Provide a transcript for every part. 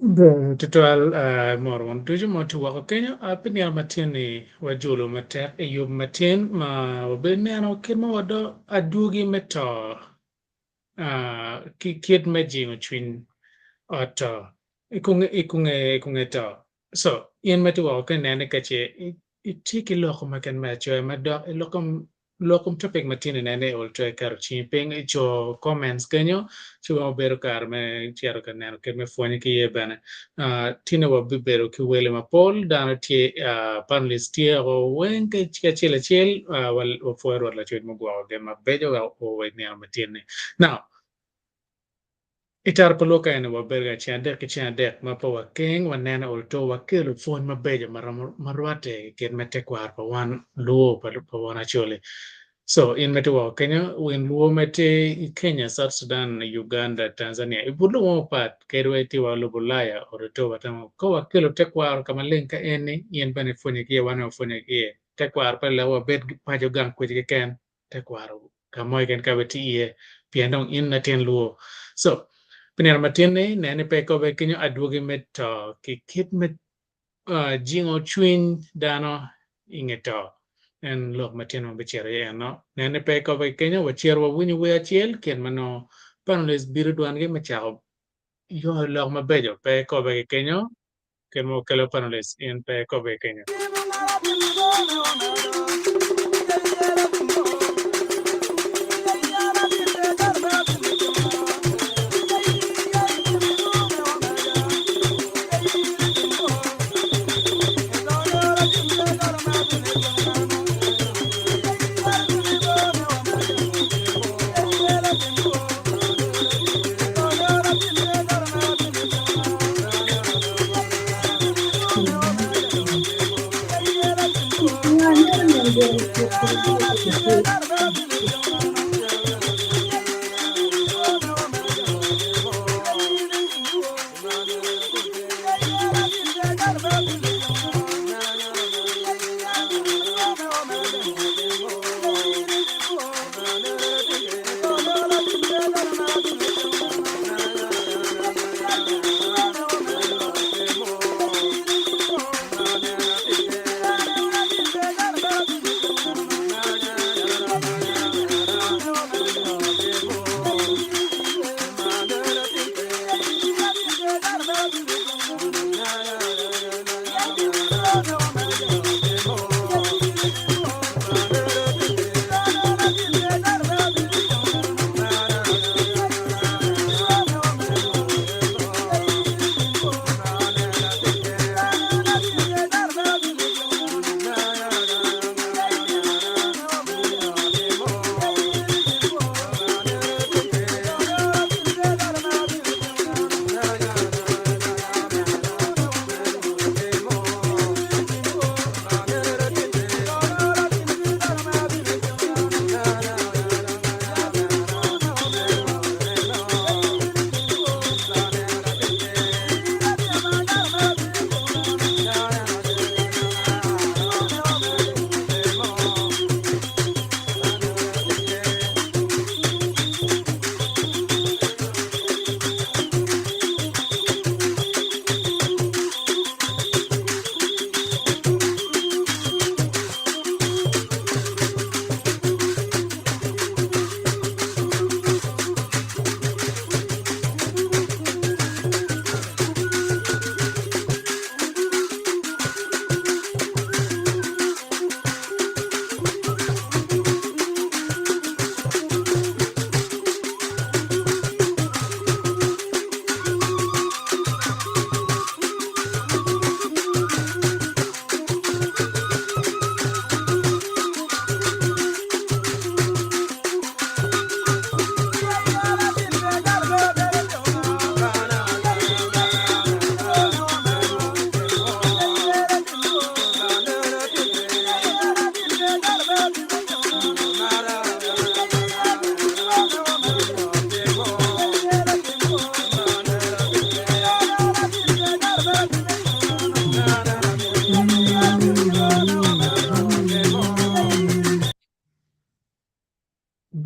Ber tutwal moro wun ducu ma wutye woko kenyo. Pi nino matin-ni wajolo matek i yub matin ma wabineno kit ma wadok adwogi me to ki kit me jingo cwiny ot to i konge to. So, in ma itye woko ka inene ka ce itye ki loko ma kit me acoya ma dok i lok kom lok kom topic ma tye ni nene ol to iketo cingi piny ico comments kenyo ci weng obedo kare me cito ka neno kit me pwonye ki iye bene. Tine wabibedo ki wele mapol dano tye panelists tye o weng ki acel acel wapwoyo Rwot Lacwec mugwoko gin mabeco wek oo wa i nino matin-ni. Now, I tara pa lwok eni wabedo ka ceng adek ki ceng adek ma pe wakeng waneno ol to wakelo pwony mabeco ma rwatte ki kit me tekwaro pa wan luo pa won Acholi. So in ma itye woko kenyo win luo ma itye i Kenya, South Sudan, Uganda, Tanzania i but lobo mapat kadi wa itye wa lobo Ulaya ol to watemo ka wakelo tekwaro ka maleng ka eni in bene ipwonye ki iye wan bene wapwonye ki iye. Tekwaro pe leko wabed paco gang kweci keken tekwaro ka mo keken ka itye iye pien dong in latin luo. So pi nino matin-ni nen ni pe ikobe kenyo adwogi me to ki kit me jingo cwiny dano i nge to. En lok matin ma bicito iye eno. Nen ni pe ikobe kenyo wacito wawinyo wer acel kit ma nongo panelists bino dwangi me cako yo lok mabeco pe ikobe ki kenyo Kit ma okelo panelists in pe ikobe kenyo.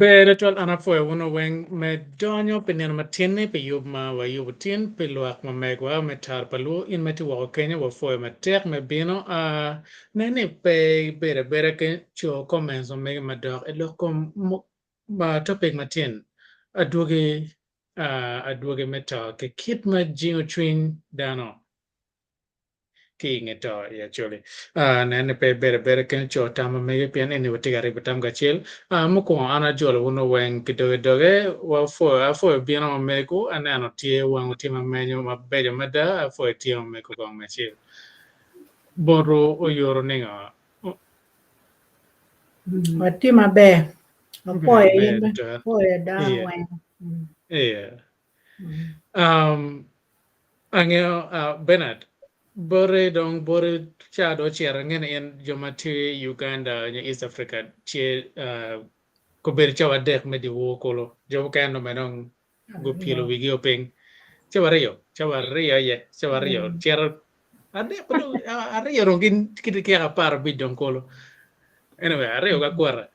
Ber tutwal an apwoyo wunu weng me donyo pi nino matin-ni pi yub ma wayubo tin pi lwak ma megwa me Tar pa Luo in ma itye woko kenyo wapwoyo matek me bino nen ni pe ibedo abeda kenyo co comments ma megi madok i lok kom topic matin adwogi adwogi me to ki kit ma jingo cwiny dano. ki i nge to i Acholi. Nen ni pe ibedo abeda kenyo co tam ma mege pien eni watye ka ribo tam kacel. Mukwongo an ajolo wunu weng ki doge doge. Wapwoyo apwoyo bino ma megu aneno tye wangwu tye ma menyo mabeco mada apwoyo tye ma megu kong me acel. Botwu oyuto ningo? Watye maber. Obedo Apwoyo maber in bene. tutwal. Apwoyo dano Iya. weng. Mm. Iya. Mm. Um, Angeyo Bernard, bote dong bote ca dong ocito ange ni en jo ma tye i Uganda nyo East Africa tye kobedo cawa adek me dyewor kulu jo mukene dong bene dong gupyelo wigi o piny cawa aryo cawa aryo aye cawa aryo cito adek pe dong aryo dong ki dakika 15 dong kulu anyway aryo ki akwota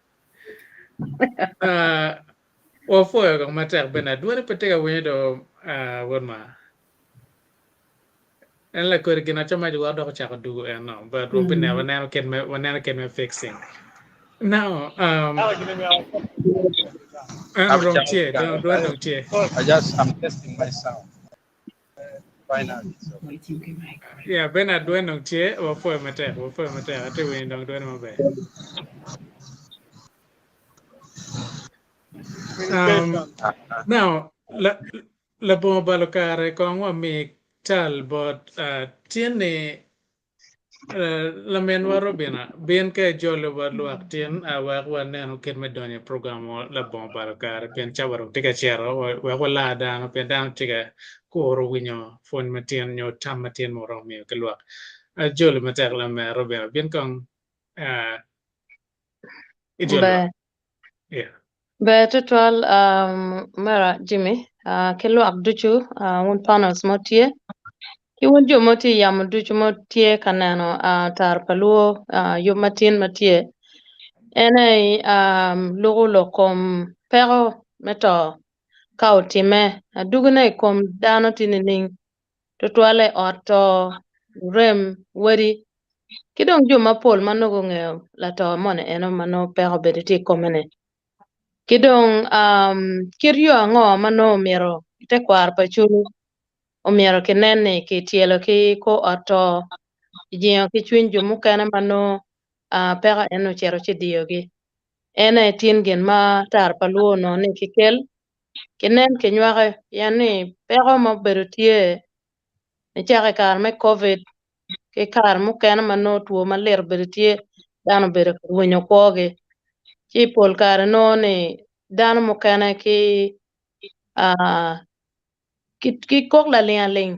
Wapwoyo kong matek Bernard. Dwoni pe tye ka winyo do wod ma. En lakodi gin acama ci weko dok ocako dugo eno but wabineno waneno kit me waneno kit me fixing. Now eno dong tye dong dwoni dong tye. I just I'm testing my sound. Finally. So. Yeah, Bernard dwoni dong tye wapwoyo matek wapwoyo matek atye winyo dong dwoni maber. Um, now, la, labongo balo kare kong wami tal bot uh, tin ni uh, laminwa Robina bin ka ijolo wa lwak tin uh, wek wanenu kit me donyo i program mo labongo balo kare pien cawa dong tye ka cito wek walar dano pien dano tye ka kuro winyo pwony matin nyo tam matin ma wuromo miyo ki lwak. Ajoli matek lamera Robina bin kong uh, ijol Ber. lwak. Yeah. Ber tutwal um, mera Jimmy uh, ki lwak ducu uh, wun panels mo tye ki wun jo mo tye i yamo ducu mo tye ka neno uh, tar pa luo uh, yub matin ma tye en aye um, luko lok kom peko me to ka otime adugone i kom dano tye nining tutwalle i ot to lurem wadi ki dong jo mapol ma nongo gungeyo lato moni eno ma nongo peko obedo tye i kome-ni. Ki dong um, kit yo ango ma nongo myero i tekwaro pa Acholi omyero kinen ni kityelo ki kor ot to, kijingo ki cwiny jo mukene ma nongo uh, peko eno ocito ci diyogi. En aye tin gin ma tara pa luo onongo ni kikel, kinen kinywake pien ni peko ma obedo tye nicako i kare me Covid ki kare mukene ma nongo two malit obedo tye dano obedo ka rwenyo kwogi ci pol kare nongo ni dano mukene ki ki kok laling aling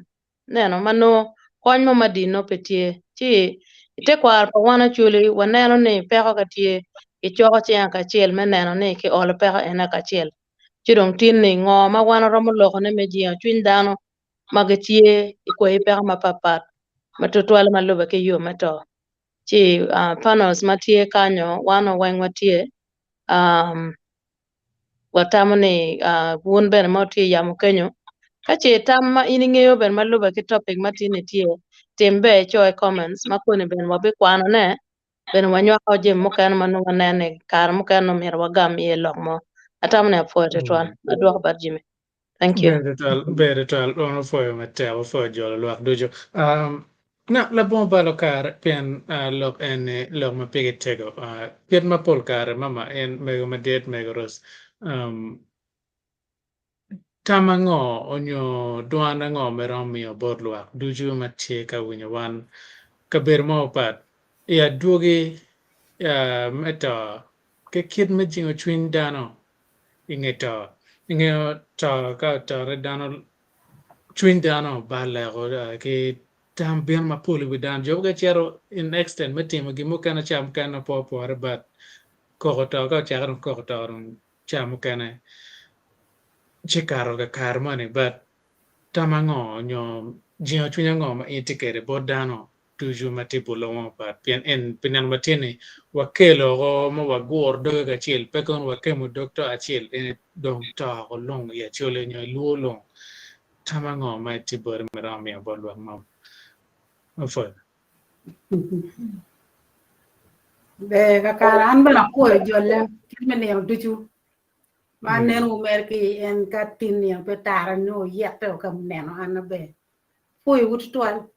neno ma nongo kony mo madit nongo pe tye ci i tekwaro pa wan Acholi waneno ni peko ka tye kicoko cinga kacel me neno ni kiolo peko ene kacel ci dong tin ni ngo ma wan waromo lokone me jingo cwiny dano ma gitye i kwayi peko mapatpat ma tutwalle ma lube ki yo me to. Ci panels ma tye kanyo wan weng watye watamo ni wun bene ma wutye i yamo kenyo ka ce tam ma in ingeyo bene ma lube ki topic ma tye-ni tye tim ber ico i comments ma koni bene wabikwanone bene wanywako jami mukene ma nongo waneno ni kare mukene nongo myero wagam iye lok mo. Atamo ni apwoyo tutwal. Adwoko bot Jimmy. Thank you. Ber tutwal, ber tutwal. Wan wapwoyo matek, wapwoyo jolo lwak ducu. Um, na, labongo balo kare, pien uh, lok en-ni lok ma pigi tego. Uh, kit ma pol kare mama en mego madit, mego Rose, um, tam ango onyo dwan ango ma iromo miyo bot lwak ducu ma tye ka winyo wan kabedo mo mapat i adwogi uh, me to ki kit me jingo cwiny dano i nge to. I nge to ka otore dano cwiny dano oballe ki tam bino mapol i wi dano. Jo mukene cito in extent me timo gin mukene ca mukene nongo pe opore but koko to ka ocake dong koko to dong ca mukene ci kato kakare moni but tam ango nyo jingo cwiny ango ma in itye kwede bot dano? ducu ma tye i bur lobo mapat pien en pi nino ma tye ni wakelo oko ma waguro doge kacel pe kono wakemo dog to acel eni dong to oko lung i Acholi nyo i Luo lung. Tam ango ma itye boti ma iromo miyo bot lwak ma pwod? Ber kakare an bene apwoyo jolle kit me nino ducu ma aneno mere ki en ka tin nino pe tara nongo oyette o ka neno an maber. Apwoyowu tutwal.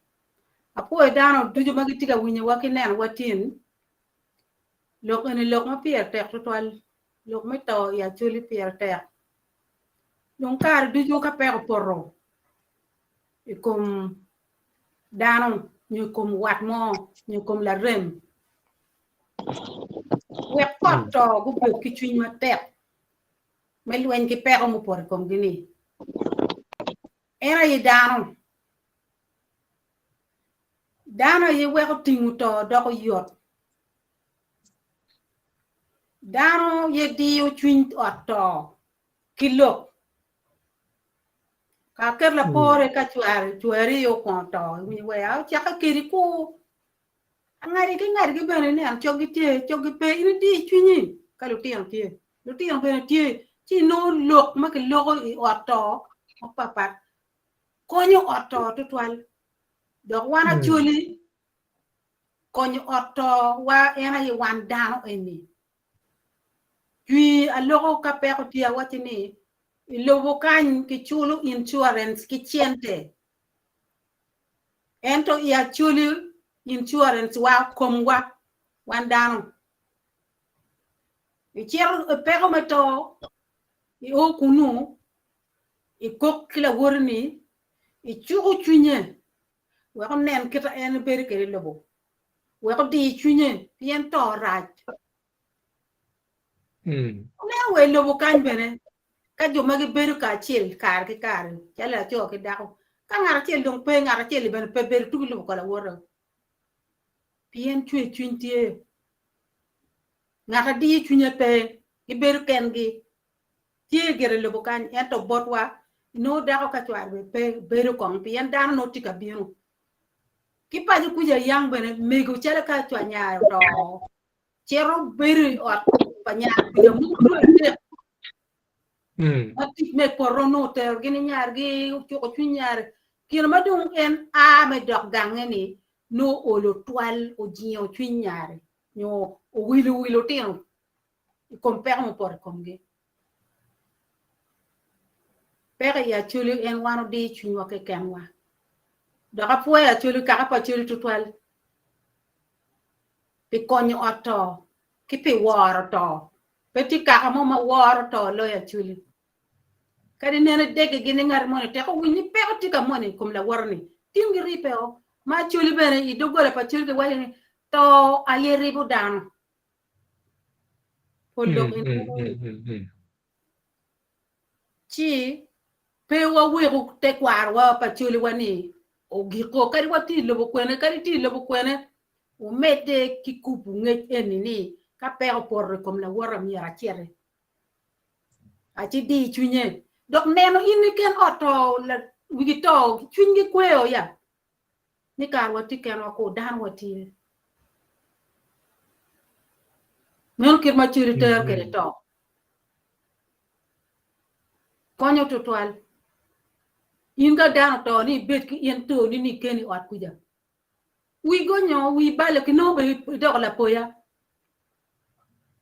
Apwoyo dano ducu ma gitye ka winyowa ki nenowa tin. Lok eni lok ma pire tek tutwal. Lok me to i Acholi pire tek. Dong kare ducu ka peko opoto i kom dano nyo i kom wat mo nyo i kom larem, wek ot to gubed ki cwiny matek me lweny ki peko mupoto i komgi-ni. En aye dano. Dano aye weko tingo to doko yot. Dano ye diyo cwiny ot to ki lok. Ka aket lapore ka cwari okwongo to, iwinyo wee ocake kedi kur. Angadi ki ngadgi bene ineno coggi tye, coggi pe, in idiyo cwinyi ka lutino tye. Lutino bene tye, ci inongo lok ma kiloko i ot to mapatpat konyo ot to tutwal. Dok wan Acholi konyo ot to wa en aye wan dano eni. Jwi aloko ka peko tye awacci ni i lobo kany kiculo insurance ki cente. Ento i Acholi insurance wa komwa wan dano. Icito i peko me to i o kunu ikok ki lawoti ni icuko cwinye wek onen kit ma en bedo kwede i lobo wek odi cwinye pien to rac. Oneno wa i lobo kany bene ka jo ma gibedo kacel kare ki kare calo laco ki dako ka ngat acel dong pe ngat acel-li bene pe bedo tuko lubo ka lawote pien cwer cwiny tye ngat adiyo cwinye pe gibedo kengi tye gire i lobo kany ento botwa inongo dako ka cware bene pe bedo kong pien dano nongo tye ka bino ki paco kuca yang bene mego calo ka cwa nyare oto cito bedo i ot pa nyare kuca mogo dwe adek ma tic me poto nongo oterogi ni nyargi ocuko cwiny nyare kine ma dong en a me dok gange ni nongo olo twal ojingo cwiny nyare nyo owilo wi lutino i kom peko mupoto i komgi. Peko i Acholi en wan odiyo cwinywa kekenwa. Dok apwoyo Acholi kaka pa Acholi tutwal pi konyo ot to ki pi woro to. Pe tye kaka mo ma woro to loyo Acholi. Kadi nene deggi ni ngat moni tek owiny ni peko tye ka moni i kom lawote-ni, tin giribbe o. Ma Acholi bene i doggola pa Acholi giwaco ni to aye ribo dano. Pol lok eni ci pe waweku tekwarowa pa Acholiwa ni ogiko kadi watye i lobo kwene kadi itye i lobo kwene wumedde ki kubo ngec eni ni ka peko opoto i kom lawote myero aciti. Aci di cwinye dok neno in keken ot to wigi to cwinygi kweo ya ni kare watye kenwa kur dano watye. Meno kit ma Acholi tero kwede to konyo tutwal. In ka dano oto ni ibed ki in toni ni ikeni i ot kuca Wi gonyo, wi balo ki nongo bene idoko lapoya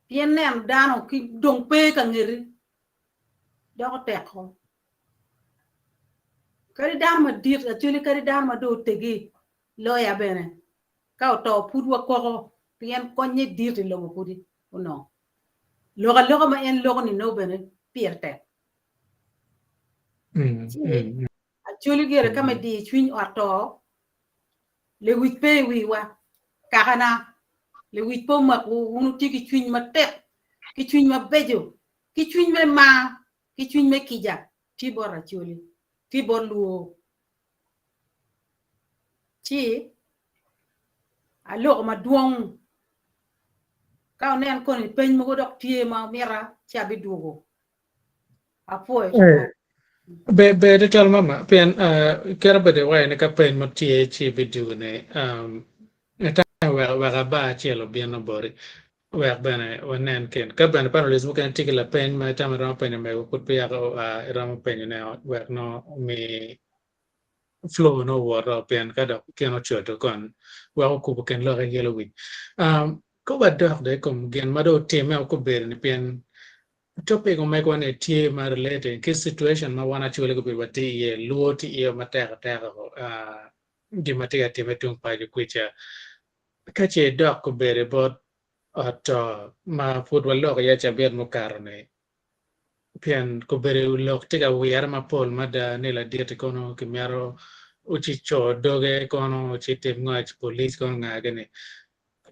pien neno dano ki dong pe ka ngeti doko teko. Kadi dano madit actually kadi dano ma dong otegi loya bene ka oto pud wakoko pien konye dit i lobo pudi onongo. Lok aloka ma en loko ni nongo bene pire tek. Ci Acholi gire ka me diyo cwiny ot to, lewic pe i wiwa. Kakana, lewic pe omakwu, wun wutye ki cwiny matek, ki cwiny mabeco, ki cwiny me mar, ki cwiny me kica, tye bot Acholi, tye bot Luo. Ci aloko madwong, ka wunen koni peny mogo dok tye ma wumita, ci abidwogo. Apwoyo. Ber ber tutwal mama pien kit obedo iwaco ni ka peny mo tye ci ibidugone wek wek aba acel obino boti wek bene wanen kin ka bene panelist mukene tye ki lapeny ma itamo iromo penyo mego pud peya oa iromo penyone wek nongo omi flow nongo owoto pien ka dok kin ocodo kon weko kubo kin lok yelo wic. Ka wadok dong i kom gin ma dong otimme okobedo ni pien Topic omegwa ni tye ma related ki situation ma wan actually gubedo watye iye, luo tye iye matek ateka gin ma tye ka timme tung paco kwica. Ka ce idok obedo bot ot to ma pud waloko iye cabit mukato ni, pien kobedo lok tye ka wire mapol mada ni laditi kono kimito oci co doge kono oci tim ngo police kono nga gini.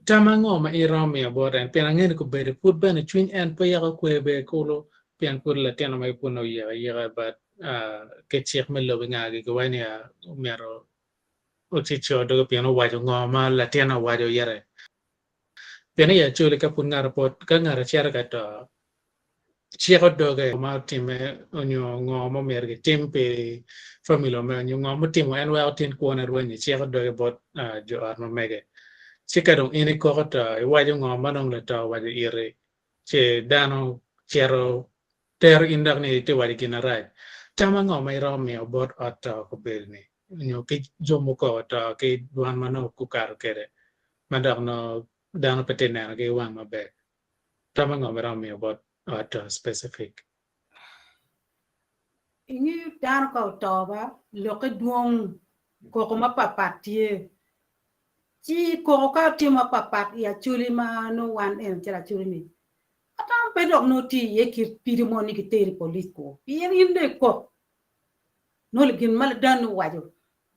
Tam ango ma in iromo miyo bot en? Pien angeyo ni kobedo pud bene cwiny en pe yako kwe bene kulu pien pud latino magi pud nongo oyiko ayika but ki cik me lobo ingagi giwaco ni myero oci co doge pien owaco ngo ma latin owaco ite. Pien i Acholi ka pud ngat ka ngat ocito ka to ciko doge ma otime onyo ngo ma omyero gitim pi family me onyo ngo mutimo en weko tin kwone rwenyo ciko doge bot jo ot ma mege. Ci ka dong in ikoko to iwaco ngo ma dong lato owaco iti ci dano cito tero in dok ni itye waco gin marac. Tam ango ma iromo miyo bot ot to kobedo ni onyo ki jo mukoko to ki dwan ma nongo gukato kwede ma dok nongo dano pe tye nenogi ki wang maber. Tam ango ma iromo miyo bot ot to specific? Ingeyo dano ka oto ba lokke dwong koko mapatpat tye ci koko ka tye mapatpat i acholi ma nongo wan eno calo acholi ni atamo pe dok nongo tye iye kit pido mo ni kiteri i police ko pien in dong ikok nongo gin ma ladanni owaco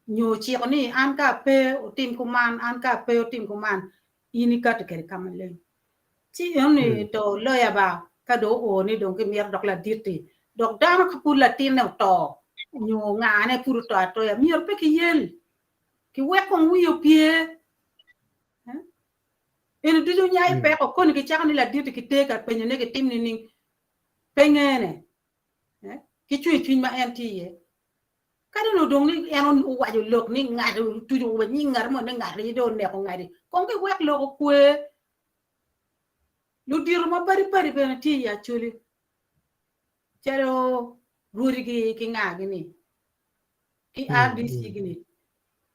nyo ociko ni an ka ape otim kuman an ka ape otim kuman in ikati kwede ka maleng. Ci enoni to loya ba ka dong oo ni dong kimito dok ladit-ti dok dano ka pud latinne oto nyo ngane pud oto atoya myero pe kiyel kiwek kong wiye opye. Eni ducu nyayo peko koni kicako ni ladit-ti kiter ka penyone kitim nining pe ngene ki cwercwiny ma en tye iye. Kadi onongo dong ni en owaco lok ni ngat otuco wa nying ngat mo ni ngat aye dong oneko ngati, kong giwek lok okwe. Ludito mapadi padi bene tye i Acholi calo rwodigi ki ngagi-ni ki RDC-gi-ni.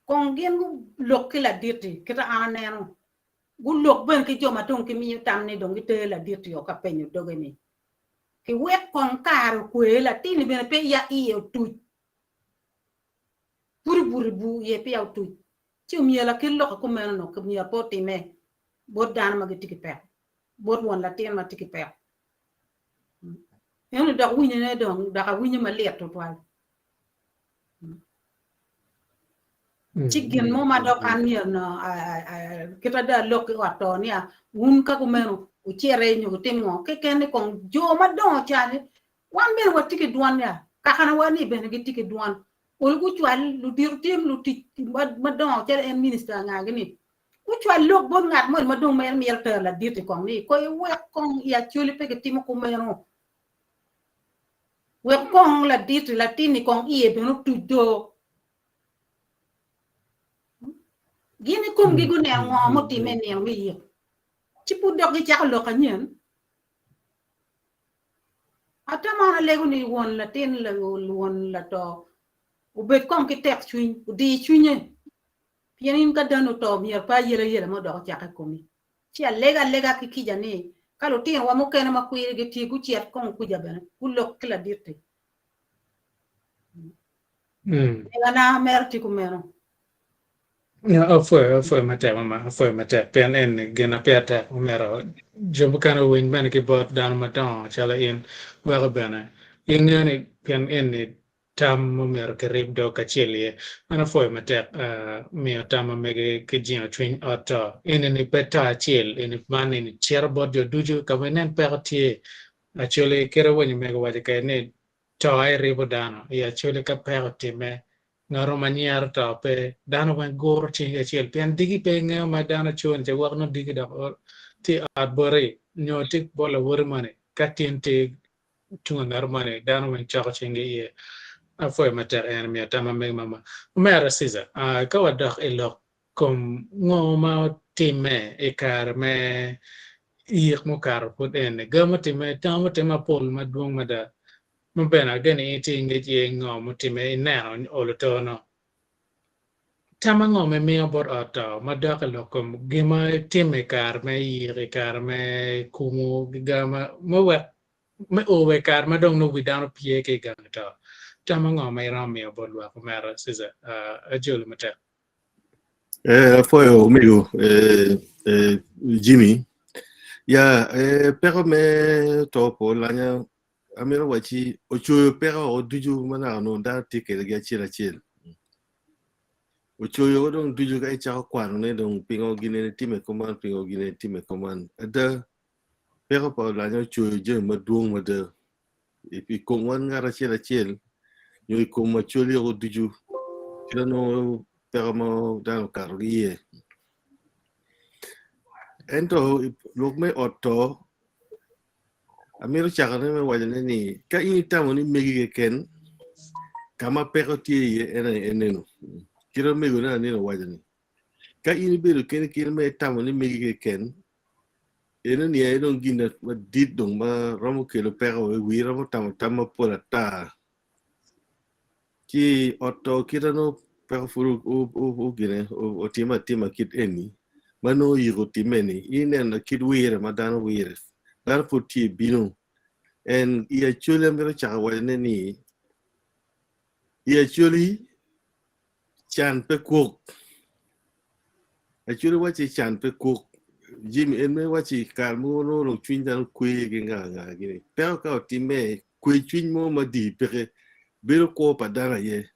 Kong gin gulok ki ladit-ti kita an aneno, gulok bene ki jo ma dong gimiyo tam ni dong giter ladit-ti o ka penyo doge-ni. Kiwek kong kare okwe, latinni bene pe ya iye otuc. Pud obuto i bur iye peya otuc. Ci omyero laket lok kumeno no myero pe otime bot dano ma gitye ki peko, bot won latin ma tye ki peko. Eno dok winyone dong dok awinyo malit tutwal. Ci gin mo ma dok an myero no kita da lok ki ot to niya wun ka kumeno wucite nyo wutim ngo keken ni kong jo madongo cani wan bene watye ki dwon ya kakana wa ni bene gitye ki dwon ol gucwal ludito tye lutic madongo calo en minista ngagi ni gucwal lok bot ngat moni ma dong mere mito tero ladit i kong ni ko iwek kong i Acholi pe gitimo kumeno Wek kong ladit-ti, latin-ni kong iye bene otuc do. Gin i komgi guneno ngo mutimme i nino me yik, ci pud dok gicako lok anyen. Atamo an alego ni won latin, won lato obed kong ki tekcwiny, odi cwinye, pien in ka dano oto myero pe ayelayela mo dok ocake i komi. Ci alego alega ki kica ni ka lutinowa mukene ma kwirigi tye gucit kong kuca bene gulok ki ladit-ti. Legana mere tye kumeno. Apwoyo, apwoyo matek mama, apwoyo matek pien en gin ma pire tek omyero jo mukene owiny bene ki bot dano madongo calo in weko bene ingeyo ni pien en-ni tam ma myero kirib dog kacel iye. An apwoyo matek miyo tam ma mege ki jingo cwiny ot to. Eni-ni pe to acel, eni man eni cito bot jo ducu ka ma inen peko tye. Actually kite winyo mego owaco kwede ni to aye ribo dano. I actually ka peko otimme ngat ma nyero to pe dano weng guro cingi acel pien diki pe ingeyo ma dano coni ca gwok nongo diki dok tye i ot boti nyo tye bot lawoti moni ka tin tye tung angeto moni dano weng coko cinggi iye. Apwoyo matek en miyo tam ma megi mama. Omera Caesar, ka wadok i lok kom ngo ma otimme i kare me yik mukato pud eni, ga mutimme, tam mutimme mapol madwong mada ma bene ageno in itye ki ngec iye ngo mutimme ineno olo to no. Tam ango ma imiyo bot ot to madok i lok kom gin ma itimme i kare me yik, i kare me kumu, ga ma wek me o wa i kare ma dong nongo wi dano pye ki i gang to? Tam ango ma iromo miyo bot lwak omera Caesar? Ajoli matek. Eh, apwoyo omego eh, eh, Jimmy. Ya, eh, peko me to pa Olanya amito wacci ocoyo peko woko ducu ma naka onongo dano tye kwedegi acel acel. Ocoyo woko dong ducu ka icako kwanone dong pingo gin eni timme kuman, pingo gin eni timme kuman. Ada, peko pa Olanya ocoyo jami madwong mada i kom wan ngat acel acel nyo i kom Acholi woko ducu kit ma nongo peko ma dano okato ki iye. Ento lok me ot to amito cakone me wacone ni ka in itamo ni megi keken ka ma peko tye iye en aye enenu kit ma omegone anino owaco ni ka in ibedo keni keni ma itamo ni megi keken Eno-ni aye dong gin madit dong ma romo kelo peko i wii romo tamo tam mapol ata. Ci ot to kite nongo peko pud ogine otime atima kit eni ma nongo oyiko time-ni in ineno kit wire ma dano wire dano pud tye bino en i Acholi amito cako wacone ni i Acholi Can pe kwok. Acholi wacci can pe kwok. Jimmy en mere wacci kare mogo nongo dong cwiny dano kwe ki nga nga gini. Peko ka otimme kwe cwiny mo madii peke bedo kwo pa dano aye.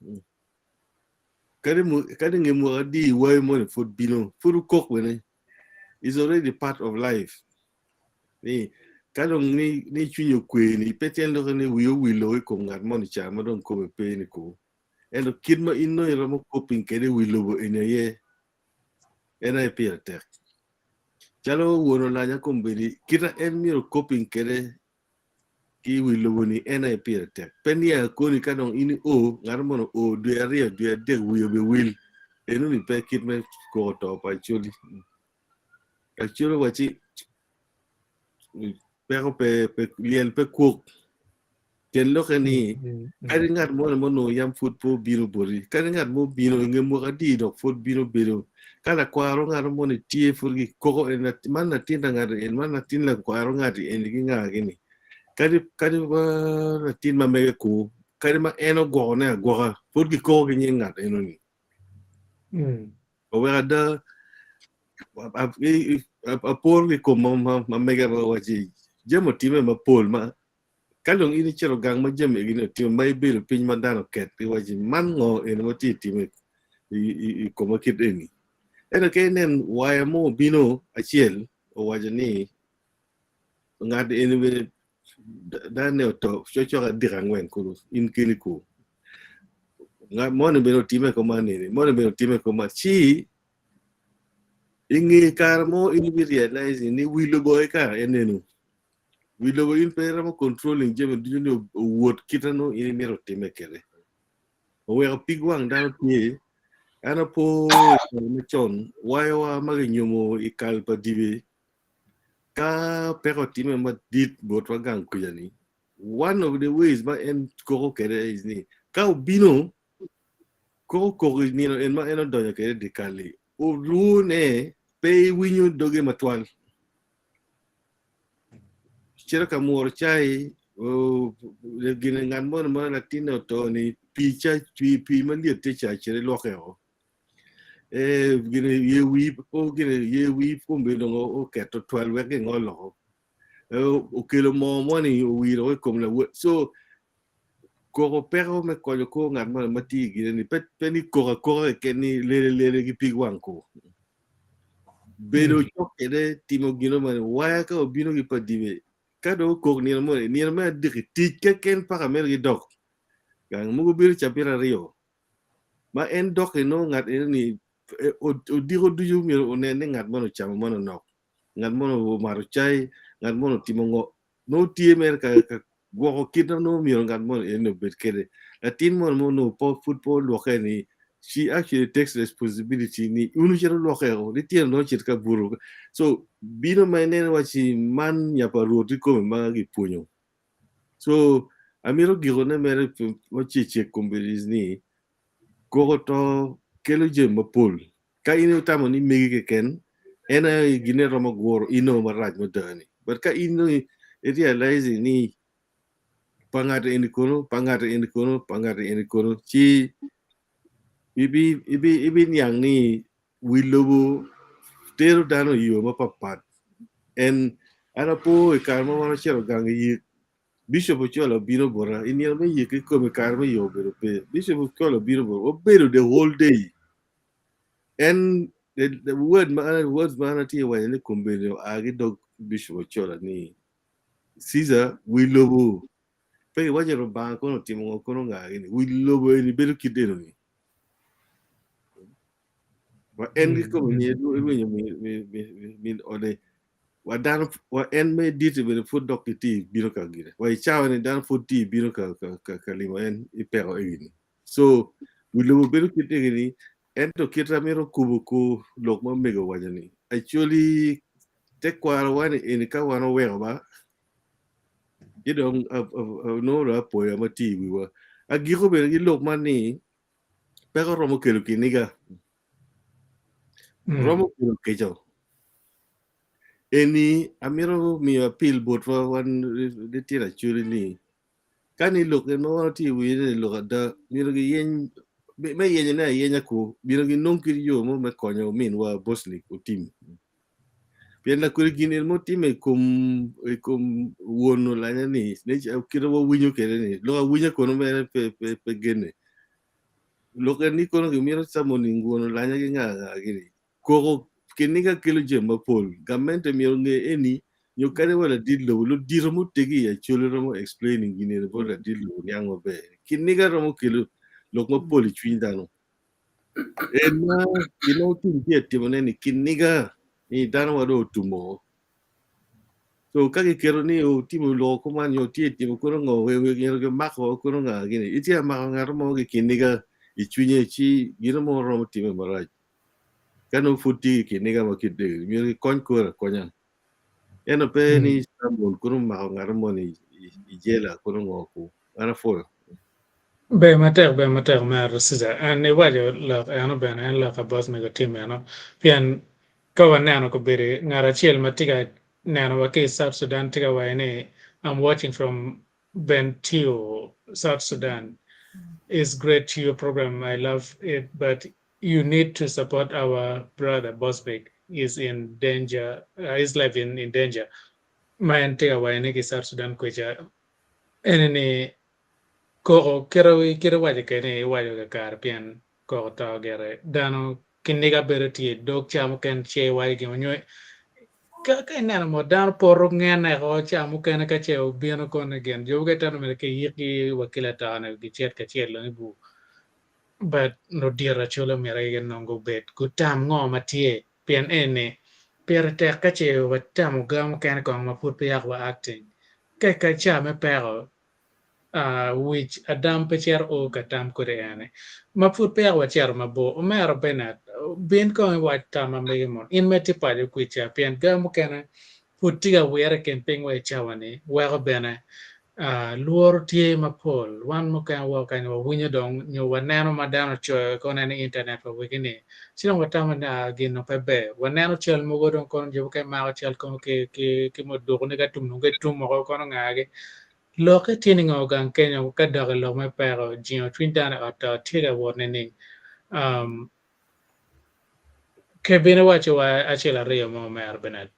Kadi kadi nge mwaka adi wai moni pud bino pud okok bene is already part of life. Ni ka dong ni ni cwiny okwe ni pe tyen lokke ni wii owilo i kom ngat moni ca ma dong kome pe ni ko. Ento kit ma in nongo iromo coping kwede i wi lobo eni aye en aye pire tek. Calo won olanya kombeddi, kit ma en myero coping kwede ki i wi lobo-ni en aye pire tek. Pe niya koni ka dong in io, ngat mono oo dwe aryo, dwe adek wiye obiwil. Enoni pe kit me koko to pa Acholi. Acholi wacci peko pe, pe lyel pe kwok. Tyen lokke ni, kadi ngat mo ma onongo yam pud pe obino boti, kadi ngat mo obino i nge mwaka adi dok pud bino bedo ka lakwaro ngat moni tye pud gikoko en man latin pa ngat en man latin lakwaro ngat eni ki nga gini kadi kadi wa latin ma mege ku kadi ma en ogwokone agwoka pud gikoko ki nying ngat enoni. Oweko ada aporo ki kom ma mege ma wacci jami otimme mapol ma ka dong in icito gang ma jami egi otime ma ibedo piny ma dano oket iwacci man ngo eni ma tye time i koma kit eni ento ka inen waya mo obino acel owaco ni ngat eni bene dane oto cokcok adek angwen kulu in keni ku ngat moni bene otime kuman eni moni bene otime kuman ci inge kare mo in ibi realize ni wi lobo aye kara en eno wi lobo in pe iromo controlling jami ducu ni owot kite nongo in imito otime kwede oweko pig wang dano tye an apo i kare macon wayowa ma kinyomo i kal pa dibe Ka peko otimme madit botwa gang kuca-ni, one of the ways ma en koko kwede is ni ka obino koko koko i nino en ma en odonyo kwede i dyekal-li, olwone pe iwinyo doge matwal. Cito ka mworo cai, gine ngat moni ma latinne oto-ni, pii ca pii malyet tye ca cit ilwoke woko. Eh, gine ye wi po gine ye wi kombe dong oketo twal wek gingol oko. Eh, okelo moo moni owiro i kom lawot. So koko peko me konyo kor ngat moni ma tye i gine ni pe pe ni koko akoka keken ni lele lele ki pig wang ko. Bedo cok kwede timo gino moni waya ka obino ki pa dibe ka dong okok nino moni nino me adek-ki tic keken paka mere gidok gang mogo bino cabit aryo ma en dok inongo ngat eno ni odiko ducu myero onen ni ngat moni ocamo moni onok, ngat moni omato cai, ngat moni otimo ngo, nongo tye mere ka gwoko kit ma nongo myero ngat moni eni obed kwede. Latin mo mo no po pud po lwoke ni she actually takes responsibility ni unu cito lwoke o litino no cit ka buto. So bino ma ineno waci man nya pa Rwot kikome ma gipwonyo. So amito gikone mere ma cecek kombeddi ni koko to kelo jami mapol. Ka in itamo ni megi keken en aye gine romo guro ino marac mada ni. But ka in i realizing ni pa ngat eni kono, pa ngat eni kono, pa ngat eni kono, ci ibi ibi ibi niang ni wi lobo tero dano i yo mapapat. En an apo i kare ma wan ocito gang i yik, Bishop Ochola obino bota i nino me yik kikome i kare me yo obedo pe. Bishop Ochola obino bota, wabedo the whole day. En the, the word ma words ma an atye waco ni kombeddi oa ki dog Bishop Ochola ni Caesar wi lobo pe iwaco Rubanga kono otimo ngo kono nga gini wi lobo eni bedo kit eno ni wa en kikome ni irwenyo min ode wa dano wa en me dite bene pud dok gitye bino ka gire wa i cawa ni dano pud tye bino ka ka ka, ka limo en i peko egini so wi lobo bedo kit egini ento kit amito kubo ku lok ma mego waco ni actually Tekwaro ni eni ka wan oweko ba, ci dong nongo dong apoya ma tye i wiwa. Agiko bene ki lok man ni peko romo kelo kiniga, romo kelo kica. Eni amito miyo apil botwa wan litino acholi ni ka ni lok en ma wan watye i wiye ni lok ada myero giyeny me yenyone ayenya ku myero ginong kit yo mo me konyo minwa Bosnick otim. Pien lakodi gin en mutime i kom i kom won olanya ni kite wawinyo kwede ni lok awinya kono mere pe pe pe gene. Lok en ni kono gimito summoning won olanya ki nga nga gini. Koko kiniga kelo jami mapol. Gamente myero onge eni nyo kadi wa ladit lobo ludito mutegi i Acholi romo explaining gin eni bot ladit lobo niang maber. Kiniga romo kelo lok mapol i cwiny dano. En ma gin ma otim tye atimone ni kiniga ni dano wa dong otumo. So ka giketo ni otimo loko kuman nyo tye timo kono ngo we we myero gimako kono nga gini itye amako ngat mo ki kiniga i cwinye ci gino mo romo time marac. Ka nongo pud tye ki kiniga ma kit degi myero gikony kore akonya. Ento pe ni Samuel kono omako ngat mo ni i jela kono ngo ku. An apwoyo. Ber matek, ber matek omera Cesar. An iwaco lok eno bene en lok abot mego tim eno. Pien ka waneno kobedo ngat acel ma tye ka neno wa ki i South Sudan tye ka waco ni I'm watching from Bentiu, South Sudan. It's great to your program. I love it, but you need to support our brother Bosbik is in danger, his life in, in danger. Ma en tye ka waco ni ki South Sudan kweca eni ni koko kite kite waco kwede ni iwaco kakare pien koko to gire dano kiniga bedo tye dog ca mukene ce iwaco gin nyo ka ka ineno mot dano poto ngene ko ca mukene ka ce obino kono gin jo mukene teno mere ki yikgi wa ki latone gicit kacel dong i bur But ludito Acholi omyero aye nongo obed gutam ngo ma tye pien eni pire tek ka ce watamo ga mukene kong ma pud peya wa acting ka ka ca me peko wic adam pe cito o ka tam kodi eni ma pud peya wacito mabor omera Bernard bin kong iwac tam ma megi mono in ma itye paco kwica pien ga mukene pud tye ka wire i kin piny wa i cawa ni weko bene lworo tye mapol. Wan mukene woko kany wawinyo dong nyo waneno ma dano ocoyo kono en i internet wa wigi ni ci dong watamo ni aa gin dong pe ber. Waneno cal mogo dong kono jo mukene mako cal kono ki ki ki muduku ni ka tum dong gitum woko kono ngagi. Lokke tye ni ngo gang kenyo ka dok i lok me peko jingo cwiny dano i ot to tye ka wot nining? Um, ke bino waco wa acel aryo mo omera Bernard.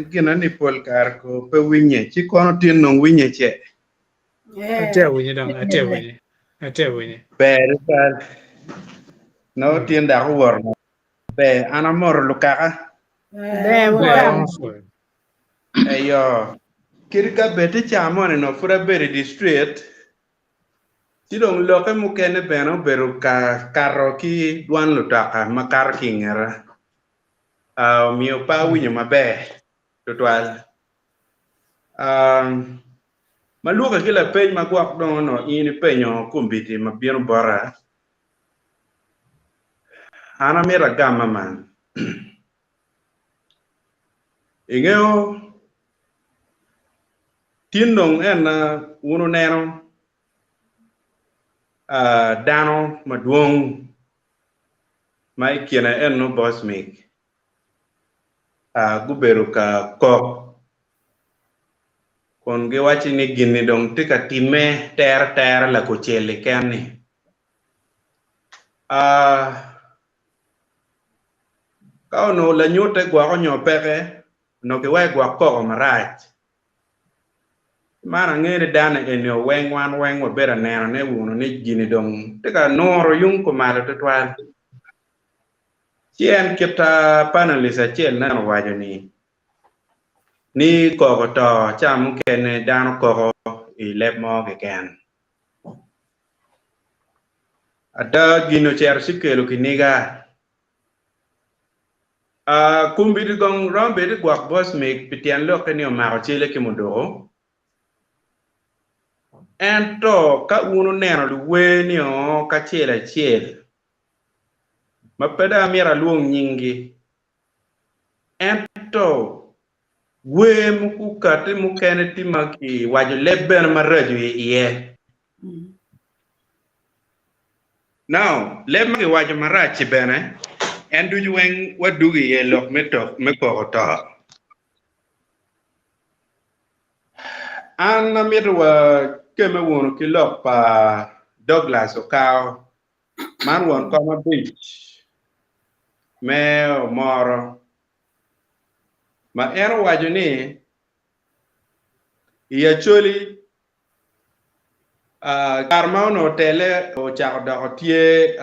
Gina ni pol kare ko pe winye, ci kono tin nong winye ce. Atye awinye dong, atye awinye, atye awinye. Ber tutwal. Nongo tin dok owoto maber. An amoto lukaka. Ber Ber wang. wang. Eyo. Kadi ka bed ti ca moni nongo pud abedo i district, ci dong lokke mukene bene obedo ka kato ki dwan lutoka ma kato ki i ngeta. Omiyo pe awinyo maber tutwal. Ma lwoke ki lapeny ma gwok dong onongo in ipenyo kombeddi ma bino bota, an amito agamma man. Ingeyo, tin dong en wun wuneno dano madwong ma i kine eno Bosmic gubedo ka kok kun giwaco ni gin-ni dong tye ka timme teretere lakucel-li ken-ni. Ka onongo lanyutte gwoko nyo peke, onongo kiweko gwok koko marac. Man angeyo ni dano eni weng wan weng wabedo aneno ne wunu ni gini dong tye ka nuro yung kumalo tutwal. Ci en kita panelist acel nen owaco ni ni koko to ca mukene dano koko i leb mo keken. Ada gini ocito ci kelo kiniga. Kombeddi kong romo bedo ni gwok Bosmic pi tyen lokke ni omako cele ki muduku. Ento ka wun wuneno luwer nio kacel acel ma pe dong amito alwong nyinggi, ento wer okatti mukene tye ma kiwaco leb bene maraco i iye. Now, leb ma kiwaco marac-ci bene, en ducu weng wadwogo iye lok me tok me koko to. An amito wa kemme wunu ki lok pa Douglas Okao, man won kom abic me Omoro, ma en owaco ni i Acholi Kare ma onongo tele ocako doko tye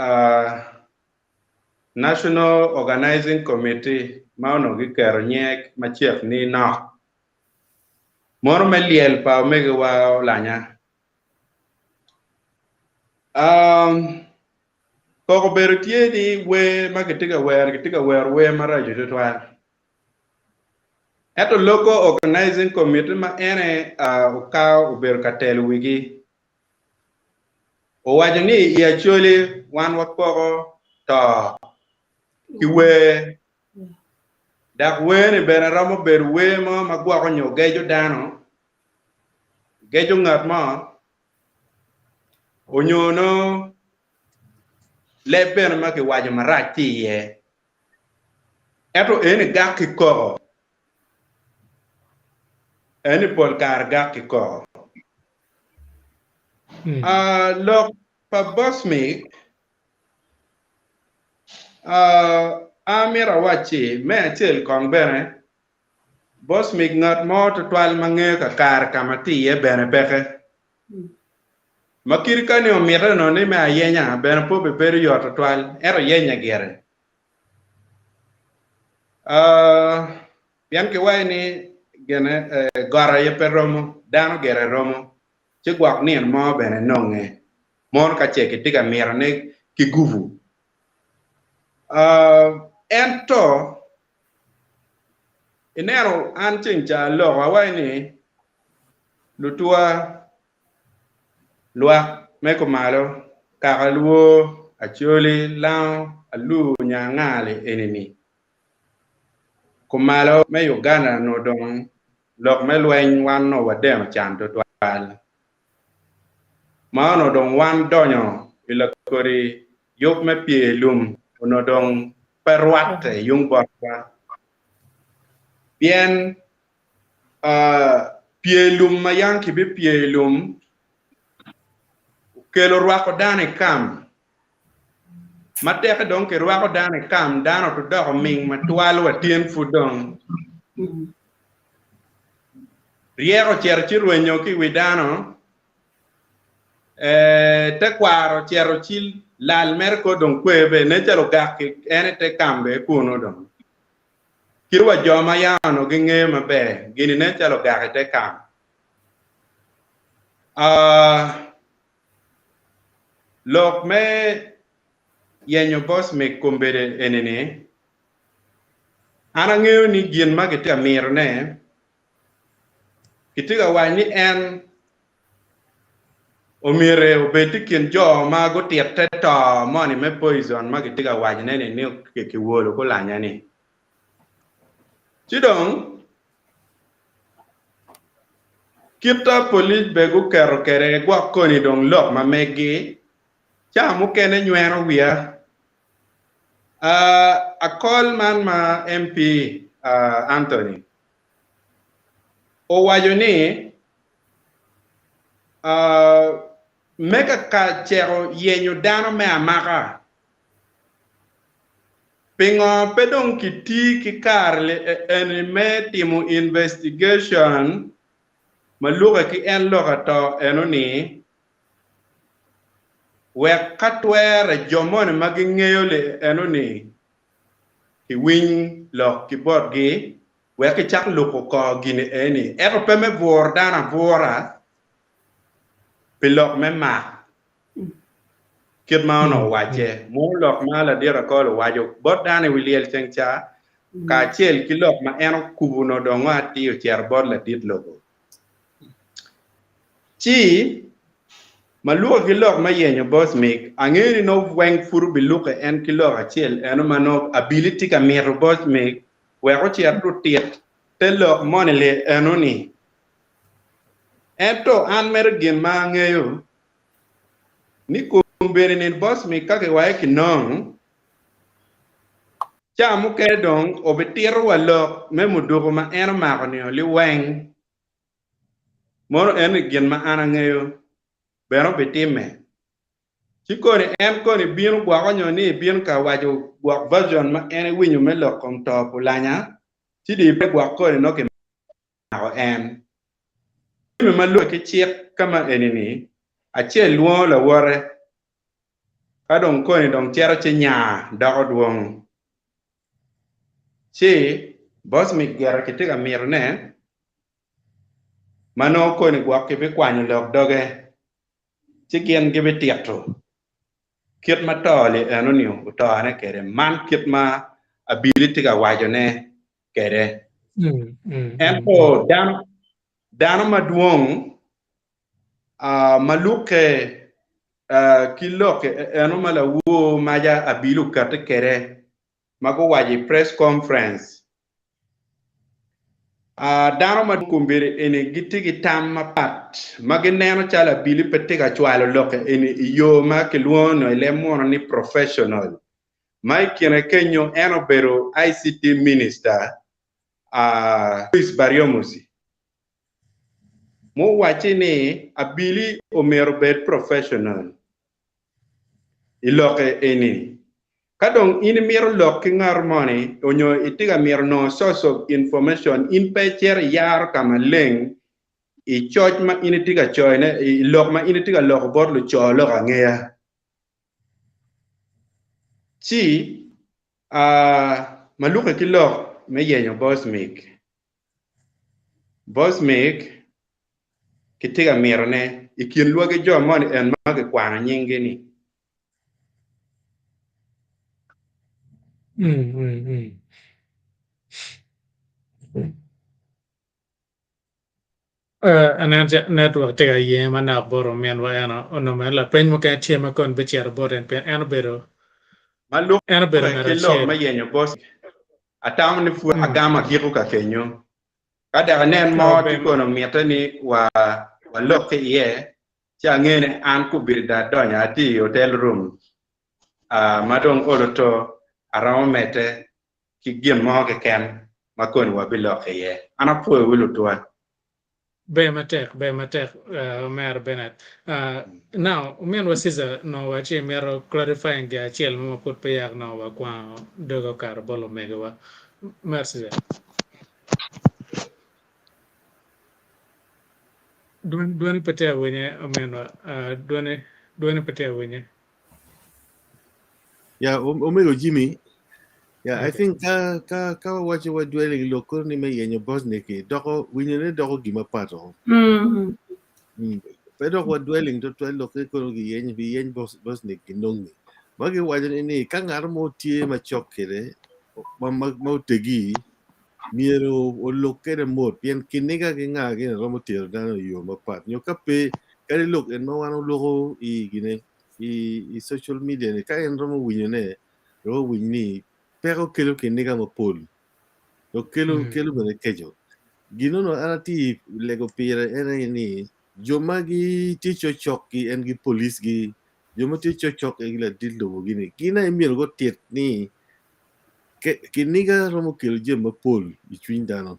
National Organizing Committee ma onongo giketo nyinge macek ni nok mono me lyel pa omegiwa Olanya. Koko obedo tye ni wer ma kitye ka wero kitye ka wero wer maraco tutwal. Ento Local Organizing Committee ma en aye Okao obedo ka telo wigi owaco ni i Acholi wan wakoko to ki wer dok wer-ni bene romo bedo wer mo ma gwoko nyo geco dano, geco ngat mo onyo nongo leb bene ma kiwaco marac tye iye. Ento eni gak ki koko. Eni pol kare gak ki koko. Ah, lok pa Bosmic, ah, amito awacci me acel kong bene, Bosmic ngat mo tutwal ma ngeyo kakare ka ma tye iye bene peke. Ma kadi ka ni omite onongo ni me ayenya bene pe obibedo yot tutwal, ento yenye gire. Pien kiwaco ni gine got aye pe romo, dano gire romo, ci gwok nino mo bene nonge, mono ka ce kitye ka mito ni kigubu. Ento ineno an ceng ca aloko awaco ni lutuwa Lwak me kumalo, kaka lwor, Acholi, Lango, Alur nyo anga-li eni-ni. Kumalo me Uganda onongo dong lok me lweny wan onongo wadeno can tutwal. Ma onongo dong wan donyo i lakodi yub me pye lum onongo dong pe rwatte yung botwa pien Pye lum ma yam kibipye i lum okelo rwako dano i kam. Ma teke dong kirwako dano i kam, dano otodoko ming matwal wa tyen pud dong. Ryeko ocito ci rwenyo ki i wi dano, tekwaro ocito ci lal mere kor dong kwe bene, nen calo ogak en i te kam bene kunu dong. Kit wa jo ma yam onongo gingeyo maber gin-ni nen calo ogak i te kam. Lok me yenyo Bosmic kombeddi eni-ni, an angeyo ni gin ma kitye ka mitone, kitye ka waco ni en. Omyere obed i kin jo ma gutitte to moni me poison ma kitye ka wacone-ni ni kiwolo kulanya-ni. Ci dong, kit ta polic be guketo kwede gwok koni dong lok ma meggi, ca mukene nyweno wiya. Akol man ma MP Anthony owaco ni, Me ka ka ceko yenyo dano me amaka, pingo pe dong kiti ki kare eni me timo investigation ma luke ki en lok ato eno ni wek ka twere jo moni ma gingeyo li eno ni kiwiny lok ki botgi wek kicak luko kor gini eni, ento pe me buro dano abura pi lok me mak, kit ma onongo owacce. Mono lok ma ladit Akol owaco bot dano i wi lyel ceng ca, kacel ki lok ma en okubo-nu dong atir ocito bot ladit lobo. Ci, ma lukke ki lok me yenyo Bosmic, angeyo ni nongo weng pud obilukke en ki lok acel eno ma nongo abili tye ka mito Bosmic wek ocit otit te lok moni li eno-ni. Ento an mere gin ma angeyo, ni kombeddi ni Bosmic ka kiwaco kinong, ca mukene dong obitito wa lok me muduku ma en omako-ni liweng. Mono eni gin ma an angeyo bene obitimme. Ci koni en koni bino gwoko nyo ni ebino ka waco gwok version ma en ewinyo me lok kom to pulanya ci di pe gwok koni nongo kimako en. Jami ma lube ki cik ka ma eni ni acel lwongo lawote ka dong koni dong cito ci nya doko dwong. Ci Bosmic gire kitye ka mito ne ma nongo koni gwok kibikwanyo lok doge ci gin gibitito kit ma to-li enoni otone kwede, man kit ma abili tye ka wacone kwede. Ento dano, dano madwong ma lukke ki lok eno ma lawor maca abili okatti kwede ma guwaco i press conference. Dano ma kombeddi eni gitye ki tam mapat ma gineno calo abili pe tye ka cwalo lokke eni i yo ma kilwongo nyo i leb muno ni professional ma i kine kenyo en obedo ICT minister Louis Baryomunsi muwacci ni abili omyero obed professional. I lokke eni, ka dong in imito lok ki ngat moni onyo itye ka mito nongo source of information, in pe icito iyaro ka maleng i coc ma in itye ka coyone, i lok ma in itye ka loko bot luco lok angeya. Ci ma lukke ki lok me yenyo Bosmic, Bosmic kitye ka mitone i kin lwagi jo moni en ma kikwano nyinggi-ni. Aneno network tye ka yenge manok bot ominwa eno onongo bene lapeny mukene tye ma koni bicito bot en pien en obedo Ma en obedo lubbe ngat ki lok acel. me yenyo Bosmic, atamo ni pud agamo agiko ka kenyo. Ka dok inen mo tye kono mitte ni wa walok ki iye, ci angeyo ni an kubedi dong adonyo atye i hotel room ma dong olo to aromo medde ki gin mo keken ma koni wabilok iye. An apwoyo wu lutwa. Ber matek, ber matek omera Bernard. Now, ominwa Caesar nongo waci imito clarifying gin acel mo ma pud peya nongo wakwango doge okato bot lumegiwa. Omera Caesar. Dwoni pe tye awinye ominwa, dwoni dwoni pe tye awinye. Yeah, omego Jimmy. Yeah, I think ka ka ka wawaco wa dwelling lok koro ni me yenyo Bosnick-ki doko winyone doko gima pat o. Mm. Pe dok wa dwelling twatwal lokke koro giyenyo giyeny Bos Bosnick ginongi. Ma giwaco ni ni ka ngat mo tye macok kwede ma ma ma otegi myero olok kwede mot pien kiniga ki nga gini romo tero dano i yo mapat nyo ka pe. Kadi lok en ma wan oloko i gine i social media ni ka en romo winyo ne romo winy ni peko kelo kiniga mapol dok kelo kelo bene keco. Gin onongo an atye lego pire en aye ni jo ma gitye cokcok ki en ki police gi jo ma tye cokcok ki ladit lobo gi ni gin aye myero gutit ni kiniga romo kelo jami mapol i cwiny dano.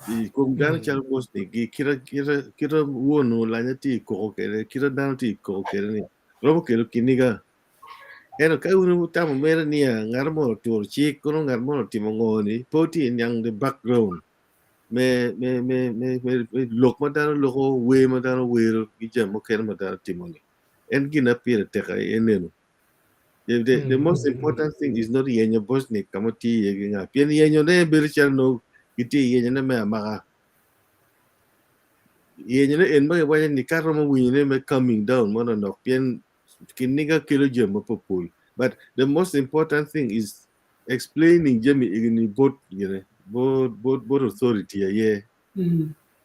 I kom dano calo mostly gi kita kita kita won olanya tye i koko kwede kita dano tye i koko kwede ni romo kelo kiniga. Ento ka wun wutamo mere niya ngat mo oturo cik kono ngat mo otimo ngo ni pe wutye niang the background me me me me me lok ma dano loko wer ma dano wero ki jami mukene ma dano timo ni en gin ma pire tek aye enenu. The, the, the most important thing is not yenyo Bosniak ka ma tye iye ki nga pien yenyone bedo calo nongo gitye yenyone me amaka. Yenyone en ma giwaco ni ka romo winyone me coming down mo nonok pien kiniga kelo jami mapopol but the most important thing is explaining jami egini bot gine bot bot bot authority aye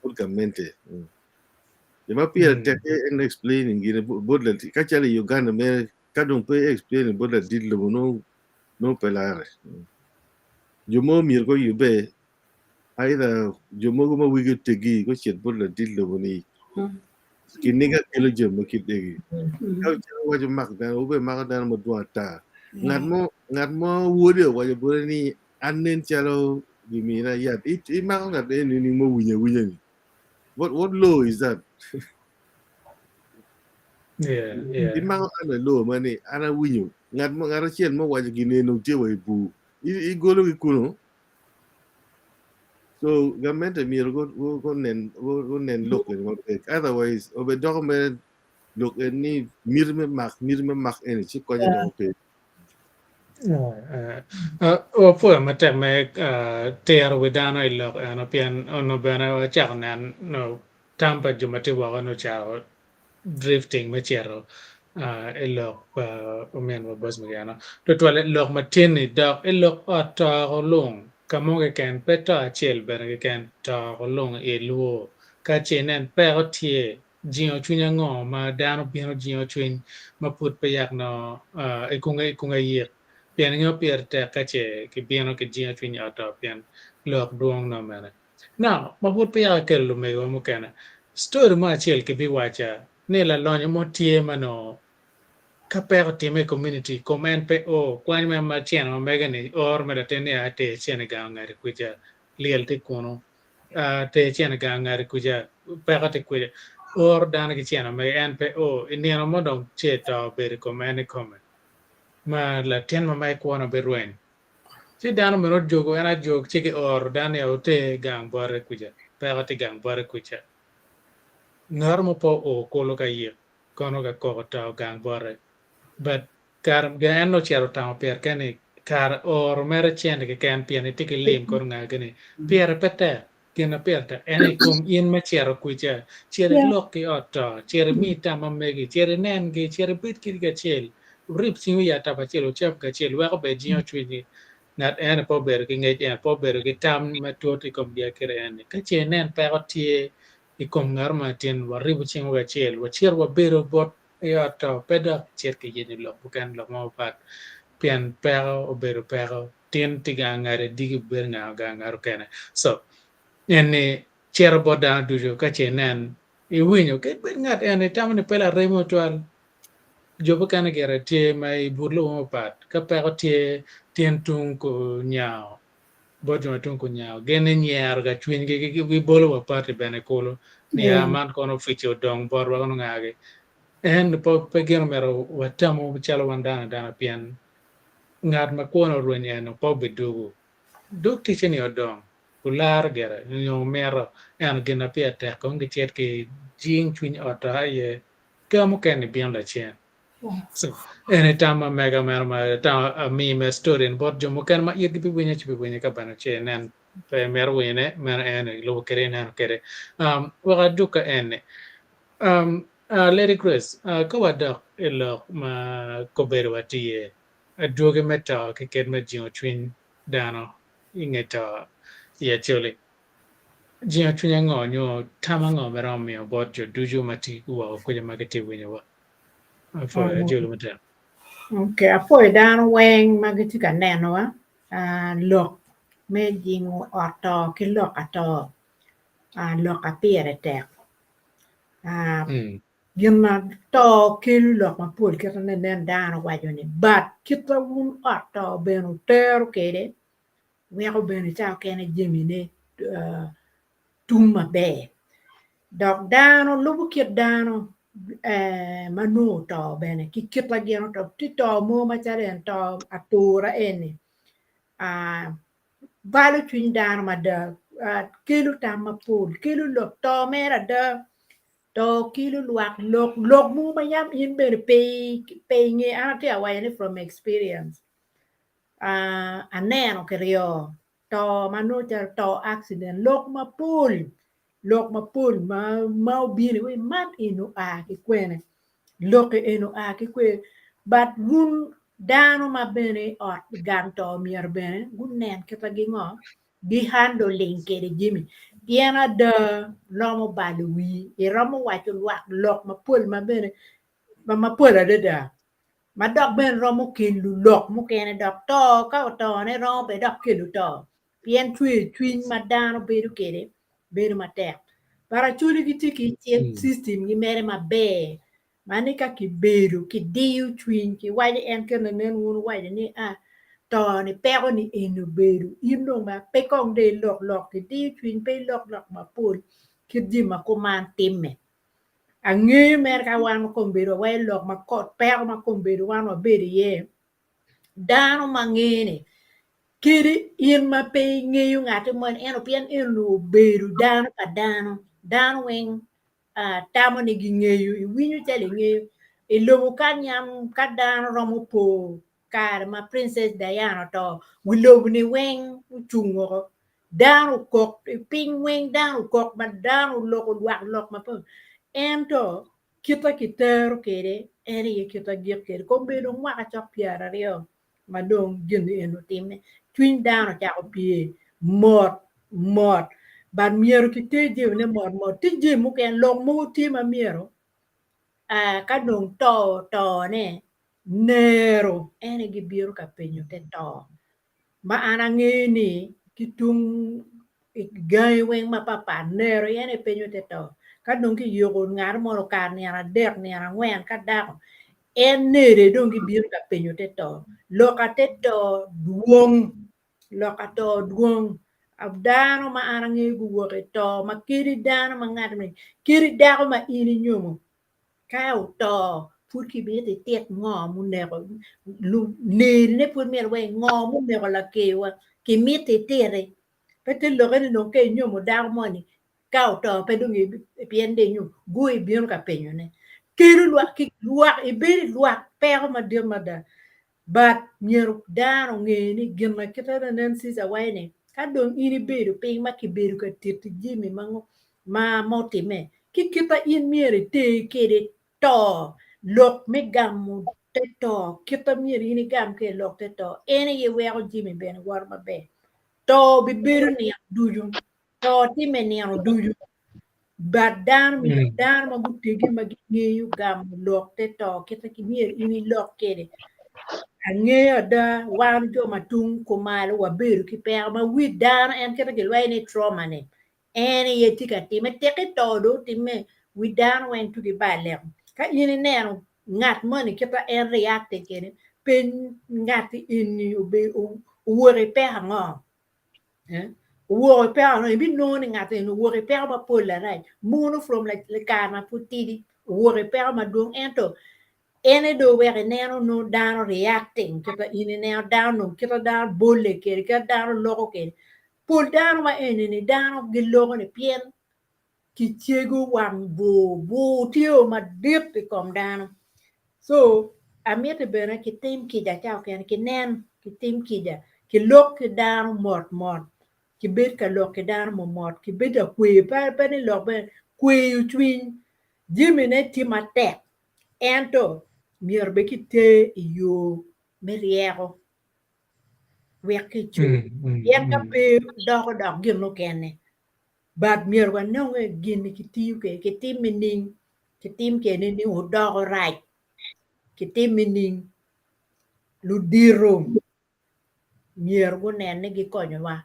bot gamente. Gima pire tek en explaining gine bot la ka calo i Uganda mere ka dong pe explaining bot ladit lobo nongo nongo pe lare. Jo mogo myero guyubbe either jo mogo ma wigi otegi gucit bot ladit lobo ni kiniga kelo jami ma kit egi. Ka calo waco mak dano wube mako dano madwong ata. Ngat mo ngat mo wode owaco bote ni an nen calo gimina yat imako ngat eni ni mo winyo awinya ni. What what law is that? Yeah, yeah. Imako an a law ma ni an awinyo ngat mo ngat acel mo waco gin eno tye wa i bur igolo ki kuno so gamente myero go go go nen go go nen lok eni maber otherwise obe doko mere lok en ni miti me mak miti me mak eni ci konye doko pe. Wapwoyo matek me tiro wi dano i lok eno pien onongo bene wacako neno tam pa jo ma tye woko ni ocako drifting me cito i lok pa ominwa Bosmic eno. Tutwalle lok ma tye-ni dok i lok ot toko lung ka mo keken pe to acel bene keken toko lung i lwor ka ce inen peko tye Jingo cwiny ango ma dano bino jingo cwiny ma pud pe yak nongo i kunge yik? Pien ingeyo pire tek ka ce kibino ki jingo cwiny i ot to pien lok dwong nongo mene. Now, ma pud peya akelo lumegiwa mukene, story mo acel kibiwaca ni lalonyo mo tye ma nongo ka peko otime i community kom en pe o, kwany mere ma cene ma mege ni oro me latin ni a ter cene gang ngati kwica lyel tye kunu. ter cene gang ngati kuca, peko tye kwede, oro dano ki cene mege en pe o, i nino mo dong ce to obedo i kom en ikome ma latin ma mege kwone birweny. Ci dano meno ojogo en ajog ci ki oro dano ni oter gang bote kuca, peko tye gang bote kuca. Ngat mo pe oo kulu ka yik kono ka koko to gang bote but Kare en ocito otamo pire kene ni kare oro mere cente keken pien etye ki lim kono nga gini pire pe tek gin ma pire tek en i kom in me cito kwica cit ilok ki ot to cit imi tam ma megi cit inen gi cit ibed kidi kacel wurib cingu i atabo acel wucam kacel weko bene jingo cwinyi ngat eni pe obedo ki ngec en pe obedo ki tam matut i kom gin kite eni ka ce inen peko tye i kom ngat mo atin waribo cingwa kacel wacito wabedo bot I ot to pe dok icit ki yenyo lok mukene lok mo mapat pien peko obedo peko tin tye gang ngati diki bedo gang ngat okene so eni cito bot dano ducu ka ce inen iwinyo kadi bed ngat eni itamo ni pe laremi tutwal jo mukene gire tye ma i but lobo mapat ka peko tye tin tung kunyango bot jo ma tung kunyango gin inyero ga cwinygi gibolo wa pati bene kulu ni a man kono opici odong botwa kono ngagi en pe gin omyero watamu calo wan dano adana pien ngat ma kwone orwenyo eno pe obidwogo dog ticce ni odong olaro gire nyo omito ento gin ma pire tek kong gicit ki jing cwiny ot aye ka mukene bino lacen. So, eni tam ma mega meno ma tam ami me story ni bot jo mukene ma itgi biwinyo ci biwinyo ka bene ce inen pe mito winyone meno en ilubo kede ineno kede. Um, wek adug ka eni. Um, uh, Lady Grace, uh, ka wadok i lok ma kobedo watye iye, adwogi me to ki kit me jingo cwiny dano i nge to i Acholi. Jingo cwiny ango nyo tam ango ma iromo miyo bot jo ducu ma tye woko kwede ma gitye winyowa? Apwoyo ajolo matek. Okay, apwoyo dano weng ma gitye ka nenowa lok me jingo ot to ki lok ato lok a pire tek. Gin ma to kelo lok mapol kit ma nen dano waco ni but kit ma wun ot to bene wutero kwede weko bene ca okene jamine tum maber. Dok dano lubo kit dano ma nongo oto bene ki kit ma gin oto. Tye to mo macalo en to atura eni balo cwiny dano mada kelo tam mapol kelo lok to mere ada to kelo lwak lok lok mo ma yam in bene pe inge an atye ka waco ni from experience aneno kiryo to ma nongo calo to accident lok mapol lok mapol ma obino iwaci man eni oa ki kwene lok eni oa ki kwene but wun dano ma bene i ot gang to myero bene gunen kit ma gingo gi handling kwede jami pien ada romo balo wii iromo waco lwak lok mapol ma bene mapol adada ma dok bene romo kelo lok mukene dok to ka otone romo bene dok kelo to pien cwer cwiny ma dano bedo kwede bedo matek. But acholi gitye ki cik system gi mere maber ma ni ka kibedo kidiyo cwiny kiwaco en kene nen wun wuwaco ni a to ni peko ni eni obedo in dong ba pe kong dong ilok lok kidiyo cwiny pe ilok lok mapol kit jami ma kuman timme. Angeyo mere ka wan kombeddi wawaco lok ma peko ma kombeddi wan wabedo iye, dano ma ngene kadi in ma pe ingeyo ngatti moni ento pien en onongo obedo dano pa dano, dano weng tamo ni gingeyo iwinyo calo ingeyo i lobo kany yam ka dano romo po kare ma Princess Diana oto wi lobo ni weng ocung woko Dano okok i piny weng, dano okok ma dano oloko lwak lok mapol. Ento kit ma kitero kwede en aye kit ma gik kwede. Kombeddi dong mwaka cok pyeraryo ma dong gin eni otimme, cwiny dano ocako pye mot mot. But myero kiter jamine mot mot. Tye jami mukene, lok mogo tye ma myero ka dong to otone, nero en aye gibino ka penyo te to. Ma an angeyo ni ki tung i gangi weng mapatpat nero en aye penyo te to. Ka dong kiyiko ngat mo okato nino adek nino angwen ka dako en nere dong gibino ka penyo te to. Lok a te to dwong lok a to dwong dano ma an angeyo guwok i to ma kadi dano ma ngat moni kadi dako ma in inyomo Ka oto, pud kimito itit ngo muneko, nerine pud myero iwek ngo muneko lakewa, kimito ititi. Pe te lokke ni dong ka inyomo dako moni ka oto pe dong pien dong inyomo, go ibino ka penyone. Kelo lwak ki lwak ibedo i lwak peko madit mada. But myero dano onge ni gin ma kite ma nen Caesar waco ni ka dong in ibedo piny ma kibedo ka titi jami ma mutimme ki kit ma in myero iter kwede to lok me gamo te to kit ma myero in igam kwede lok te to en aye weko jami bene woto maber. To bibedo nino ducu. To timme nino ducu. But dano myero dano ma gutegi ma gingeyo gamo lok te to kite ki myero in ilok kwede. Angeyo ada wan jo ma tung kumalo wabedo ki peko ma wi dano en kite gilwenyo ni trauma ni en aye tye ka timme teki to dong otimme wi dano weng tugi balle. Ka in ineno ngat moni kit ma en reacting kwede peny ngat eni obedo owok i peko ango? Owok i peko ango? Ibinongo ni ngat eni owok i peko mapol larac mono from kare ma pud tidi owok i peko madwong ento en aye dong oweko ineno nongo dano reacting kit ma in ineno dano nongo kit ma dano bole kwede kit ma dano loko kwede pol dano ma eni-ni dano giloko ni pien kicego wang bur, bur tye o madit i kom dano. So amiti bene kitim kica ca okene kinen kitim kica kilok ki dano mot mot kibed ka lok ki dano momot kibed ka kweyo pe ni lok bene kweyo cwiny jamine tye matek ento myero bed kiter i yo me ryeko wek kicung pien ka pe doko dok gin mukene. But myero wanonge gin ni kitiyo kwede kitim nining, kitim kwede nining odoko rac, kitim nining ludito myero gunen ni gikonyowa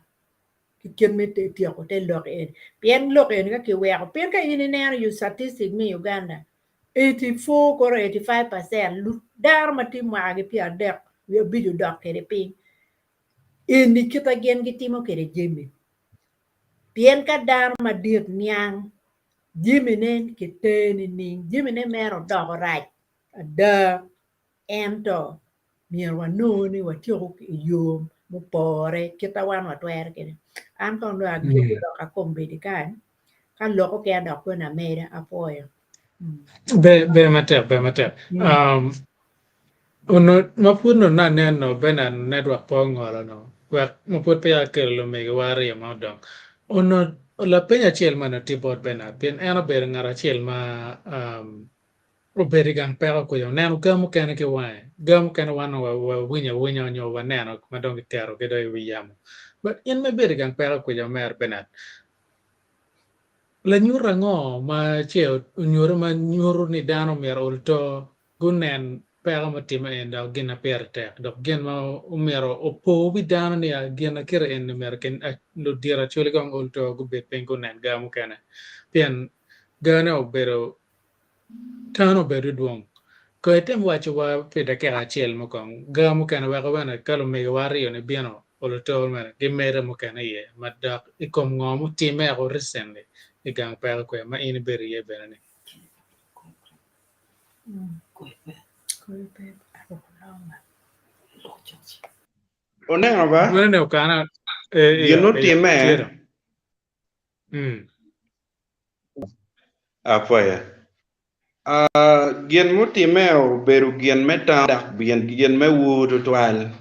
ki kit me tyeko te lok eni pien lok eni ka kiweko pien ka in ineno yo statistic me Uganda 84 koro 85% dano ma tye mwaka ki 30 wiye abic odok kwede piny eni kit ma gin gitimo kwede jami pien ka dano madit niang jamine kiter nining jamine mere odoko rac ada Ento myero wanongo ni watyeko i yo mupore kit ma wan watwero kwede. An kong dong agiko lok akombeddi kany, ka lok okene dok kwene ameda, apwoyo. Ber, ber matek, ber matek. Um, ono, ma pud nongo aneno Bernard network pe ongolo no, wek ma pud peya akelo lumegiwa aryo ma odong. Ono lapeny acel ma onongo tye bot Bernard, pien en obedo ngat acel ma um, Obedo i gang peko kuca, oneno ga mukene ki wange, ga mukene wan wawinyo awinya nyo waneno ma dong kiketogi dong i wi yamo. But in ma ibedo i gang peko kuca omera Bernard, lanyut ango ma ce onyuto ma nyuto ni dano myero ol to gunen peko mutimme eni dok gin ma pire tek dok gin ma omyero opo wi dano ni gin ma kite eni myero ludito Acholi kong ol to gubed piny gunen ga mukene pien gane obedo Tano obedo dwong. Ko item waco wa pi dakika acel mukong ga mukene weko bene ka lumegiwa aryo ni bino oluto mene gimede mukene iye ma dok i kom ngo mutime eko recently i gang peko kwe ma in ibedo iye bene ni. Oneno ba? Meno ne okana eh, Gin iyo, iyo, mutimme tye dong. Mm. Apwoya. Ah, gin mutimme obedo gin me tam dok gin me wur tutwal.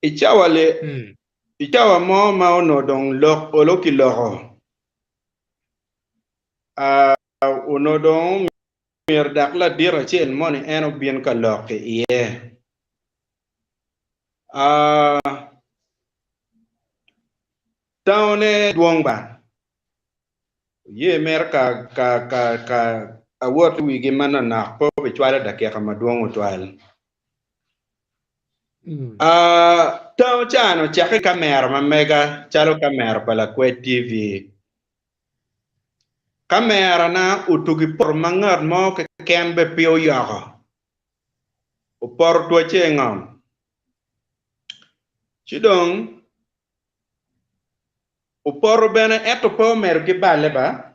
I cawa li, Mm. i cawa mo ma onongo dong lok olo kiloko, ah, onongo dong myero dok ladit acel moni en obin ka lok iye. Ah, taone dwong ba. Oye mere ka ka ka ka awot i wigi manonok pe obicwalo dakika madwong otwal. Mm. Ah, tao can ocakke kamera ma mega calo kamera pa Lakwed TV. Kamerana otugi poto ma ngat mo keken be pe oyoko. Opoto twacce i ngom. Ci dong opoto bene ento pe omedo ki balle ba.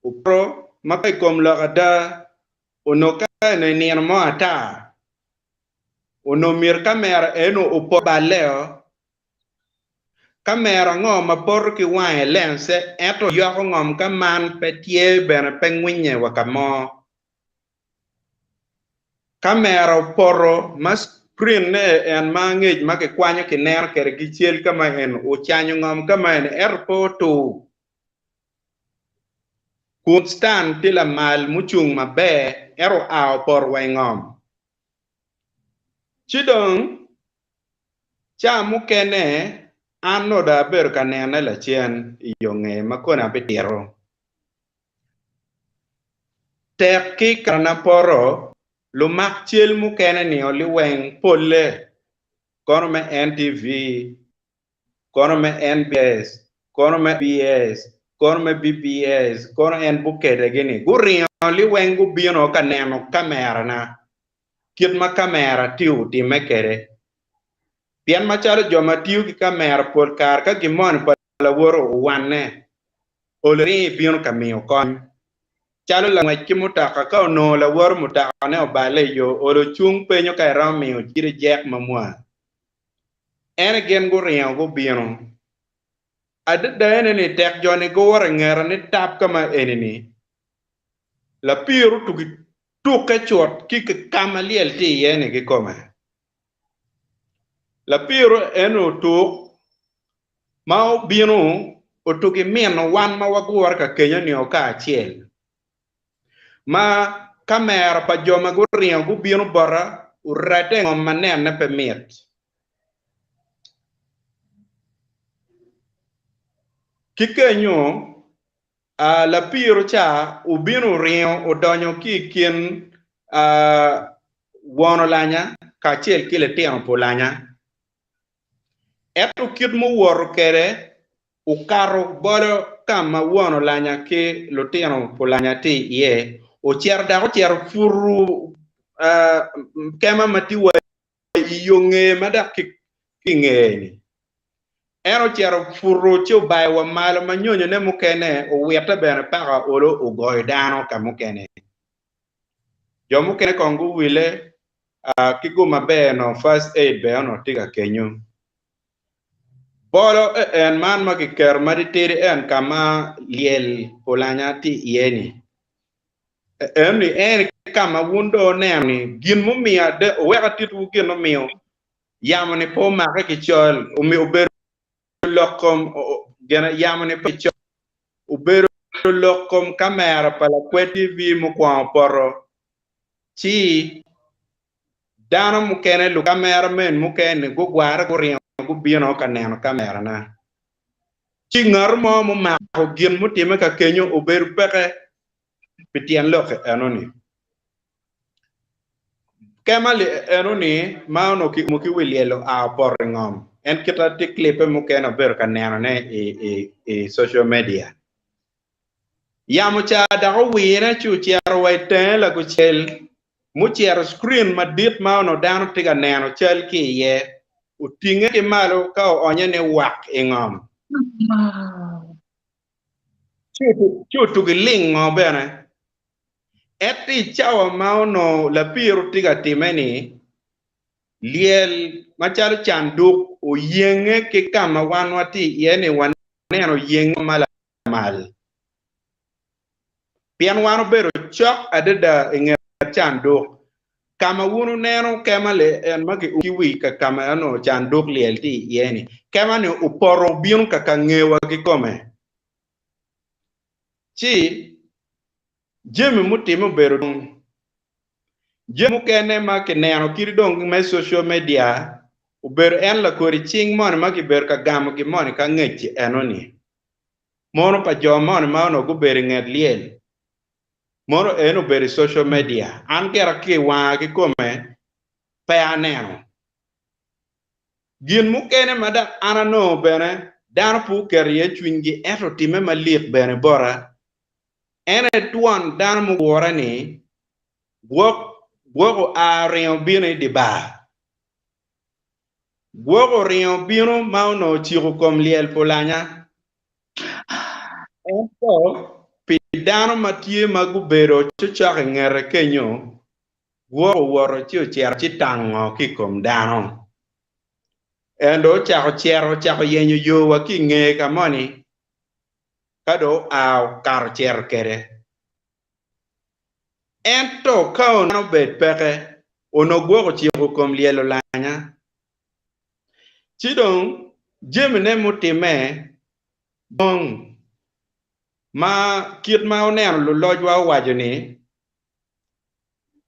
Opoto ma ka i kom lok ada onongo ka eno i nino mo ata onongo myero kamera eno opot balleo. Kamera ango ma poto ki wange lense ento yoko ngom ka man pe tye bene pe ngwinye wa ka mo. Kamera opoto ma screen-ne en ma angec ma kikwanyo kineno kwede ki cal ka ma en ocanyo ngom ka ma eni ento pe otur kun stand tye lamal mucung maber ento oa opoto wa i ngom. Ci dong ca mukene an nongo dong abedo ka nene lacen i yo ngeye ma koni abitito. Tek ki kana poto, lumak cal mukene nio liweng polle, kono me NTV, kono me NBS, kono me BS, kono me BBS, kono en bukede-gi-ni, guringo liweng gubino ka neno kamerana, kit ma kamera tye otimme kwede. Pien macalo jo ma tiyo ki kamera pol kare ka gin moni pa lawote owanne, olo ringo ibino ka miyo kony. Calo langwec ki mutoka, ka onongo lawote mutokane oballe i yo, olo cung penyo ka eromo miyo cite jek mamwa. Ene gin guringo gubino. Adada ene ni tek jo-ni guwoto i ngeta ni tap ka ma eni-ni, lapir otugi tukke cut ki ka ma lyel tye iye-ni kikome. Lapiro eno otuk ma obino otugi mino wan ma wagure ka kenyo nio kacel, ma kamera pa jo ma guringo gubino bota oredde i ngom ma nenne pe mit. Ki kenyo, lapiro ca obino oringo odonyo ki i kin won olanya kacel ki litino pa olanya. Ento kit muwoto kwede okato bolo ka ma won olanya ki lutino pa olanya tye iye, ocito dok ocito oputo kema ma tye wa i yo ngeye ma dok ki i ngeye-ni. En ocito oputo ci obayo wa malo ma nyonyone mukene owitte bene paka olo ogoyo dano ka mukene. Jo mukene kong guwile ki gum maber no first aid bene onongo tye ka kenyo. Bolo en man ma kiketo matitidi en ka ma lyel olanya tye iye-ni. Eno ni en ka ma wun dong wuneno ni gin mumiyo owek atitwu gin mumiyo yamo ni pe omake ki col, omiyo obedo lok kom gin yamo ni pe col, obedo lok kom kamera pa lakwed TV mukwongo poto, ci dano mukene lukamera men mukene gugware guringo gubino ka neno kamerana. Ci ngat mo mumako gin mutimme ka kenyo obedo peke pi tyen lok enoni. Kema enoni ma onongo kiumo ki wi lyel oa opoto i ngom. En kite tye klippe mukene wabedo ka nenone i social media. Yamo ca dok owine ci ocito wa i tenge lagucel mucito screen madit ma onongo dano tye ka neno cal ki iye otinge ki malo ka oonye ni wak i ngom. Ci otugi lingo bene. Ento i cawa ma onongo lapiro tye ka time-ni, lyel macalo canduk oyenge ki ka ma wan watye iye-ni waneno yenge ma lamal. Pien wan obedo cok adada i nget canduk, ka ma wun wuneno kema en ma kiumo ki wi ka ka ma onongo canduk lyel tye iye-ni, kema-ni opoto obino ka ka ngewa kikome. Ci jami mutimme obedo dong jami mukene ma kineno kadi dong me social media obedo en lakodi cing moni ma kibedo ka gamo gin moni ka ngec enoni. Mono pa jo moni ma onongo gubedo i nget lyel mono en obedo i social media an gira ki i wanga kikome pe aneno. Gin mukene ma dok an anongo bene dano pe oketo iye cwinygi ento otimme malik bene bota, en aye twon dano mugure-ni gwok gwok oa oringo obino i dye bar. Gwok oringo obino ma onongo ociko kom lyel pa olanya. Ento pi dano ma tye ma gubedo cocok i ngete kenyo, Gwok owoto ci ocito ci tango ki i kom dano. En dong ocako cito, ocako yenyo yo wa ki i ngeye ka moni, ka dong oa okato cito kwede. Ento ka onongo obed peke, onongo gwok ociko kom lyel olanya. Ci dong jamine mutimme dong ma kit ma wuneno lulocwa owaco ni,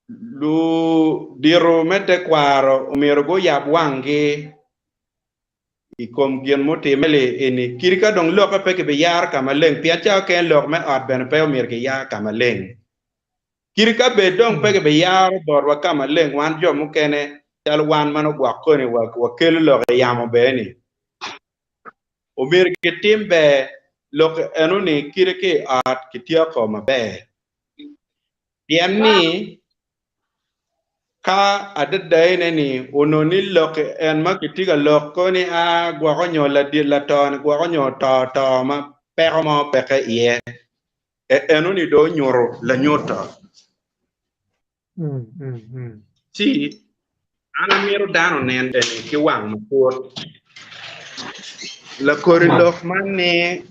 Ludito me tekwaro omyero guyab wanggi i kom gin mutimme eni kadi ka dong lokke pe kibiyaro ka maleng pien cawa kene lok me ot bene pe omyero kiyar ka maleng. Kadi ka bed dong pe kibiyaro botwa ka maleng wan jo mukene calo wan ma nongo gwok koni wakelo lok i yamo bene-ni omyero gitim ber lok enoni kadi ki i ot kityeko maber. Pien ni, ka adadaine ni onongo ni lok en ma kitye ka lok ko ni a gwoko nyo ladit lato-ni gwoko nyo oto to ma peko mo peke iye, enoni dong onyuto lanyut to. Ci an amito dano onen eni ki wang matut. Lakodi lok man ni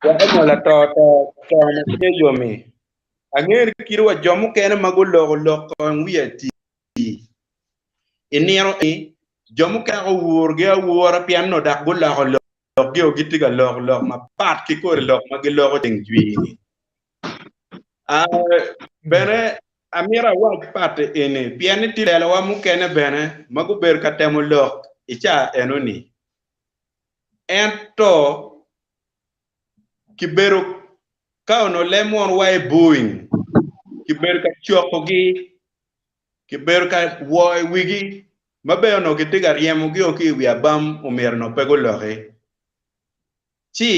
weko nyo lato to to ma cwinye yomi. Angeyo ni kadi wa jo mukene ma guloko lok kong wiye ati i nino eni, jo mukene owurogi awura pien onongo dok guloko lokgi o gitye ka loko lok mapat ki kodi lok ma giloko ceng jwi-ni. Bene amito awac pat eni pien ni tye telowa mukene bene ma gubedo ka temo lok i caa enoni. Ento kibedo ka onongo leb munu wa i booing, kibedo ka cokogi, kibedo ka wo i wigi ma bene onongo kitye ka ryemogio ki i wi abam omyero onongo pe guloki. Ci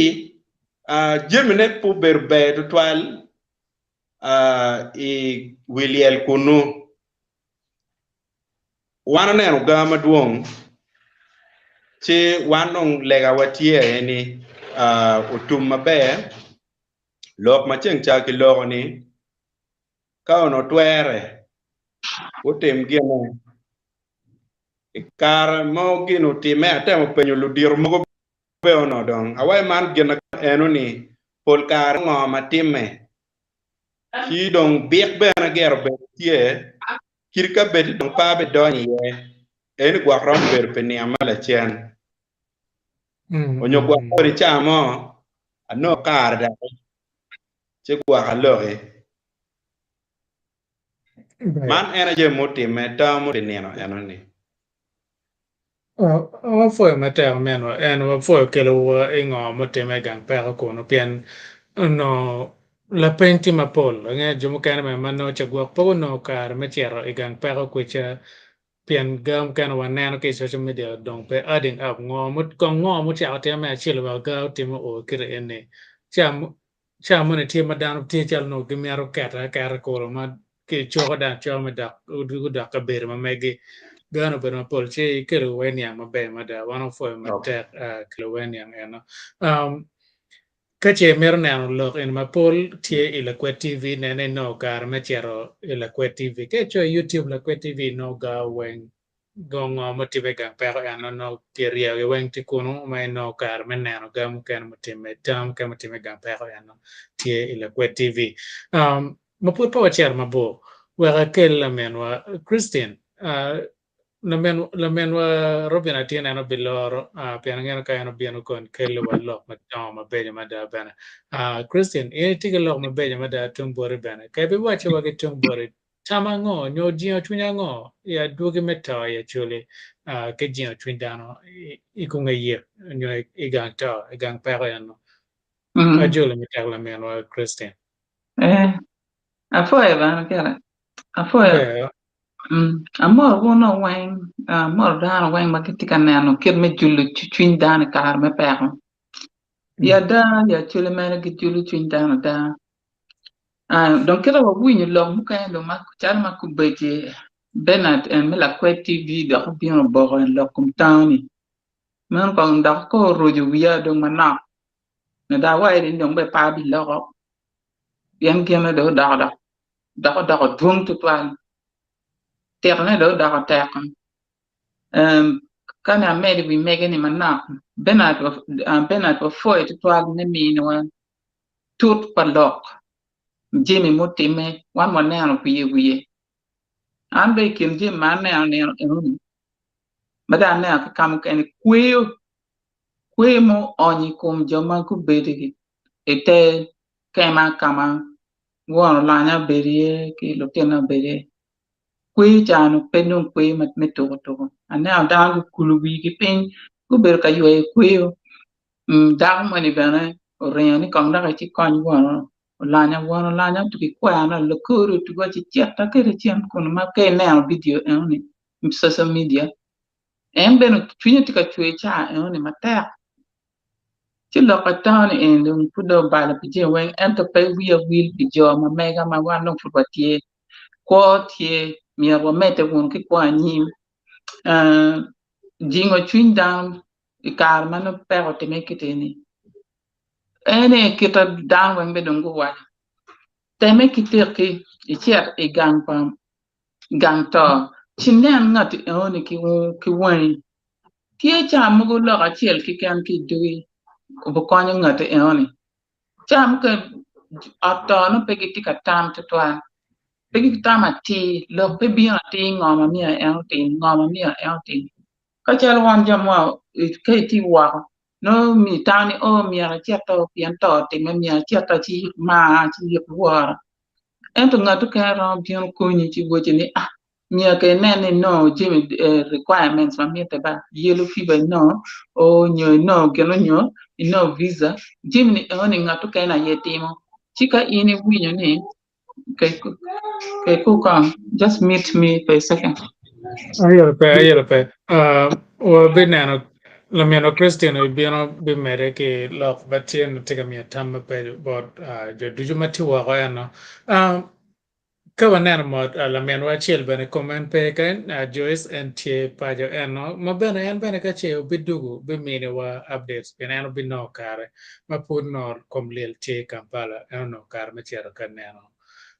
jamine pe obedo ber tutwal i wi lyel kunnu. Wan oneno ga madwong ci wan dong legawa tye aye ni otum maber lok ma ceng ca kiloko ni ka onongo twere gutim gine i kare mo gin otime atemo penyo ludito mogo bene onongo dong awaci man gin eno ni pol kare ngo ma timme ci dong bik bene gero bedo tye Kit ka bed dong pe abidonyo iye, eni gwok romo bedo pi nino ma lacen. Onyo gwok kodi ca mo anongo kare doki ci gwok aloki. Man en aye jami mutimme tam pi nino enoni. Wapwoyo matek ominwa en wapwoyo kelowa i ngo mutimme i gang peko kunu pien onongo lapeny tye mapol angeyo jo mukene bene ma nongo ca gwok pe gunongo kare me cito i gang peko kwica pien ga mukene waneno ki i social media dong pe adding up ngo kong ngo mucako time me acel wek ga otime oo kite eni ca Ca moni tye ma dano tye calo nongo gimito kete aketa kulu ma kicoko dano acoka me dok gudok kabedo ma megi. Gano obedo mapol ci ikelo wa niang maber mada. Wan wapwoyo matek kelo wa niang eno. Ka ce imito neno lok eni mapol tye i Lakwed TV nene inongo kare me cito i Lakwed TV. Ka icoyo i YouTube Lakwed TV inongo gar weng. Go ngo mutimme i gang peko eno nongo kiryeyogi weng tye kunu ma inongo kare me neno ga mukene mutimme tam mukene mutimme i gang peko eno tye i Lakwed TV. Um, ma pud pe wacito mabor wek akel laminwa Christine uh, lamin laminwa Robin Atin en obiloro uh, pien angeyo ka en obino kon kelliwa lok madongo mabeco mada bene. Uh, Christine in itye ki lok mabeco mada tung boti bene ka ibiwacciwa ki tung boti Tam ango nyo jingo cwiny ango i adwogi me to i Acholi ki jingo cwiny dano i kunge yik nyo i gang to i gang peko eno? Ajoli me tek laminwa Christine. Eh, apwoyo bene kere. Apwoyo. Amoro wun weng, amoro dano weng ma gitye ka neno kit me julo cwiny dano i kare me peko. I ada, i Acholi mere gijulo cwiny dano ada. Dong kit ma wawinyo lok mukene dong calo ma kubece Bernard en me Lakwed TV dok obino oboko en lok kom tango-ni meno kong dok kong oroco wiya dong manok nyo dong awaco ni dong bene pe abiloko pien gine dong odoko dok odoko dwong tutwal titone dong odoko tek ka ni amedo i wi mege-ni manok Bernard wapwoyo tutwal me miniwa tut pa lok, jami mutimme, wan waneno wiye wiye. An bene i kin jami ma aneno nino enoni, ma dong aneno ki ka mukene, kweyo, kweyo ma oonyo i kom jo ma gubedo i te kema ka ma won olanya obedo iye ki lutinone obedo iye. Kweyo ca onongo pe dong kweyo me tuko tuko. Aneno dano gukulo wigi piny, gubedo ka yweyo kweyo. Dako moni bene oringo ni kong dok ecikony won olanya, won olanya otugo ki kwerone lakore otugo ci cita kwede cen kunu ma ka ineno vidio enoni i social media en bene cwinye tye ka cwer caa enoni matek ci lok ata ni eni dong pud dong obalo pi jami weng ento pe wiya wil pi jo ma mega ma wan dong pud watye kwo tye myero wamedde wunu ki kwo anyim jingo cwiny dano i kare ma nongo peko otimme kiti ni en aye kite dano weng bene dong guwaco temme ki tekki icit i gang pa gang to ci nen ngat enoni ki wangi tye ca mogo lok acel keken ki i dogi obikonyo ngat enoni ca mukene ot to nongo pe gitye ka tam tutwal pe gitamo atir lok pe bino atir ngo ma myero en otim ngo ma myero en otim. Ka calo wan jo mua ka itye woko nongo mi itamo ni o myero acito pien to otimme myero acit aciyik maa aciyik wora ento ngat mukene romo bino konyi ci wacci ni ah. Myero ke inen ni inongo jami requirements ma mitte ba, yellow fever inongo or nyo inongo gin onyo inongo visa, jami ni eno ni ngat okene aye timo. Ci ka in iwinyo ni okay kong just mute me for a second. Ayelo pe, ayelo pe. Uh, wabineno laminwa Christine obino bimede ki lok ma tye tye ka miyo tam mabeco bot uh, jo ducu ma tye woko eno. Uh, Ka waneno mot, laminwa acel bene kome en pe kany, Joyce en tye paco eno ma bene en bene ka ce obidugu biminiwa updates pien en obinongo kare ma pud onongo kom lyel tye i Kampala en onongo kare me cito ka neno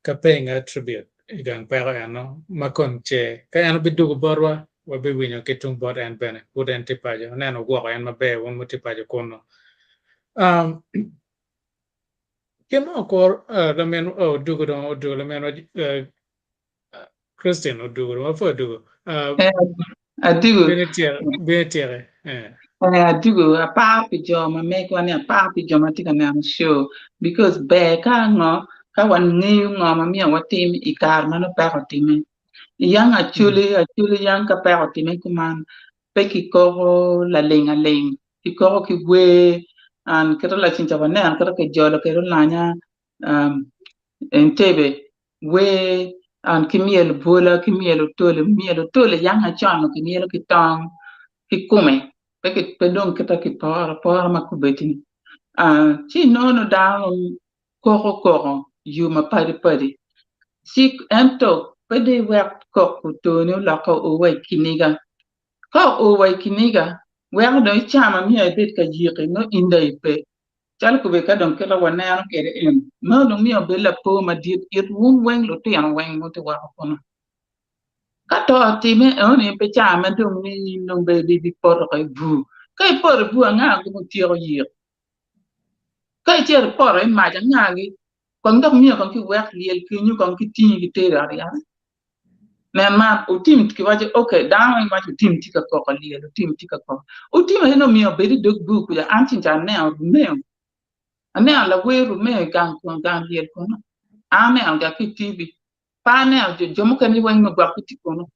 ka paying a tribute i gang peko eno ma kon ce ka en obidugu botwa wabiwinyo ki tung bot en bene pud en tye paco aneno wugwoko en maber wun mutye paco kunu. Kit ma okor lamin odugo dong odugo laminwa Christine odugo dong wapwoyo dugo. Adugo. Bino ityeke. Adugo aparo pi jo ma megwa ni aparo pi jo ma tye ka neno show because ber ka ngo ka wangeyo ngo ma myero watim i kare ma nongo peko otime. Yang acholi acholi yang ka peko otime kuman pe kikoko laling aling kikoko ki wer and kit ma lacen ca waneno kit ma kijolo kwede olanya Entebbe wer and ki myelo bwola ki myelo otole myelo otole yang acon onongo kimyelo ki tong ki kome pe dong kit ma kiporo apora ma kobeddi-ni ci inongo ni dano koko koko i yo mapadi padi ci ento pe dong iwek koko otoni olokke oo wa i kiniga Ka oo wa i kiniga, weko dong icam ma myero ibed ka yiki nongo in dong ipe. Calo kobedi ka dong kita waneno kwede eni, meno dong myero obed lapor madit it wun weng lutino weng ma wutye woko kunu. Ka to otime, enoni pe ca ma dong ni in dong bene ibipoto oko i bur. Ka ipoto i bur anga gi ma otyeko yik? Ka icito ipoto i mac anga gi? Kong dok myero kong kiwek lyel kenyo kong kitingi kiteri i ot yat. Nen man, otim kiwaco ok dano weng waco otim tye ka koko lyel otim tye ka koko otim aye nongo myero obed i dog bur kuca an ceng ca aneno Romeo aneno lawer Romeo i gang kun gang lyel kunu an aneno ga ki i TV pe aneno jo jo mukene weng nongo gwok gitye kunu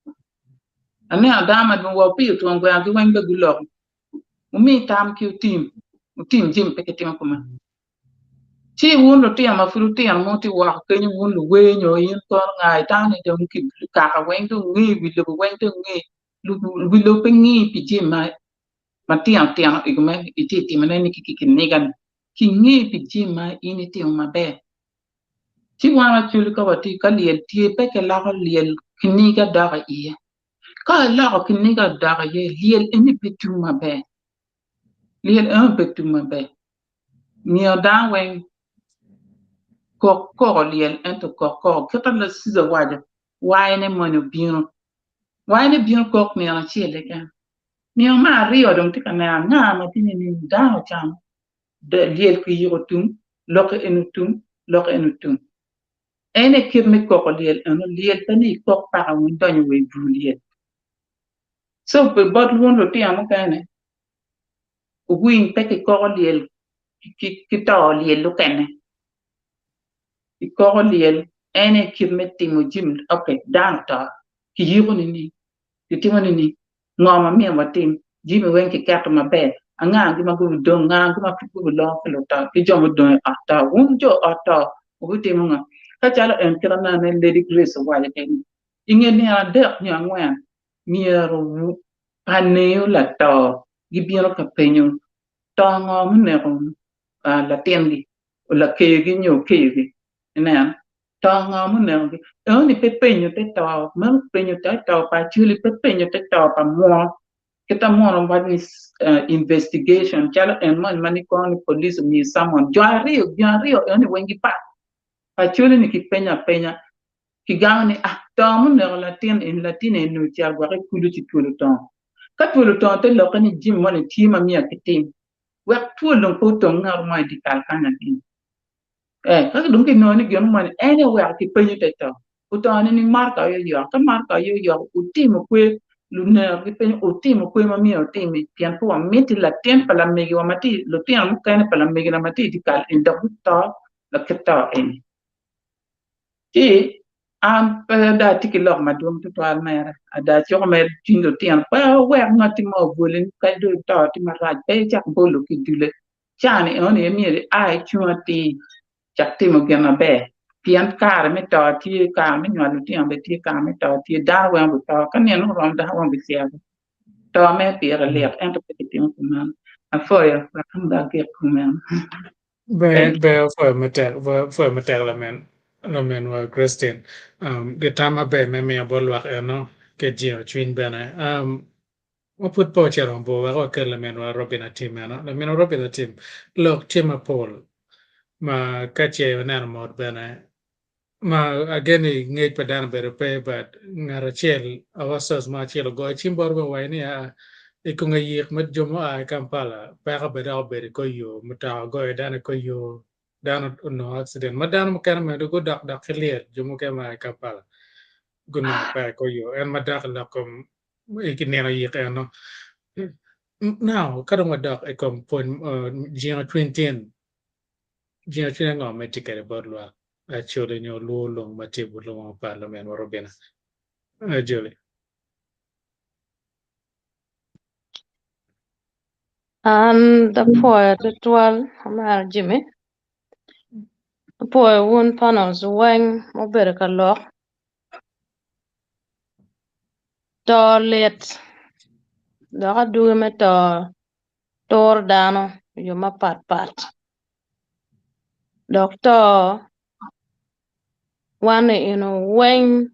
aneno dano madwong wa Opiyo twon gweno gi weng bene guloko wumi tam ki otim otim jami pe kitimo kuman. Ci wun lutino ma pud wutino ma wutye woko kenyo wun luwer nyo in kono nga itamo ni dong kaka weng dong nge wi lobo weng dong nge wi lobo pe ngi pi jami ma tino tino ego ma itye ka timone ni ki kiniga ni ki nge pi jami ma in itimo maber ci wan actually ka watye ka lyel tye pe kiloko lyel kiniga dok iye ka iloko kiniga odok iye lyel eni pe tum maber lyel eno pe tum maber. Myero dano weng kok koko lyel ento kok koko kit ma Laciza owaco wayone moni obino wayone bino kok nino acel keken nino me aryo dong tye ka neno anga ma tye ni dano ocamo lyel kiyiko tum lokke eni otum lokke eni otum en aye kit me koko lyel eno lyel pe ni ikok paka wun idonyo wa i bur lyel co bot wun lutino mukene Owiny pe kikoko lyel ki to lyel okene. Kikoko lyel en aye kit me timo jami ok dano oto kiyiko nining kitimo nining ngo ma myero watim jami weng kiketo maber anga gi ma gubidong nga gi ma pud gubilongo ki luto ki jo mudong i ot to wun jo ot to wubitimo ngo ka calo en kit ma nene Lady Grace owaco kwede inge nino adek nyo angwen myero Aneyo lato gibino ka penyo to ngo muneko latingi lakeyogi nyo okeyogi ineno to ngo munekogi enoni pe penyo te to meno penyo te to pa Acholi pe penyo te to pa muno kit ma muno waco ni investigation calo en moni ma nikono ni police omiyo summon jo aryo gin aryo enoni weng gipat pa Acholi ni kipenyo apenya Kigamo ni, Ah, to muneko latin eni, latin eni ocito gwok i kulu ci twol otongo. Ka twol otongo te lokke ni jami moni tye ma myero kitim wek twol dong pe otong ngat mo i dyekal kany atir. Eh, ka dong kinongo ni gin moni en aye oweko kipenyo te to. Otongo ni ni motoka aye oyoko. Ka motoka aye oyoko, otimo kwer, lunero gipenyo otimo kwer ma myero otimi pien pe wamiti latin pa lamegiwa ma tye, lutino mukene pa lamegina ma tye i dyekal eni dok guto lakit to eni. Ci An pe dong atye ki lok madwong tutwal mere, ada acuko mere cwiny lutino pe wuwek ngatti mo obwoli kadi dong ito tye marac pe icak bolo ki dule caa ni enoni aye myero ia icung atir cak timo gin maber pien kare me to tye kare me nywalo lutino bene tye kare me to tye dano weng obito ka nino oromo dano weng obicito to mere pire lit ento pe kitimo kuman apwoyo wek an dong agik kumeno. Ber ber apwoyo matek apwoyo matek lamin laminwa Christine um, gitam maber me miyo bot lwak eno ki jingo cwiny bene um, ma pud pe ocito mabor wek wakel laminwa Robin Atim eno laminwa Robin Atim lok tye mapol ma ka ce waneno mot bene Ma ageno ni ngec pa dano obedo pe but ngat acel our source mo acel ogoyo cim bote bene owaco ni aa i konge yik me jo mua i Kampala peko bene dok obedo i kor yo mutoka ogoyo dano i kor yo dano onongo accident ma dano mukene bene gudok dok ki lyel jo mukene ma i Kampala gunongo peko i kor yo en madok i lok kom i nino yik eno. Now ka dong wadok i kom pwony jingo cwiny tin Jingo cwiny ango ma itye kwede bot lwak Acholi nyo luo lung ma tye i but lobo mapat laminwa Robina? Acholi. An apwoyo tutwal omera Jimmy, apwoyo wun panels weng ma wubedo ka lok. To lit dok adwogi me to turo dano i yo mapatpat dok to wan eno weng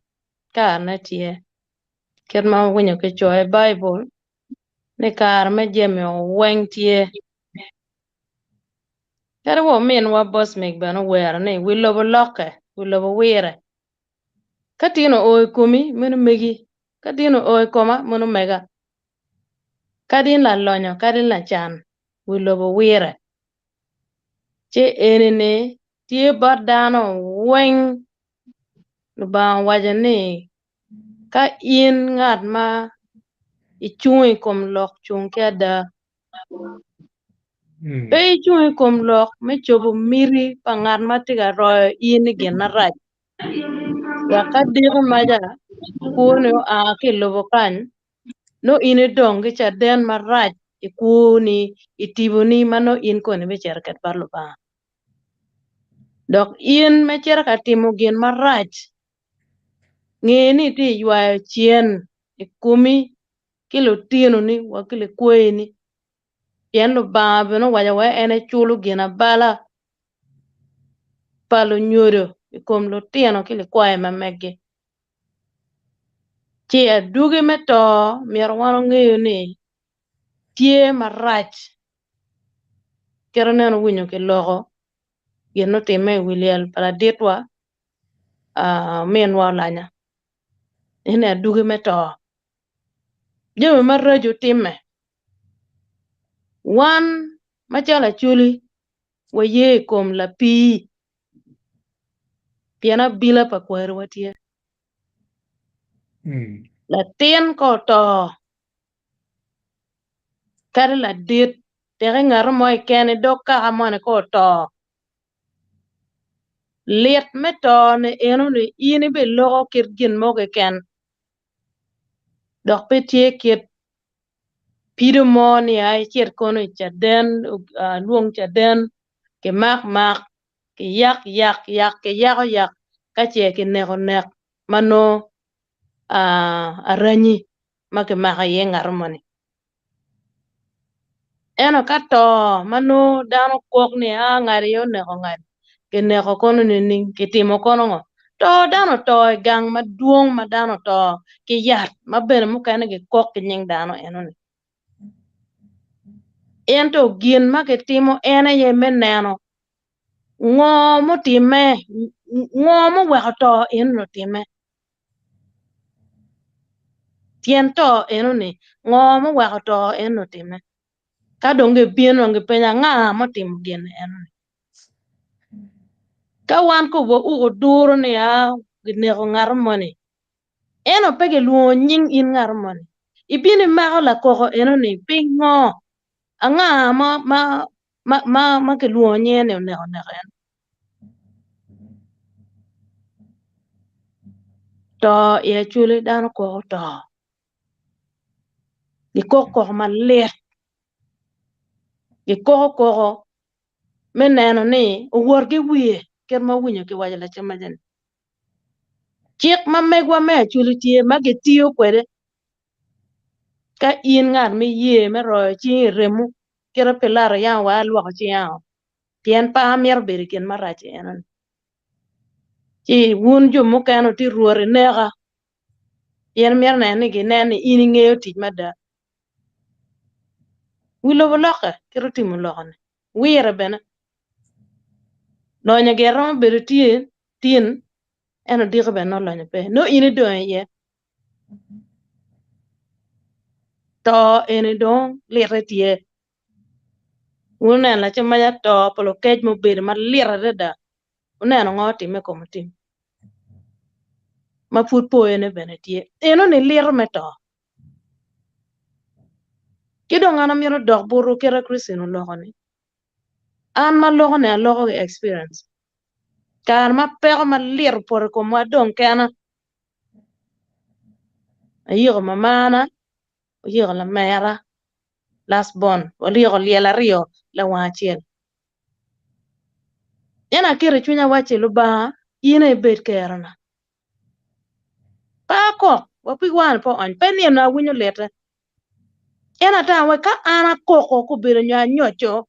karene tye kit ma wawinyo kicoyo i Baibul ni kare me jami weng tye. Kadi wa ominwa Bosmic bene owero ni wi lobo lokke, wi lobo wire. Ka tin oo i komi meno megi, ka tin oo i koma meno mega. Kadi in lalonyo kadi in lacan, wi lobo wire. Ci eni-ni tye bot dano weng. Lubanga owaco ni, Ka in ngat ma icung i kom lok cung ki ada, pe icung i kom lok me cobo miti pa ngat ma tye ka royo in i gin marac, wek ka diko maca kwoni oa ki i lobo kany, nongo in idong ki caden marac i kwoni, i tiponi ma nongo in koni ibicito kwede bot Lubanga. Dok in ma icito ka timo gin marac, nge ni itye ka ywayo cen i komi ki lutinoni wa ki likwayini, pien Lubanga bene owaco wa en eculo ginabala pa lunyodo i kom lutino ki likwayo ma megi. Ci adwogi me to myero wan wangeyo ni tye marac kit aneno winyo kiloko gin mutimme i wi lyel pa laditwa ominwa Olanya eni adwogi me to jami maraco timme wan macalo Acholi waye i kom lapii pien abila pa kwariwa tye. Latin ka oto kadi ladit teki ngat mo keken i dog kaka moni ka oto lit me to-ni enoni in ibiloko kit gin mo keken dok pe tye kit pido mo ni a icit kono i caden lwong caden kimak mak kiyak yak yak kiyako yak ka ce kineko nek ma nongo aranyi ma kimako iye ngat moni. Ento ka to ma nongo dano kok ni aa ngat aye oneko ngat kineko kono nining kitimo kono ngo to dano oto i gang madwong ma dano oto ki yat ma bene mukene gikok ki nying dano enoni ento gin ma kitimo en aye me neno ngo mutimme ngo muweko to enoni otimme Tyen to enoni, ngo muweko to enoni otimme? Ka dong gibino gipenyo anga mutimo gin enoni? Ka wan ko wauko duro ni a gineko ngat moni, ento pe gilwongo nying in ngat moni, ibino imako lakoko enoni pingo? Anga ma ma ma ma ma kilwongo nyinge ni oneko neko en? To i Acholi dano koko to. Gikok koko malit. Gikoko koko me neno ni owot ki wiye kit ma owinyo kiwaco lacamaca-ni. Cik ma megwa me Acholi tye ma gitiyo kwede ka in ngat ma iye me royo cingi i remo kite Pilato yam wa alwoko cinga o pien pe amito bedo i gin marac enoni. Ci wun jo mukene wutye rwot ineka pien imito neno ni ginen ni in ingeyo tic mada. Wi lobo lokke kit otimo loko-ni, wire bene. Lonyo gire romo bedo tye tin ento diko bene nongo lonyo pe, nongo in idong iye. To eni dong lite tye. Wun wuneno lacen maca to pa lukec ma obedo malit adada, wuneno ngo otimme i kom otim ma pud poyone bene tye. Enoni lito me to. Ki dong an amito dok botwu kite Christine oloko-ni, an ma aloko-ni aloko ki experience. Kare ma peko malit opoto i komwa dong kena, ayiko mamana, oyiko lamera, last born, walyeko lyel aryo lawang acel. Ento aketo i cwinya awacci, Lubanga, in aye ibed kerona. Pe akok, wa pig wanga pe oony, pe nino awinyo litte. Ento ata wa ka an akoko gubedo nyo anyoco,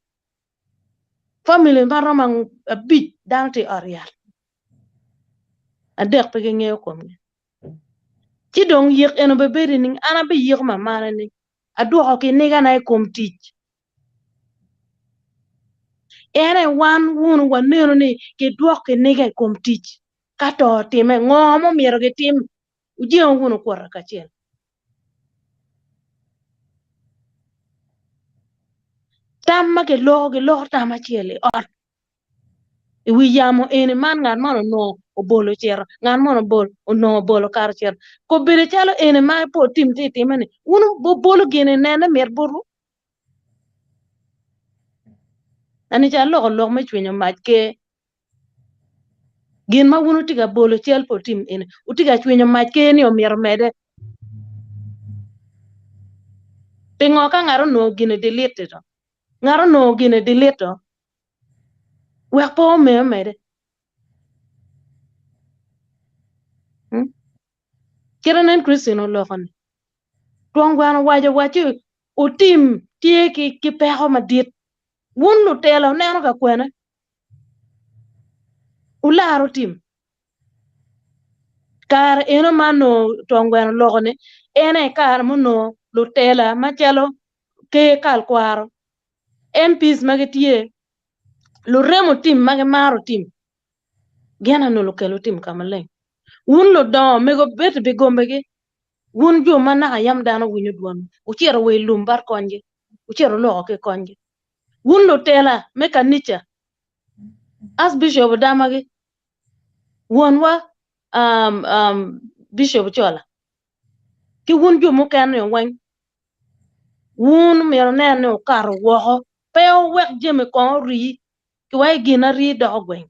famili ma romo abic dano tye i ot yat, adek pe gingeyo komgi. Ci dong yik eno obebedo nining? An abiyiko mamana ni adwoko kinigana i kom tic. En aye wan wunu waneno ni gidwok kiniga i kom tic ka to otime. Ngo ma omyero gitim? Wujengo wunu kwota kacel. Tam ma giloko, giloko tam acel i ot. I wi yamo eni man ngat man onongo obolo ocito, ngat man obolo onongo obolo okato ocito. Kobedo calo eni ma pe otim tye time-ni, wun wubolo gin inene mit botwu. Eni ca aloko lok me cwinyo mac ker. Gin ma wun wutye ka bolo cal pa otim eni, wutye ka cwinyo mac ker ni omyero omedde. Pingo ka ngat onongo gin delete to? Ngat onongo gin delete to? Wek pe ome omedde. Hmm? Kit nen Christine oloko ni, twon gweno owaco wacci otim tye ki, ki peko madit. Wun lutela wuneno ka kwene? Wular otim. Kare eno ma onongo twon gweno oloko ni, en aye kare ma onongo lutela macalo ker kal kwaro, MPs ma gitye, lurem otim ma gimaro otim, gin aye onongo lukel otim ka maleng. Wun ludongo mego bed pi gombegi, wun jo ma naka yam dano winyo dwanwu, wucito wa i lum bat konygi, wucito wuloko ki konygi. Wun lutela me kanica, Archbishop Odamagi, wonwa um, um, Bishop Ochola, ki wun jo mukene weng, wun myero wunen ni wukato woko, pe wuwek jami kong orii, ki wa i gin arii doko gweng.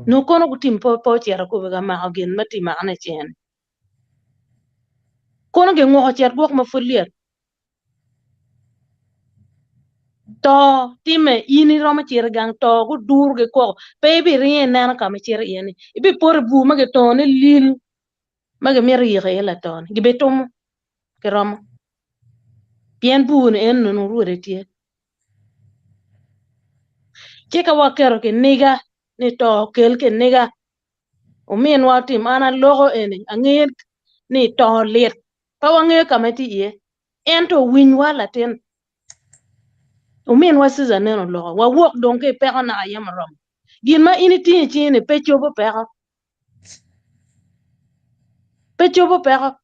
Nongo kono gutim pe pe ocito kome ka mako gin ma tye makone i cinge-ni. Kono ginguko cet gwok ma pud lyet. To timme in iromo cito i gang to guduro gikoko pe ibiringo ineno ka ma icito iye-ni. Ibipoto i bur ma gitongo ni lil ma gimito yiko iye lato-ni gibitumo kiromo pien bur-ni eno nongo rwode tye. Ci ka waketo kiniga ni to okel kiniga, ominwa otim an aloko eni angeyo ni to lit pe wangeyo ka ma itye iye ento winywa latin. Ominwa Susan nen oloko wawok dong ki i peko naka yam oromo. Gin ma in itingo i cingi ni pe cobo peko. Pe cobo peko.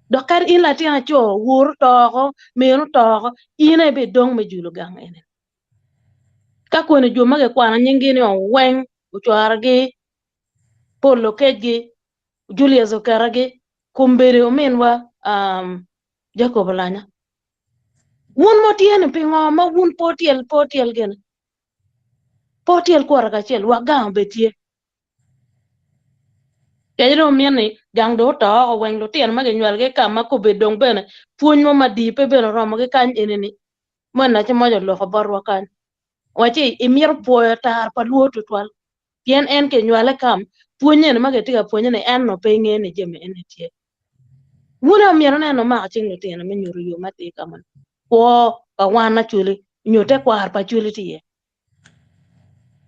Dok kadi in latin aco, woru oto oko, minu oto oko, in aye ibidong me julo gang eni. Ka koni jo ma gikwano nyinggi-ni weng ocwarogi, Paul okecgi, Julius oketagi, kombeddi ominwa um, Jacob Olanya. Wun ma wutye-ni pingo ma wun pe wutyel pe wutyel gini? Pe wutyel kwota kacel wek gang obed tye. Kadi dong mito ni gang dong oto oko weng lutino ma ginywalogi ka ma kobedi dong bene pwony mo madii pe bene oromogi kany eni-ni. Moni ace moc oloko botwa kany. Wacci imito pwoyo tar pa lwor tutwal pien en kinywale kam pwony eni ma kitye ka pwonye ni en onongo pe ngeyo ni jami eni tye. Wun aye myero nen omako cing lutino me nyuto yo matir ka ma kwo pa wan Acholi nyo tekwaro pa Acholi tye iye.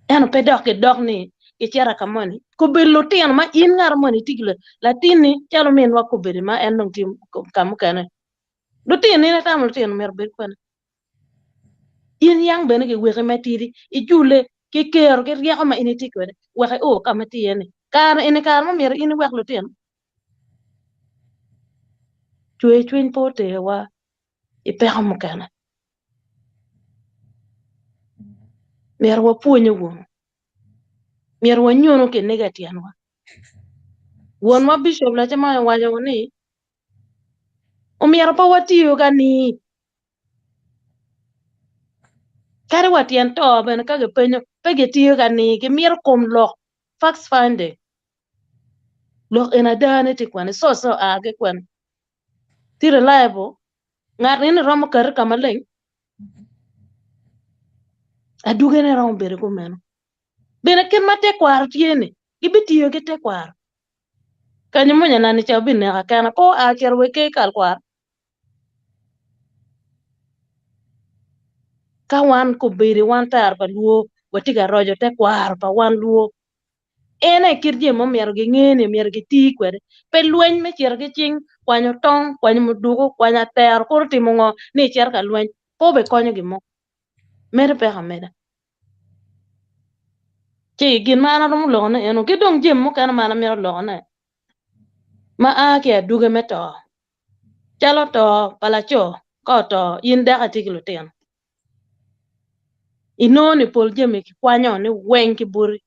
Ento pe dok gidok ni gicito ka moni kobedo lutino ma in ngat moni itye ki latinni calo minwa kobedo ma en dong tye ka mukene. Lutino in itamo lutino myero obed kwene? In yang bene giweki me tidi ijule ki kero ki ryeko ma in itye kwede wek io ka ma itye iye ni. Kare eni kare ma myero in iwek lutino. Cwer cwiny pe oterwa i peko mukene. Myero wapwonye wunu. Myero wanyunu kiniga i tyenwa. Wonwa Bishop Lacamai owaco ni omyero pe watiyo ka ni kadi wa tyen to bene ka gipenyo pe gitiyo ka ni gimito kom lok facts finding lok en ada ni tye kwene source oa ki kwene tye reliable ngat eni romo kati ka maleng adwogine romo bedo kumeno bene kit ma tekwaro tye ni gibitiyo ki tekwaro Kanyo munya nani ca obineka kena pe oa cito wa i kal kwaro. Ka wan kobedi wan tara pa lwo watye ka roco tekwaro pa wan lwo en aye kit jami ma omyero ginge ni myero giti kwede pe lweny me cito ki cing kwanyo tong kwanyo muduku kwanyo atero kuro timo ngo ni icito ka lweny pe obikonyo gin mo medo peko ameda. Ci gin ma an aromo lokone eno ki dong jami mukene ma an amito lokone ma a ki i aduge me to calo to pa laco ka oto in dako itye ki lutino inongo ni pol jami kikwanyo ni weng ki boti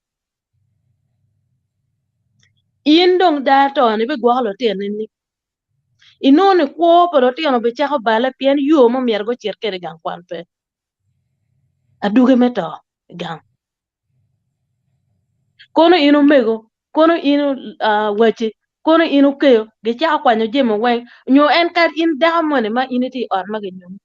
in dong daa to-ni ibigwoko lutinoni nining? Inongo ni kwo pa lutino bicako balle pien yo ma myero gucit kwede i gang kwan pe. Aduge me to i gang. Kono in omego, kono in waci, kono in okeyo, gicako kwanyo jami weng, nyo en kadi in dako moni ma in itye i ot ma ginyomi,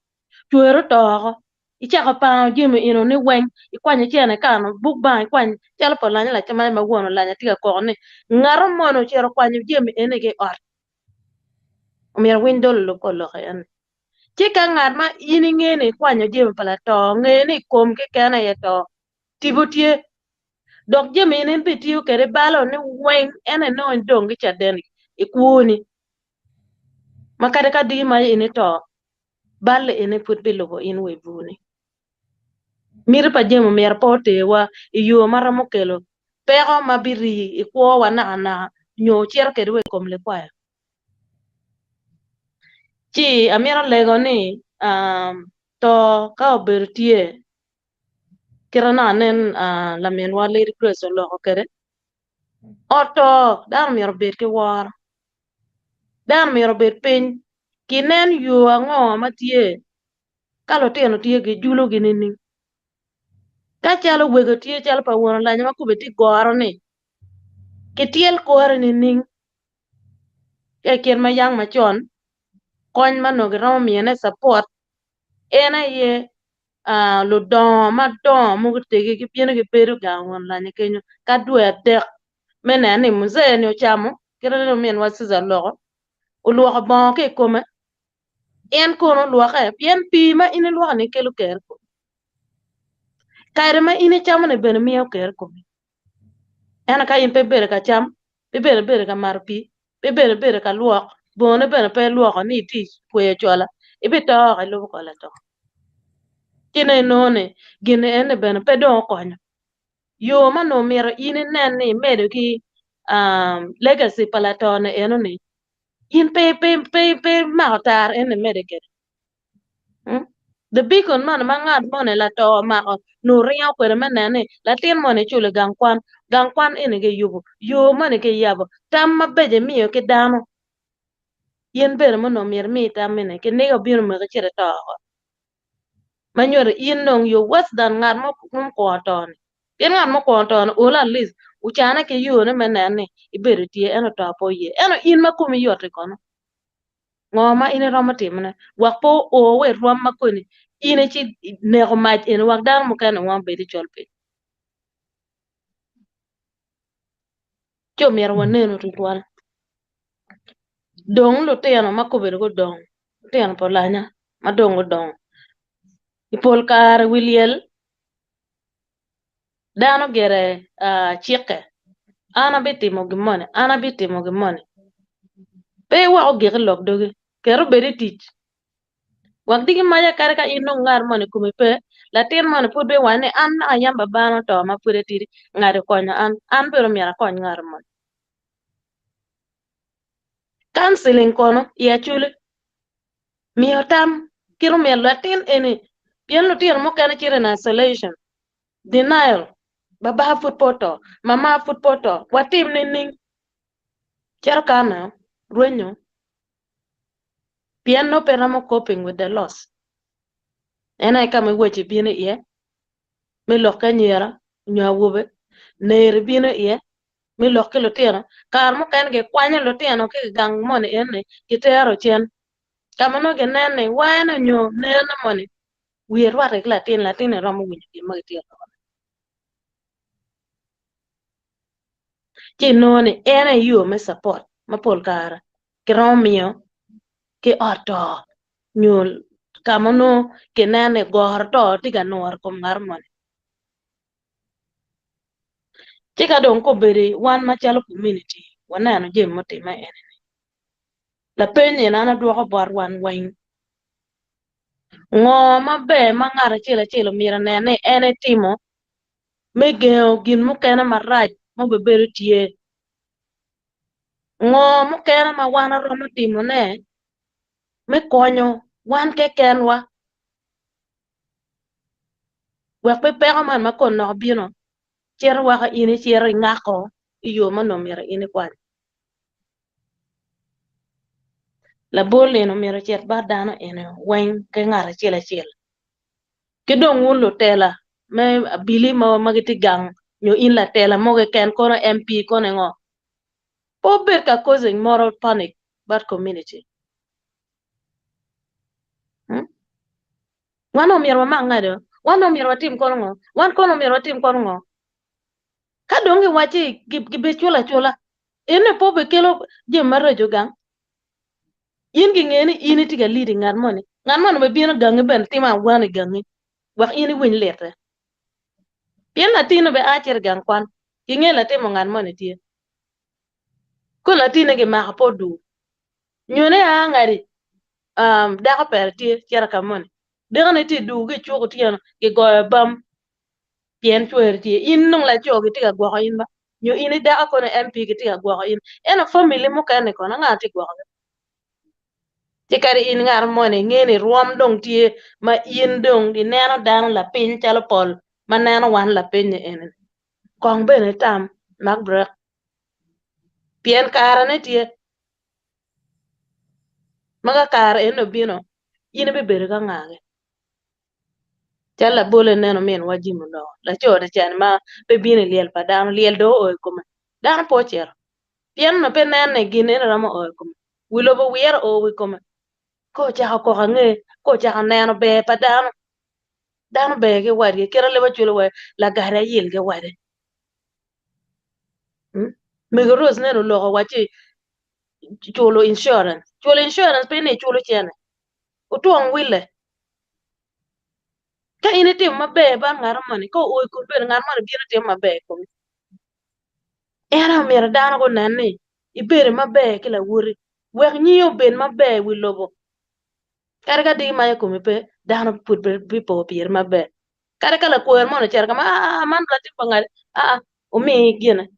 cweri oto woko, icako pango jami eno ni weng, ikwanyo cene ikano, buk bang ikwanyo, calo pa olanya lacamane ma won olanya tye ka koko ni ngato moni ocito okwanyo jami eni ki i ot. Omyero winy dol olub kor lok eni. Ci ka ngat ma in ingeyo ni ikwanyo jami pa lato nge ni i kom keken aye to, tipo tye, dok jami in ibitiyo kwede balo ni weng en aye nongo idong ki caden i kwoni ma kadi ka diki ma in ito, balle eni pud bilubo in wa i bur-ni. Miti pa jami myero pe oterwa i yo ma romo kelo peko ma birii i kwowa nakanaka nyo cito kwede wa i kom likwayo. Ci amito lego ni to ka obedo tye kite naka nen laminwa Lady Grace oloko kwede, ot to dano myero obed ki woro, dano myero obed piny kinen yo ango ma tye ka lutino tye gijulogi nining? Ka calo wego tye calo pa won olanya ma kome tye goro-ni, kityel kore nining? Ka i kit ma yang macon, kony ma onongo giromo miyone capot en aye ludongo madongo ma gutegi gibino gibedo gang won olanya kenyo ka dwe adek me neno ni muzee-ni ocamo kite ma ominwa Susan oloko, olwoko bongo ki i kome En kono olwoke, pien pii ma in ilwoko-ni kelo ker i komi. Kare ma in icamo-ni bene miyo ker i komi. Ento ka in pe ibedo ka cam, pe ibedo ibedo ka mato pii, pe ibedo ibedo ka lwok, bongone bene pe ilwoko ni itye ka kweyo cola, ibito woko ilubo kor lato. Ci nongo inongo ni gin eni bene pe dong okonyo. Yo ma onongo myero in inen ni imedo ki legacy pa lato-ni eno-ni, in pe pe pe pe imako tar eni imede kwede. The beacon moni ma ngat moni lato omako nongo ringo kwede me neno ni latin moni iculo i gang kwan, gang kwan eni kiyubo, yo moni kiyabo, tam mabeco imiyo ki dano. In bene ma onongo myero imi tam eni kiniga obino omaki icito ito oko. Ma nyuto in dong you worse than ngat ma mukwongo to ni. Pien ngat mukwongo to ni olo at least Ocane ki yone me neno ni ibedo tye ento to pe oye. Ento in ma komi yot-ti kono, ngo ma in iromo timone wek pe oo wa i rwom ma koni in ici ineko mac eni wek dano mukene weng obed i col piny? Ci omyero wanenu tutwal. Dong lutino ma kobedo gudongo, lutino pa olanya ma dong gudongo, i pol kare wi lyel dano gire cikke, an abitimo gin moni, an abitimo gin moni. Pe iwek ogik i lok dogi, ket obed i tic. Wek diki maca kadi ka in dong ngat moni komi pe, latin moni pud biwaco ni an naka yam babana oto ma pud etidi, ngat okonyo an, an bene omyero akony ngat moni. Counseling kono i Acholi miyo tam kit omyero latin eni pien lutino mukene cito in isolation, denial, baba pud pe oto, mama pud pe oto, watim nining? Cito kano rwenyo pien nongo pe romo coping with the loss. En aye ka ma iwaci bino iye me lok ki anyira nyo awobe, neri bino iye me lok ki lutino. Kare mukene gikwanyo lutino ki i gang moni eni gitero cen ka ma nongo gineno ni wane nyo nene moni wiye rwatte ki latin, latin-ni romo winyo gin ma gitye ka lokone. Ci inongo ni en aye yo me support ma pol kare kiromo miyo ki ot to nyo ka ma nongo kineno ni goro to tye ka nuro i kom ngat moni. Ci ka dong kobedo wan macalo komuniti waneno jami mutimme eni-ni, lapeny eni an adwoko bot wan weng, ngo maber ma ngat acel acel omyero onen ni en etimo me gengo gin mukene marac ma obibedo tye? Ngo mukene ma wan waromo timone me konyo wan kekenwa wek pe peko man ma kon nok bino cito weko in icito ingako i yo ma onongo myero in ikwany? Labol eni myero ocit bot dano eni weng ki ngat acel acel. Ki dong wun lutela me abili mo ma gitye gang nyo in latela mo keken kono MP kono ngo, pe wubed ka causing moral panic bot community. Hmm? Wan omyero wamak ngado, wan omyero watim kono ngo, wan kono omyero watim kono ngo. Ka dong giwacci gibiculo acula, ene pe obikelo jami maraco gang. In gingeyo ni in itye ka leading ngat moni, ngat moni bibino gangi bene timo awan i gangi wek in iwiny litte. Pien latinni bene a cito i gang kwan, kingeyo latimo ngat moni tye. Kono latinni gimako pe odur. Nyo ni a ngadi um, dako pere tye cito ka moni. Dekone tye i dur ki i cuk otyeno gigoyo bam pien cweri tye. In dong laco gitye ka gwoko in ba? Nyo in i dako kono MP gitye ka gwoko in. Ento family mukene kono anga tye gwokogi? Ci kadi in ngat moni inge ni rwom dong tye ma in dong ineno dano lapiny calo pol ma neno wan lapiny-ni eni-ni. Kong bene itam, mak brek. Pien karene tye ma ka kare eni obino, in ibibedo ka ngagi. Calo labol ineno ominwa Jim oloko, laco ni cen ma pe bino i lyel pa dano, lyel dong oo i kome, dano pe ocito. Pien onongo pe nen ni gin eni romo o i kome. Wi lobo wire o i kome. Ka ocako koko ange, ka ocako neno ber pa dano, dano ber ki wadgi, kit ma leb aculo wa lagada ayil ki wade. Hmm? Mego Rose neno oloko wacci culo insurance. Culo insurance pe ni iculo cene. Otwong wille. Ka in itimo maber bot ngat moni, ka oo i komi bene ngat moni bino timo maber i komi. En aye omyero dano gunen ni ibedo maber ki lawoti, wek nyingi obed maber i wi lobo. Kadi ka diki mayo komi pe, dano pud bipo piri maber. Kadi ka lakwer moni ocito ka ma, aa, man latin pa ngati, aa, omi gine,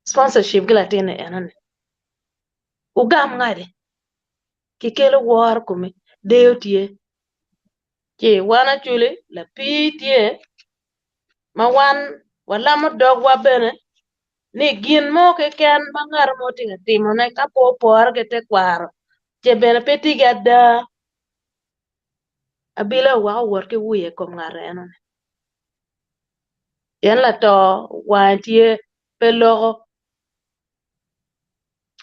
sponsorship ki latinni enoni. Wugam ngati. Kikelo woro komi, deyo tye. Ci wan acwali lapii tye ma wan walamo dogwa bene ni gin mo keken ma ngat mo tye ka timone ka pe opore ki tekwaro ce bene pe tye ki ada, abila oweko owot ki wiye i kom ngat enoni. Pien lato wange tye pe loko,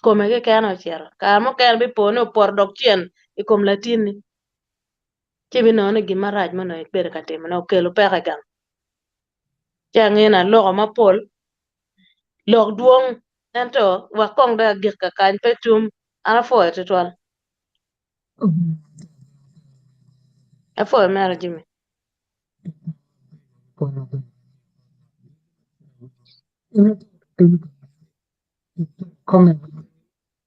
kome keken ocito. Kare mukene bipo ni opoto dok cen i kom latinni, ci ibinongo ni gin marac ma onongo ibedo ka timone okelo peko i gang. Ci angeyo ni aloko mapol, lok dwong ento wek kong dong agik kakany pe tum an apwoyo tutwal. Apwoyo mere Jimmy.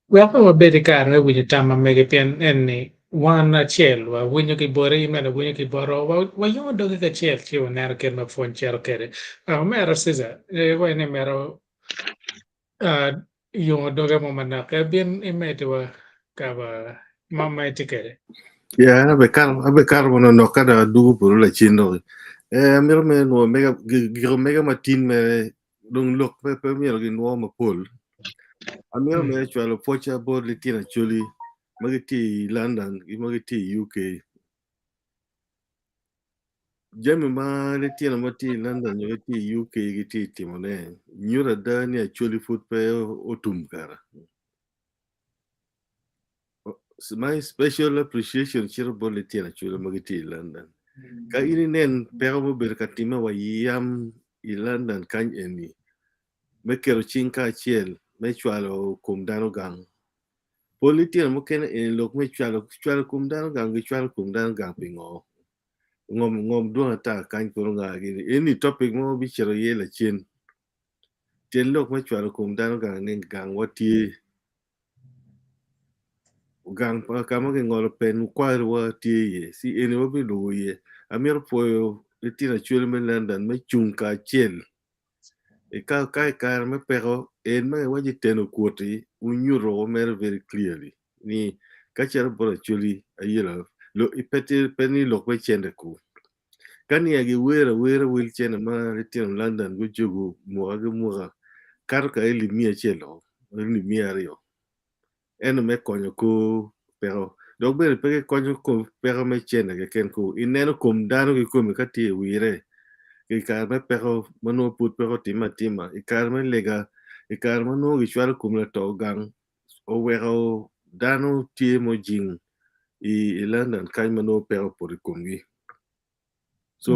Wek pe wabed ki kare me winyo tam ma mege pien en ni wan acel wawinyo ki bote, in bene iwinyo ki botwa, wayongo dogi kacel ci waneno kit ma pwony cito kwede. Omera Cesar, iwaco ni imito yongo doge mo manok, bin imediwa ka ma ma itye kwede. Yeah, an abekato abekato manonok ka dok adwogo polo lacen doki. Eh, amito mere nwo mega giko mega matin mere dong lok pe pe myero ginwo mapol. Amito mere cwalo pwocca bot litino Acholi ma gitye i London ki ma gitye i UK. Jami ma litino ma tye i London nyo gitye i UK gitye ka timone nyuto ada ni Acholi pud pe otum kara. My special appreciation cito bot litino Acholi ma gitye i London. Ka in inen peko ma obedo ka timme wa yam i London kany eni me keto cing kacel me cwalo kom dano gang. Pol litino mukene eni lok me cwalo cwalo kom dano gang gicwalo kom dano gang pingo? Ngom ngom dwong ata kany kono nga gini eni topic mo bicito iye lacen. Tyen lok me cwalo kom dano gang ni gangwa tye gang ka ma kingolo pen kwariwa tye iye ci eni wabilubo iye. Amito pwoyo litino Acholi me London me cung kacel ka i kare me peko en ma iwaco iteno kwoti wunyuto mere very clearly ni ka cito bot Acholi ayela pe ni lok me cente ku. Ka niya giwero awera wel cene ma litino London gujogo mwaka ki mwaka kato ka alip miya acel o, alip miya aryo ento me konyo kor peko dok bene pe gikonyo kor peko me cene keken ku ineno kom dano kikome ka tye i wire i kare me peko ma nongo pud peko otimme atima i kare me lega i kare ma nongo gicwalo kom lato gang oweko dano tye ma ojing i London kany ma nongo peko opoto i komgi. So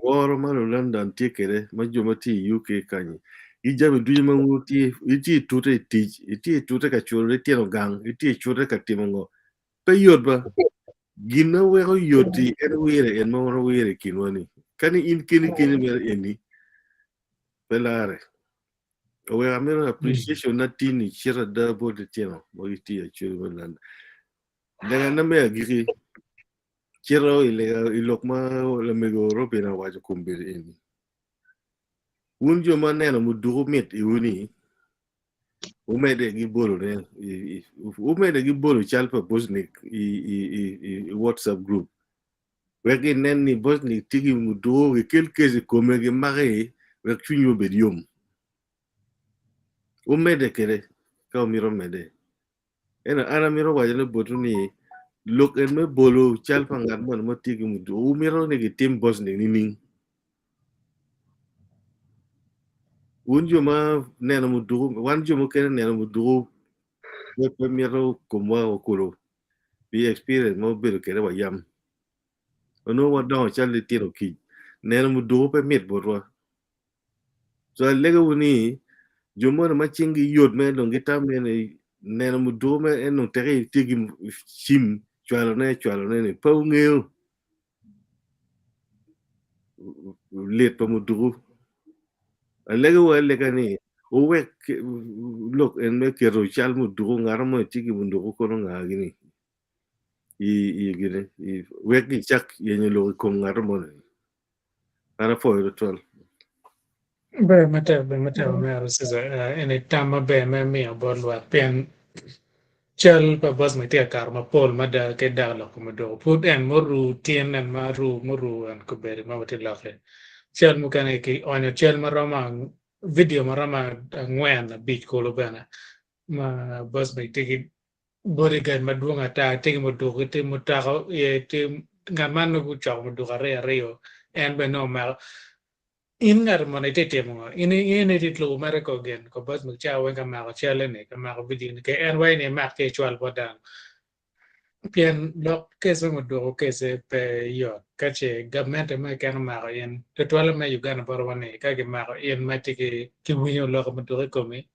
woro ma lu London tye kwede ma jo ma tye i UK kanyi ki jami ducu ma nongo tye itye i tute i tic itye i tute ka culo litino gang itye i cute ka timo ngo pe yot ba gin ma weko yot-ti en wire en ma wan wawire i kinwa ni ka ni in keni keni mere eni pe lare. Oweko amito appreciation na tini cito ada bot litino ma gitye i Acholi me London. Legana me agikki cito i lega i lok ma lamego Robin owaco kombeddi eni. Wun jo ma neno muduku mit iwu ni wumedde ki bolone wumedde ki bolo cal pa Bosnick i, i, i, i WhatsApp group wek ginen ni Bosnick tye ki muduku gikel kec i kome gimake wek cwinywu obed yom. Wumedde kwede ka wumito medde. Ento an amito wacone botwu ni lok en me bolo cal pa ngat moni ma tye ki muduku wumito ni gitim Bosnick nining? Wun jo ma neno muduku, wan jo mukene neno muduku pe mito komwa okulu pi experience ma wabedo kwede wa yam. Onongo wadongo calo litino kic, neno muduku pe mit botwa. So alegowu ni jo moni ma cinggi yot mere dong gitamo ni neno muduku mere en dong teke itye ki cim cwalone cwalone ni pe wungeyo lit pa muduku. Alegowu alega ni wuwek lok en me keto cal muduku ngat mo tye ki muduku kono nga gini i gine wek gicak yenyo lok i kom ngat moni. An apwoyo tutwal. Ber matek, ber matek omera Cesar. Eni tam maber me miyo bot lwak pien cal pa bos ma tye ka kato mapol mada ki dako lok kom odoko pud en muru tin en ma ru muru en kobedo ma watye lokke. Cal mukene ki onyo cal maromo video maromo angwen abic kulu bene ma bos ma tye ki Bodyguard madwong ata tye ki muduku tye mutoka iye tye ngat man nongo gucoko muduku aryo aryo en bene nongo omako. In ngat mono itye timo ngo? In in itye lubo mere ko gin ko bot mig cawa weng ka mako calle ni ka mako video ni ke en wai ni imak ci icwal bot dano. Pien lok case me muduku case pe yot ka ce gamente mo keken omako in tutwalle me Uganda bot wa ni ka gimako in ma itye ki ki winyo lok muduku i komi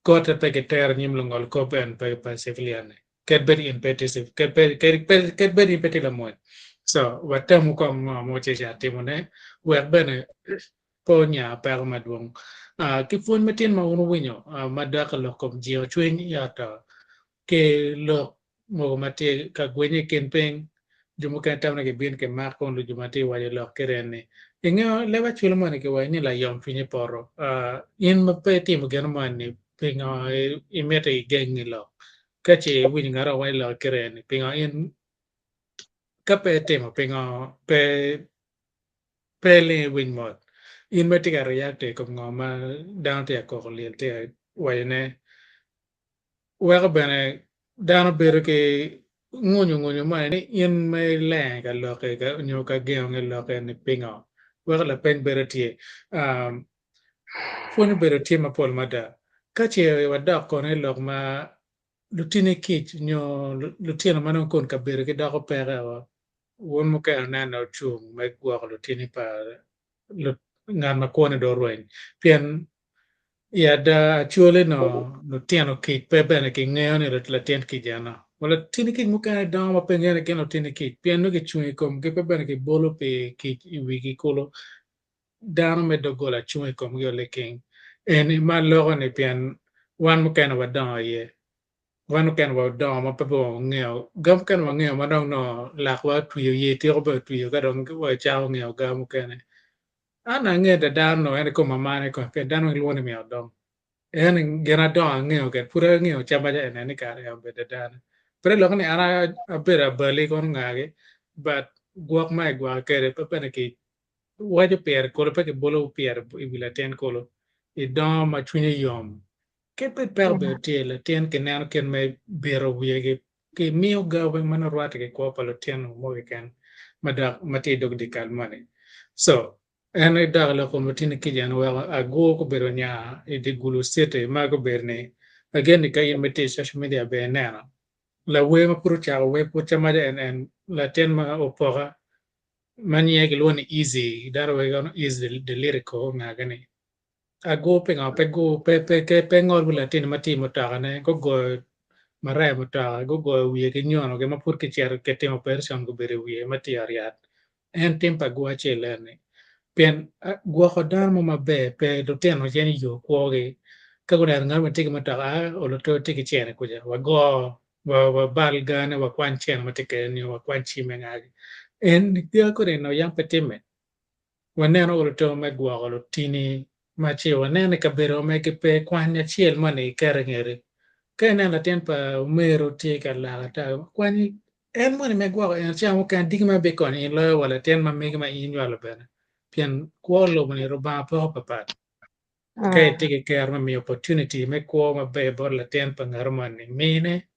Kotte pe gitero nyim lungol kop en pe pa civilian ni ked bed in pe tye ked ked bed in pe tye lamony so watemu kong ngo ma watye ca timo ne wek bene pe onya peko madwong ki pwony matin ma wun wuwinyo madok i lok kom jingo cwiny i ot to ki lok mogo ma tye ka gwenye i kin piny, jo mukene tamo ni gibin kimak kun jo ma tye ka waco lok ki ren-ni. Ingeyo leb acwele moni kiwaco ni layom cwinye poto. In ma pe itimo gin moni pingo imito igeng lok? Ka ce iwinyo ngat mo waco lok ki ren-ni pingo in ka pe itimo pingo pe pe iling iwiny mot? In ma itye ka react i kom ngo ma dano tye ka koko lyel tye ka wacone weko bene dano bedo ki ngunyu ngunyu moni ni in ma ilenge ka lokke nyo ka gengo nge lokke ni pingo weko lapeny bedo tye pwony obedo tye mapol mada ka ce wadok kono i lok ma lutini kic nyo lutino ma nongo kun kabedo ki doko peke o wun mukene wuneno ocung me gwoko lutini pa ngat ma kwone dong orweny pien I ada, actually no lutino kic pe bene kingeyo ni latin kic eno. Wa latin kic mukene dongo ma pe ngeyo ni gin lutini kic pien nongo kicung i komgi pe bene kibolo pi kic i wigi kulu. Dano me doggola cung i komgi o liking. Eni ma aloko ni pien wan mukene wadongo iye. Wan mukene wadongo ma pe wangeyo ga mukene wangeyo ma dong nongo lakwa otwiyo yer tiko bene otwiyo ka dong wacako ngeyo ga mukene. An angeyo adada onongo en i kom mamane kong pien dano weng lwongo ni min odong. En gin adongo angeyo kede pud angeyo cam maca ene ni kare en obedo adada. Pe te lok ni an abedo abali kono ngagi but gwok ma igwoka kede pe bene ki waco pire kulu pe kibolo pire i wi latin kulu idongo ma cwinye yom. Kit bed peko bene tye latin kineno kit me bito wiye ki kimiyo ga weng ma nongo rwatte ki kwo pa lutino mo keken ma dok ma tye i dog dyekal moni. So, en aye dok lok kom lutini kica en oweko agur gubedo nya i dye Gulu city ma gubedo ni again ni ka in ma itye i social media bene ineno lawer ma pud ocako wer pud ca maca en en latin ma opoka ma nyinge kilwongo ni Eazy dano weko Eazy the lyrical ngagi ni Agur pingo pe gu pe pe pe pe ngol wi latin ma tye i mutokane gugoyo maraya mutoka gugoyo wiye ki nyonogi ma pud kicito kitimo operation gubedo i wiye ma tye i ot yat en tim pa agur acel eni pien gwoko dano mo maber pe lutino cen i yo kwogi ka guneno ngat ma tye ki mutoka aa oluto tye ki cene kuca wago wabal gane wakwany cene ma tye kwede nyo wakwany cime ngagi en peya kodi eno yam pe timme. Waneno oluto me gwoko lutini ma ci waneno i kabedo ma pe kwany acel moni iketo i ngeti. Ka ineno latin pa omeru tye ka lak ata, kwany en moni me gwoko en ca mukene diki ma bikonyo in loyo wa latin ma megi ma in inywalo bene pien kwo lobo-ni Rubanga poko papat. Ka itye ki kero me miyo opportunity me kwo maber bot latin pa ngat moni, mine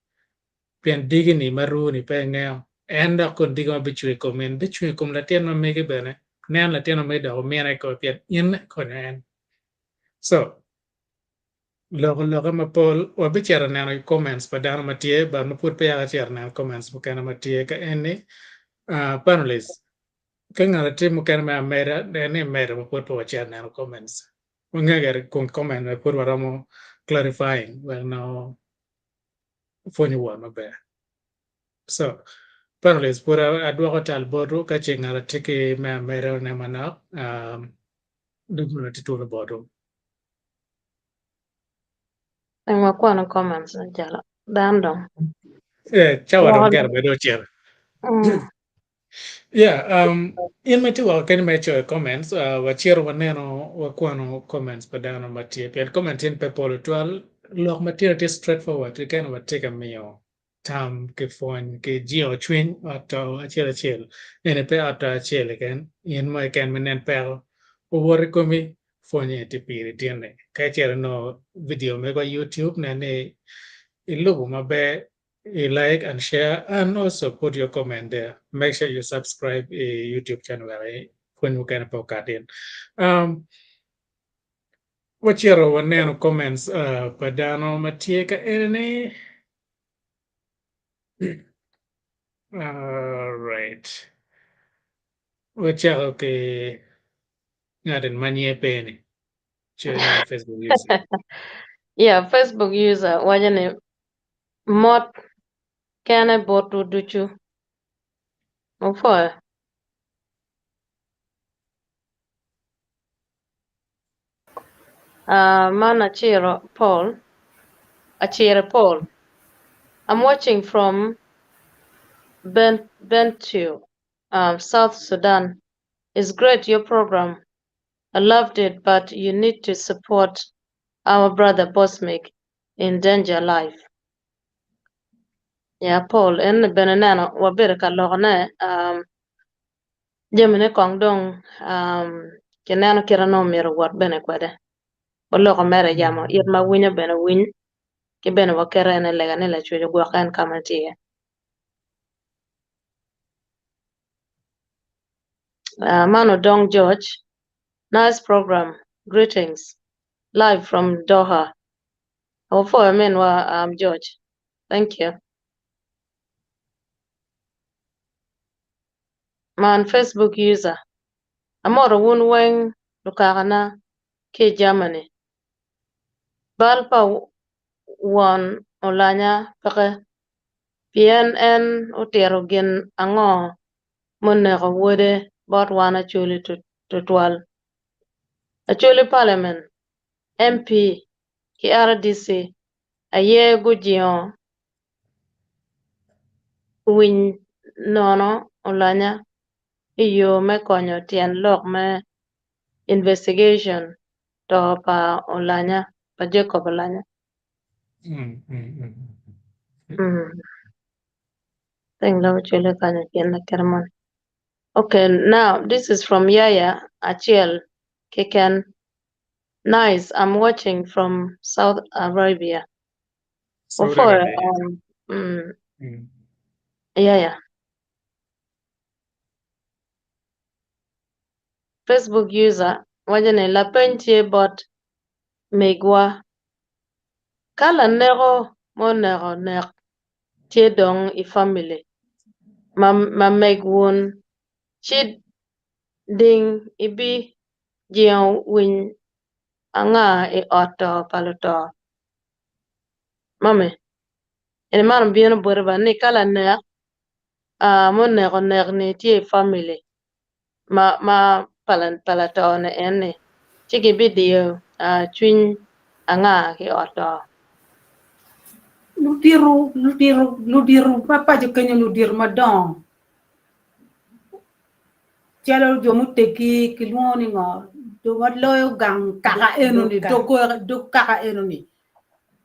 Pien diki-ni ma ruu-ni pe ingeyo, en dok kun diki ma bicung i kom in, bicung i kom latin ma megi bene. Nen latin ma megi dok wumine i kome pien in ikonyo en. So, loko lokke mapol, wabicito neno i comments pa dano ma tye, but ma pud peya acito neno comments mukene ma tye ka eni, uh, panelists, ka ngat tye mukene me ameda, en ni imedo ma pud pe wacito neno comments. Wangeyo gire kun comment ma pud waromo clarifying wek nongo pwonyo wot maber. So, panelists, pud adwoko tal botwu ka ce ngat tye ki me ameda ne manok, um, doggola tye twolo botwu. Eng wakwano comments ni calo dano dong. Eh, cawa dong Woko kero bedo ocito. Yeah, um, in ma itye woko keni ma icoyo comments, uh, wacito waneno wakwano comments pa dano ma tye pien comment tin pe pol tutwal lok ma tye tye straight forward keken watye ka miyo tam ki pwony ki jingo cwiny ot to acel acel eni pe ot to acel keken in mo keken ma inen peko owot i komi pwonye tye piri tinni ka icito inongo video mego i YouTube nen ni ilubo maber I like and share and also put your comment there. Make sure you subscribe i YouTube channel wek. pwony mukene pe okat in. Um, wacito waneno comments uh, pa dano ma tye ka eni. All right. Wacako ki ngat ma nyinge pe ni. Ci Facebook user. Yeah, Facebook user waco ni mot kene botwu ducu. Wupwoyo. Uh, man Aciro Paul. Acire Paul. I'm watching from Ben Bentiu, South Sudan. It's great your program. I loved it, but you need to support our brother Bosmic in danger life. Yeah, Paul, en bene neno wabedo ka lokone um, jamine kong dong um, kineno kite nongo myero owot bene kwede. Waloko mere yamo, it ma winyo bene winy, ki bene waketo en i lega ni Lacwec ogwok en ka ma tye iye. Uh, man Odong George, nice program, greetings, live from Doha. Wapwoyo minwa um, George, thank you. Man Facebook user, amoto wun weng lukakana ki i Germany. Bal pa won Olanya peke pien en otito gin ango muneko wode bot wan Acholi tutwal. Acholi Parliament, MP ki RDC aye gujingo winy nono Olanya i yo me konyo tyen lok me investigation to pa Olanya, pa Jacob Olanya. Thing lobo cwele kanyo gin lakite moni. Okay, now this is from Yaya Achiel Kiken. Nice, I'm watching from South Arabia. Saudi Before, Arabia. Yaya. Facebook user waco ni lapeny tye bot megwa. Ka laneko muneko nek tye dong i family ma meg wun, ci ding ibi jingo winy anga i ot to pa luto? Mami, eni man obino boti ba ni ka lanek muneko nek ni tye i family ma pa lato ni en ni, ci gibidiyo cwiny anga ki i ot to? Ludito, ludito, ludito ma paco kenyo ludito madongo calo jo muteggi kilwongo ni ngo jo ma loyo gang kaka enoni dog kaka enoni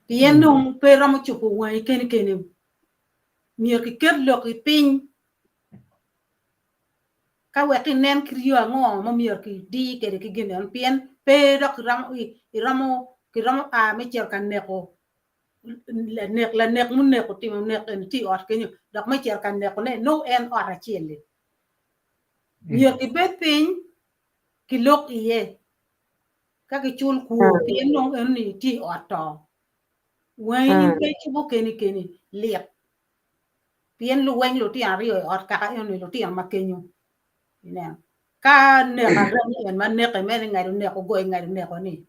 pien dong pe romo cobo wangi keni keni myero kiket lok i piny ka wek inen kit yo ango ma myero kidi kwede ki gin eno pien pe dok iromo kiromo a me cito ka neko lanek lanek muneko timo nek eni tye i ot kenyo dok me cito ka nekone nongo en ot acel-li myero gibed piny kilok iye ka gicul kwor pien nongo enoni tye i ot to wangi in pe icubo keni keni lit pien luweny lutino aryo i ot kaka enoni lutino ma kenyo ineno ka nek arem en ma neke mere ni ngado neko goyo ngado neko ni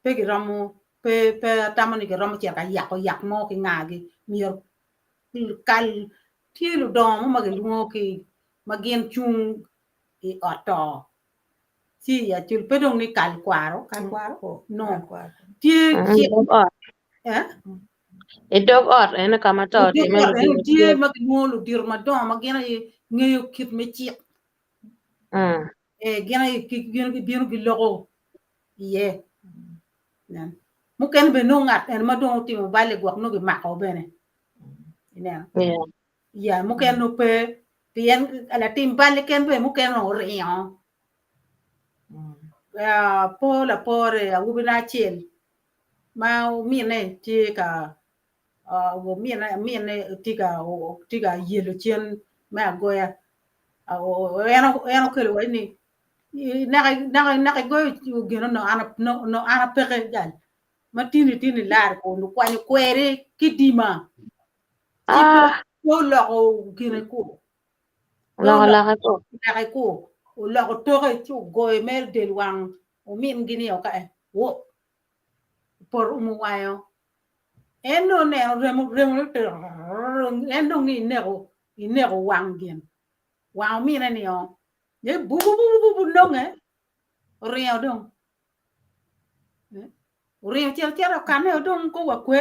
pe giromo pe pe atamo ni giromo cito ka yako yak mo ki ngagi myero kal tye ludongo mo ma gilwongo ki ma gin cung i ot to ci i acul pe dong ni kal kwaro kal kwaro no tye cik eh I dog ot ene ka ma to I dog otimme ot eno ludito tye tye. ma gilwongo ludito madongo ma gin aye ngeyo kit me cik. Eh, gin aye ki- gin gibino giloko iye. Nen. Mukene bene nongo ngat eno ma dong otimo bal-li gwok nongo gimako bene. Ineno? Yeah. Ya, mukene nongo pe pien latim bal keken bene mukene nongo oringo. Ah, po lapore awobina acel ma omine tye ka omine tye ka tye ka yelo cen me agoya. En okelo wa ni naka igoyo gino no an apeke jal ma tini tini lar kun okwanyo kweri ki dima ci oloko gine ku oloko lake ku lake ku oloko toke ci ogoyo mere del wang omingi ni oka wo opoto umo wange en dong oneno remo remo en dong ni ineko ineko wang gin wang omine ni o ne bububububu nonge oringo dong oringo cito cito okanne dong ko wa kwe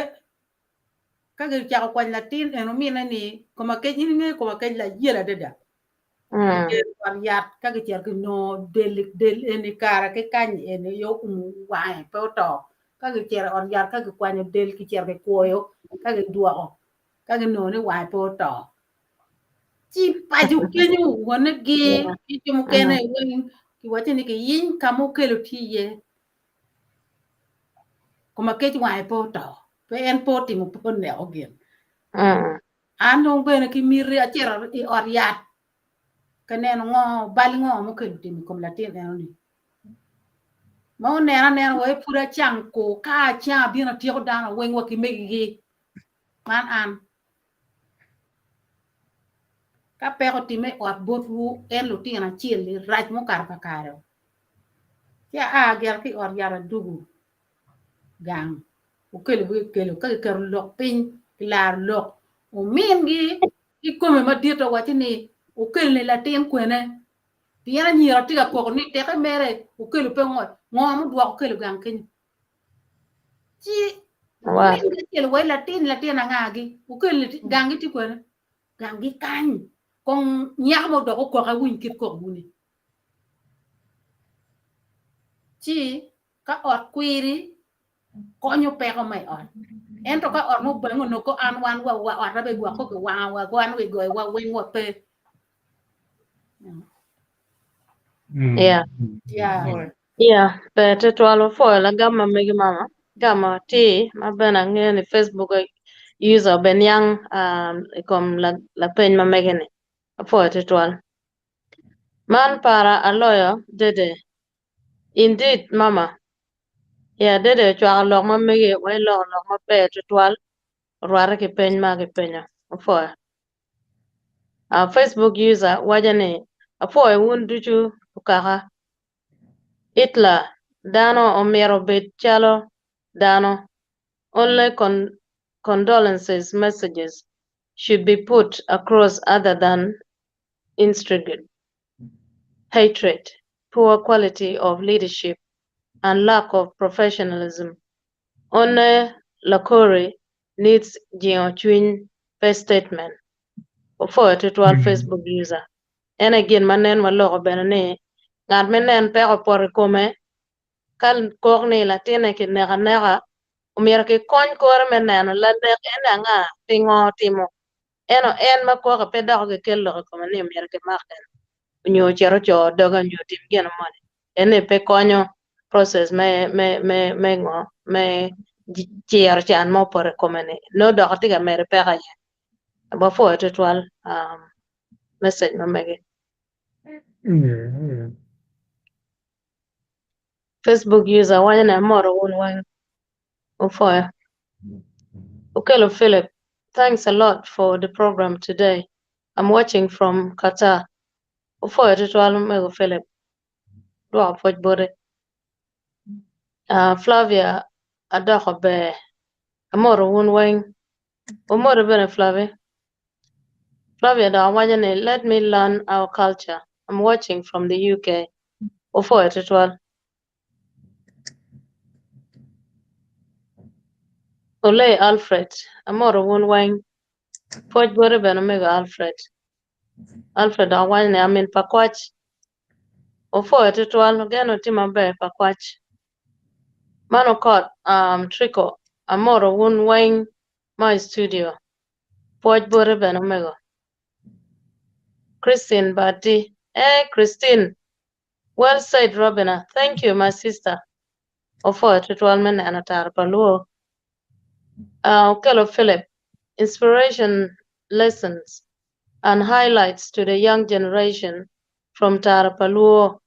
ka gicako kwanyo latin en omine ni koma kec in ingeyo koma kec layel adada Gitero i ot yat ka gicito ginongo del del eni kara ki kany eni aye oumo wange pe oto ka gicito i ot yat ka gikwanyo del kicito kikwoyo ka gidwoko ka ginongo ni wange pe oto ci paco kenyo wonne ger ki jo mukene weng kiwaco ni kiyiny ka ma okelo tye iye koma kec wange pe oto pe en pe otimo pe oneko gin. An dong bene ki miti acito i ot yat ka neno ngo bal ngo ma okelo timo i kom latin eno-ni. Ma onena anena wa pud acang kur ka acang abino atyeko dano weng wa ki megigi. Man an. Ka peko otimme i ot botwu en lutino acel-li rac mukato kakare. Ci aa gira ki i ot yat adugu gang. Okelo gikelo ka giketo lok piny kilaro lok omingi ki kome madit owaco ni okelni latin kwene pien anyira tye ka koko ni teke mere okelo pe ngo ngo mudwoko okelo gang kenyo ci omingi acel wai latin latin angagi okelni gangi tye kwene gangi kany kong nyako mo dok okok awiny kit kok wuni ci ka ot kwiri konyo peko ma i ot. Ento ka ot mo bang onongo ko an wan wa wa ot abe gwoko ki wanga wa wan wi goyo wa weng wa pe. Yeah. Yeah. Yeah, ber tutwal wapwoyo lagam ma megi mama. Gamo atir ma bene angeyo ni Facebook user bene niang um, i kom lapeny ma mege ni. Apwoyo tutwal. Man para aloyo dede. Indeed mama. Yeah, dede ocwako lok ma mege wa iloko lok maber tutwal orwate ki peny ma kipenyo. Apwoyo. Uh, Facebook user waco ni apwoyo wun ducu okaka. Itla, dano omyero obed calo dano. Only con condolences messages should be put across other than instigate hatred, poor quality of leadership and lack of professionalism. One Lakori needs jingo cwiny pe statement. Opwoyo tutwal Facebook user. En aye gin ma nen waloko bene ni ngat me nen peko opoto i kome ka kok ni latinne kineko aneka omyero kikony kore me neno lanek ene anga pingo otimo Ento en ma kwoke pe dok gikel lok i kome ni myero kimak en, onyo ocit oco doge onyo otim gin moni, eni pe konyo process me me me me ngo me ciro can ma opoto i kome ni nongo dok tye ka medo peko aye. Wapwoyo tutwal um, message ma megi. Facebook user waco ni amoto wun weng. Opwoyo. Okello Philip, thanks a lot for the program today. I'm watching from Qatar. Opwoyo tutwal Omego Philip. Dwoko pwoc bote. Uh, Flavia adoko ber. Amoto wun weng. Omoto bene Flavia. Flavia dok waco ni let me learn our culture. I'm watching from the UK. Opwoyo tutwal. Olei Alfred, amoto wun weng. Pwoc bote bene omego Alfred. Alfred dok waco ni amin Pakwach. Opwoyo tutwal, ogeno tye maber Pakwach. Man okot um, Trico, amoto wun weng ma i studio. Pwoc bote bene omego. Christine Bati. Eh, Christine, Well said Robina, thank you my sister. Opwoyo tutwal me neno tara pa luo. Uh, Okello Philip, inspiration lessons. and highlights to the young generation from Tara pa Luo.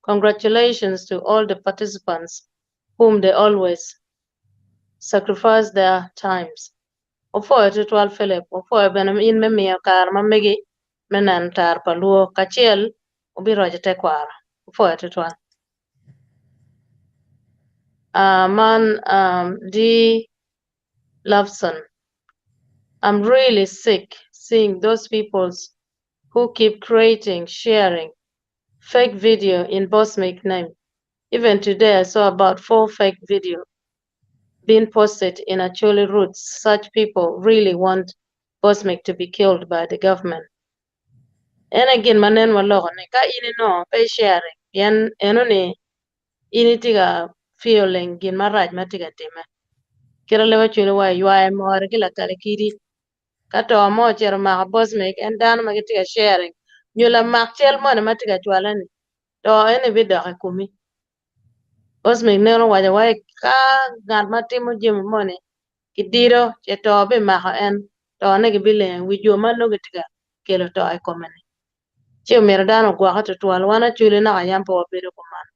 Congratulations to all the participants whom they always sacrifice their times. Opwoyo tutwal Philip, opwoyo bene in me miyo kare ma megi me neno Tara pa Luo kacel obiroco tekwaro. Opwoyo tutwal. Man D. Loveson. I'm really sick seeing those people who keep creating, sharing fake video in Bosmic name. Even today, I saw about four fake video being posted in Acholi roots. Such people really want Bosmic to be killed by the government. En again manen waloko ni ka in ino pe sharing pien eno ni in itye ka feeling gin marac ma tye ka time. Kite leb Acholi wa ywayo more ki lakale kidi ka to mo ocito omako Bosmic en dano ma gitye ka sharing nyo lamak cal moni ma tye ka cwale ni to eni bidok i komi. Bosmic neno owaco wai ka ngat ma timo jami moni kidido ce to bimako en tone gibilengo i wi jo ma nongo gitye ka kelo to i kome-ni. Ci omyero dano ogwokke tutwal. Wan Acholi naka yam pe wabedo kuman.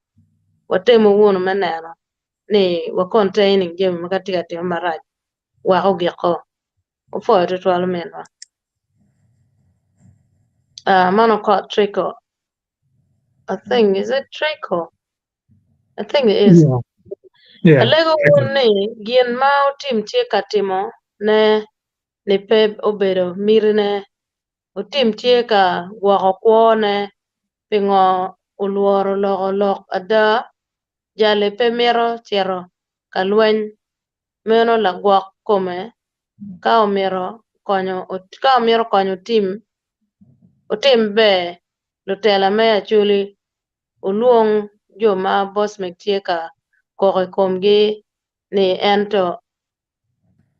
Watemo wunu me neno ni wa containing jami ma ka tye ka time marac wek ogikko. Opwoyo tutwal ominwa. Man okot Trico. I think, is it Trico? I think it is. Yeah. Alego wun ni gin ma otim tye ka timo ne ni pe obedo mitine. Otim tye ka gwoko kwone pingo olworo loko lok ada. Jali pe mito cito ka lweny meno lagwok kome ka omito konyo ka omito konyo otim otim ber lutela me Acholi olwong jo ma Bosmic tye ka koko i komgi ni ento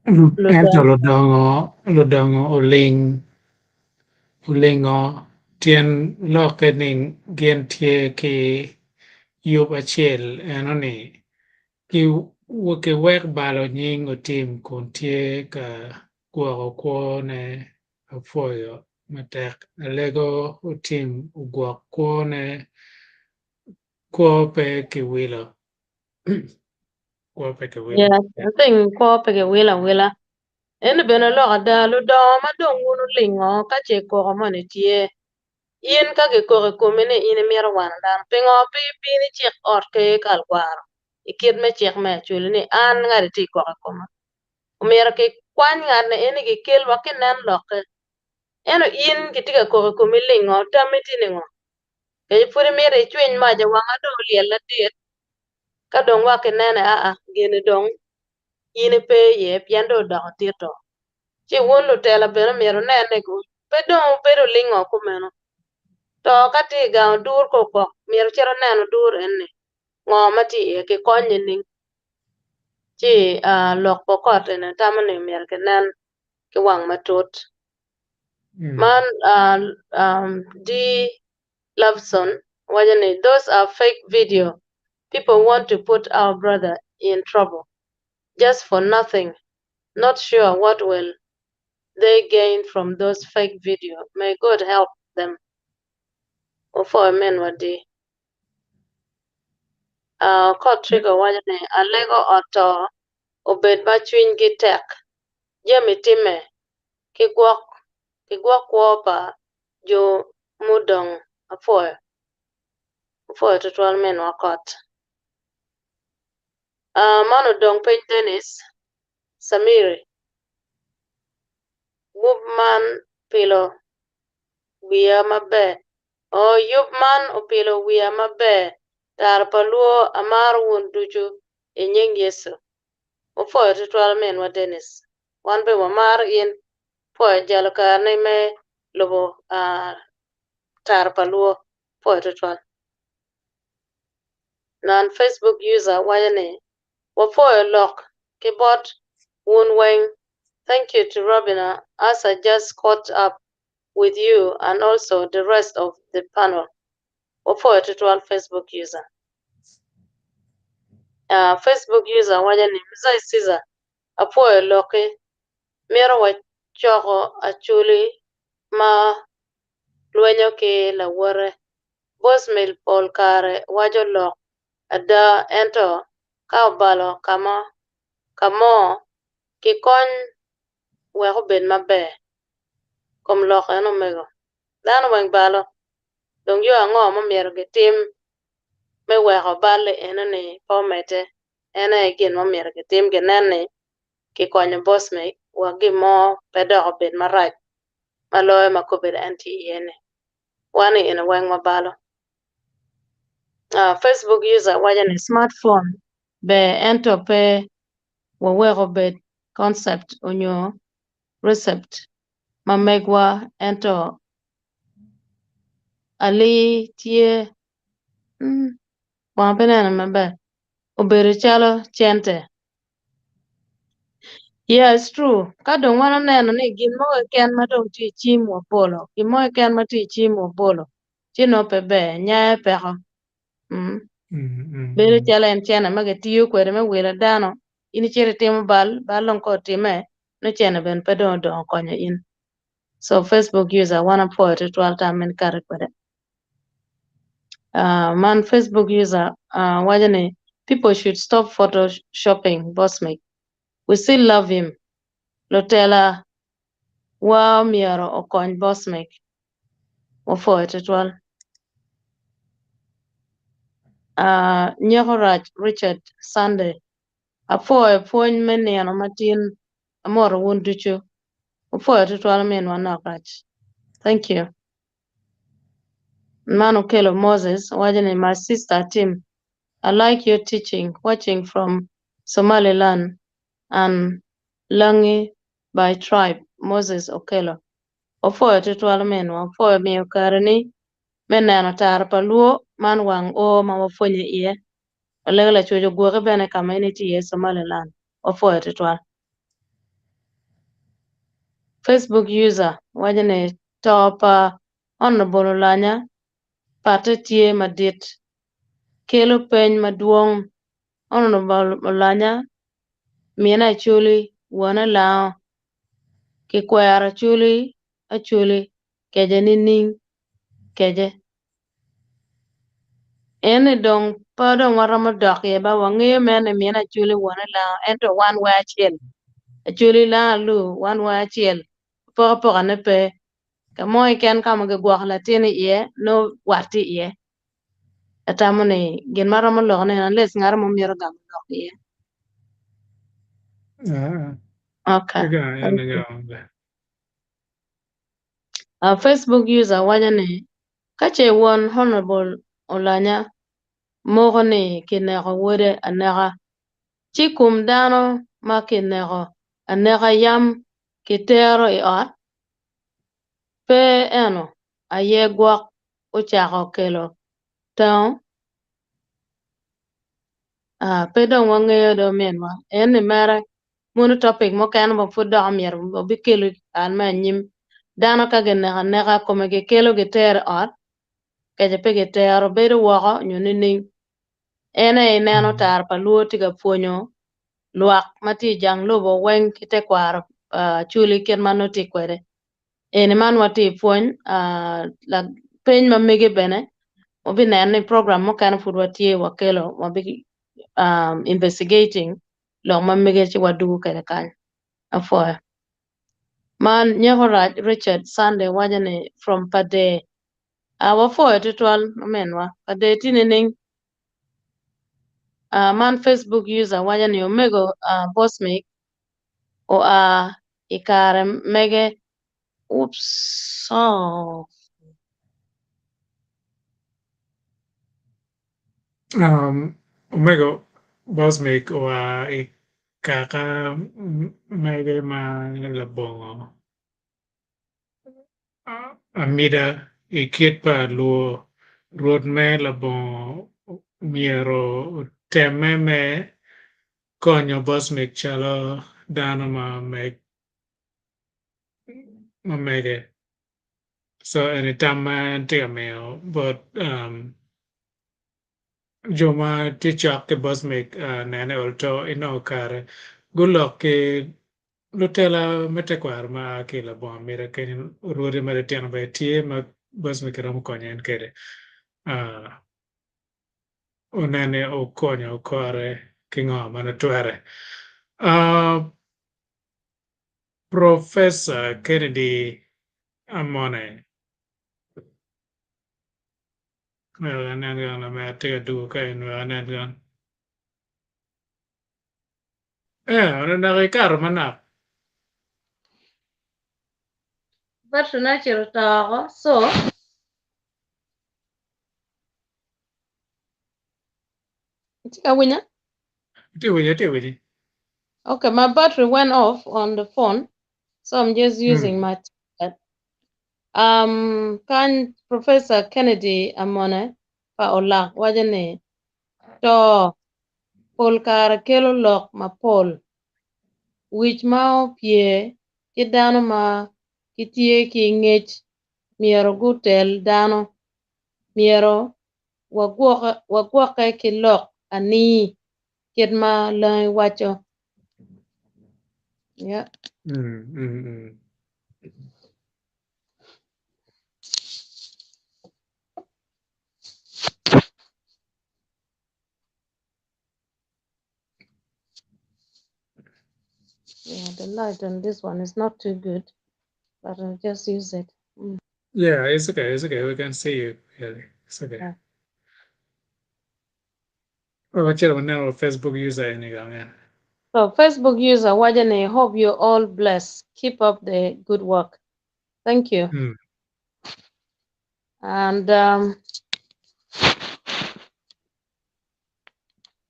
Ento ludongo ludongo oling olingo tyen lokke ni gin tye ki yub acel eno ni kiwek balo nying otim kun tye ka gwoko kwone apwoyo matek alego otim ogwok kwone kwo pe kiwilo kwo pe kiwilo. Yeah, I think kwo pe kiwilo awila. Eni bene lok ada ludongo ma dong wun olingo ka ce koko moni tye in ka kikoko i komi ni in imito wano dano pingo pe ibin icik ot ker kal kwaro i kit me cik me Acholi ni an ngat itye koko i koma omyero kikwany ngat ni eni kikel wek kinen lokke ento in kitye ka koko i komi lingo tammi tye ningo kadi pud imito icwiny mac wanga dong olyel ladit ka dong wek kinene aa gini dong in ipe iye pien dong odoko tito ci wun lutela bene myero wunen ni pe dong wubedo lingo kumeno to ka tye i gang odur ka okok myero wucit wunen odur eni ngo ma tye iye kikony nining ci lok pa okot eni atamo ni myero kinen ki wang matut. Man D. Loveson waco ni those are fake video people want to put our brother in trouble just for nothing not sure what will they gain from those fake video may God help them opwoyo minwa D. Okot Trigger waco ni alego ot to obed ma cwinygi tek jami timme ki gwok ki gwok kwo pa jo mudong apwoyo apwoyo tutwal minwa Okot. Man odong piny Dennis Samiri Yub man pilo wiya maber Oh yub man opilo wiya maber Tara pa Luo amaro wun ducu i nying Yecu. Wapwoyo tutwal minwa Dennis. Wan bene wamaro in. Pwoyo jalo kareni me lubo Tara pa Luo. Pwoyo tutwal. Non Facebook user waco ni, Wapwoyo lok ki bot wun weng. Thank you to Robina as I just caught up with you and also the rest of the panel. Wapwoyo tutwal Facebook user. Facebook user waco ni, Mzee Caesar, apwoyo lokki. Mito wacoko Acholi ma. lwenyo ki lawote. Bosmill pol kare waco lok ada ento ka obalo ka mo, kikony wek obed maber. Kom lok en omego. Dano weng balo. Dong yo ango ma myero gitim me weko bal-li eno-ni pe omedde? En aye gin ma myero gitim ginen ni kikonyo Bosmic wek gin mo pe dok obed marac ma loyo ma kobedi en tye iye-ni. Wan i eni weng wabalo. Facebook user waco ni smartphone ber ento pe waweko obed concept onyo recept ma megwa ento alii tye wanga pe nene maber obedo calo cente. Yeah, it's true. Ka dong wan oneno ni gin mo keken ma dong tye i cim wabolo, gin mo keken ma tye i cim wabolo, ci nongo pe ber, nyayo peko. Mm. Bedo calo en cene ma gitiyo kwede me wilo dano, in icito itimo bal, bal dong ka otime, nongo cene bene pe dong odong okonyo in. So Facebook user wan apwoyo tutwal tam ma in ikati kwede. Uh, man Facebook user uh, waco ni people should stop photoshopping Bosmic. We still love him. Lutela wa omyero okony Bosmic. Wapwoyo tutwal. Uh, Nyeko Rac Richard Sunday. Apwoyo pwony me nino matin amoto wun ducu. Wapwoyo tutwal ominwa nok rac. Thank you. Man okelo Moses owaco ni my sister Tim I like your teaching watching from Somaliland and Langi by tribe Moses Okello. Wapwoyo tutwal ominwa wapwoyo miyo kareni me neno tara pa luo man wang oo ma wapwonye iye. Walego lacwec ogwoki bene ka ma in itye iye Somaliland. Wapwoyo tutwal. Facebook user waco ni to pa Honourable Olanya patte tye madit kelo peny madwong. Honourable Olanya mine Acholi wone lango kikwero Acholi Acholi keje nining keje. Eni dong pe dong waromo dok iye ba wangeyo mere ni mine Acholi wone lango ento wan weng acel Acholi lango alur wan weng acel apokapoka-ne pe ka mo keken ka ma gigwoko latin iye nongo wat tye iye atamo ni gin ma romo loko ne unless ngat mo mito gamo lok iye. Okay. Thank you. Facebook user waco ni ka ce won Honourable Olanya moko ni kineko wode aneka, ci kom dano ma kineko aneka yam kitero i ot, pe eno aye gwok ocako kelo tango? Pe dong wangeyo do minwa. En-ni mere mono topic mukene ma pud dok omyero wabikelo i kare me anyim. Dano ka gineko aneka kome gikelo gitero i ot kece pe gitero bedo woko nyo nining? En aye ineno tara pa luo tye ka pwonyo lwak ma tye i jang lobo weng ki tekwaro pa Acholi kit ma nongo tye kwede. Eni man watye i pwony peny ma mege bene wabineno ni program mukene pud watye wakelo wabi investigating lok ma mege ci wadwogo kwede kany. Apwoyo. Man nyeko rac Richard Sunday waco ni from Pader. Uh, wapwoyo tutwal ominwa. Pader tye nining? Uh, man Facebook user waco ni omego uh, Bosmic oa i kare mege. Oops. Oh. Omego Bosmic oa i kaka mege ma labongo amida i kit pa luo Rwot me labongo myero otemme me konyo Bosmic calo dano ma mege. So eni tam ma en tye ka miyo bot jo ma tye cok ki Bosmic nene olto inongo kare gulok ki lutela me tekwaro ma a ki i Labongo Amida kenyo rwodi ma litino bene tye ma. bes ma kiromo konyo en kwede onen ni okonyo kore ki ngo ma nongo twere. Professor Kennedy Amone wek anen gang lamer atye ka dwogo ka eni wek anen gang. Eh, onongo ikato manok. Battery na ocito to oko, so Itye ka winya? Atye winyi, atye winyi. Okay, my battery went off on the phone, so I'm just using my tablet. Um, kany Professor Kennedy Amone pa Olak waco ni, To pol kare kelo lok mapol, wic ma opye ki dano ma gitye ki ngec myero gutel dano. Myero wagwokke ki lok anii kit ma Langi waco. Yeah. Yeah, the light on this one is not too good, but I'll just use it. Mm. Yeah, it's okay. It's okay. We can see you clearly. It's okay. Yeah. Oh, actually, we know Facebook user any gang. So Facebook user Wajane, hope you're all blessed. Keep up the good work. Thank you. And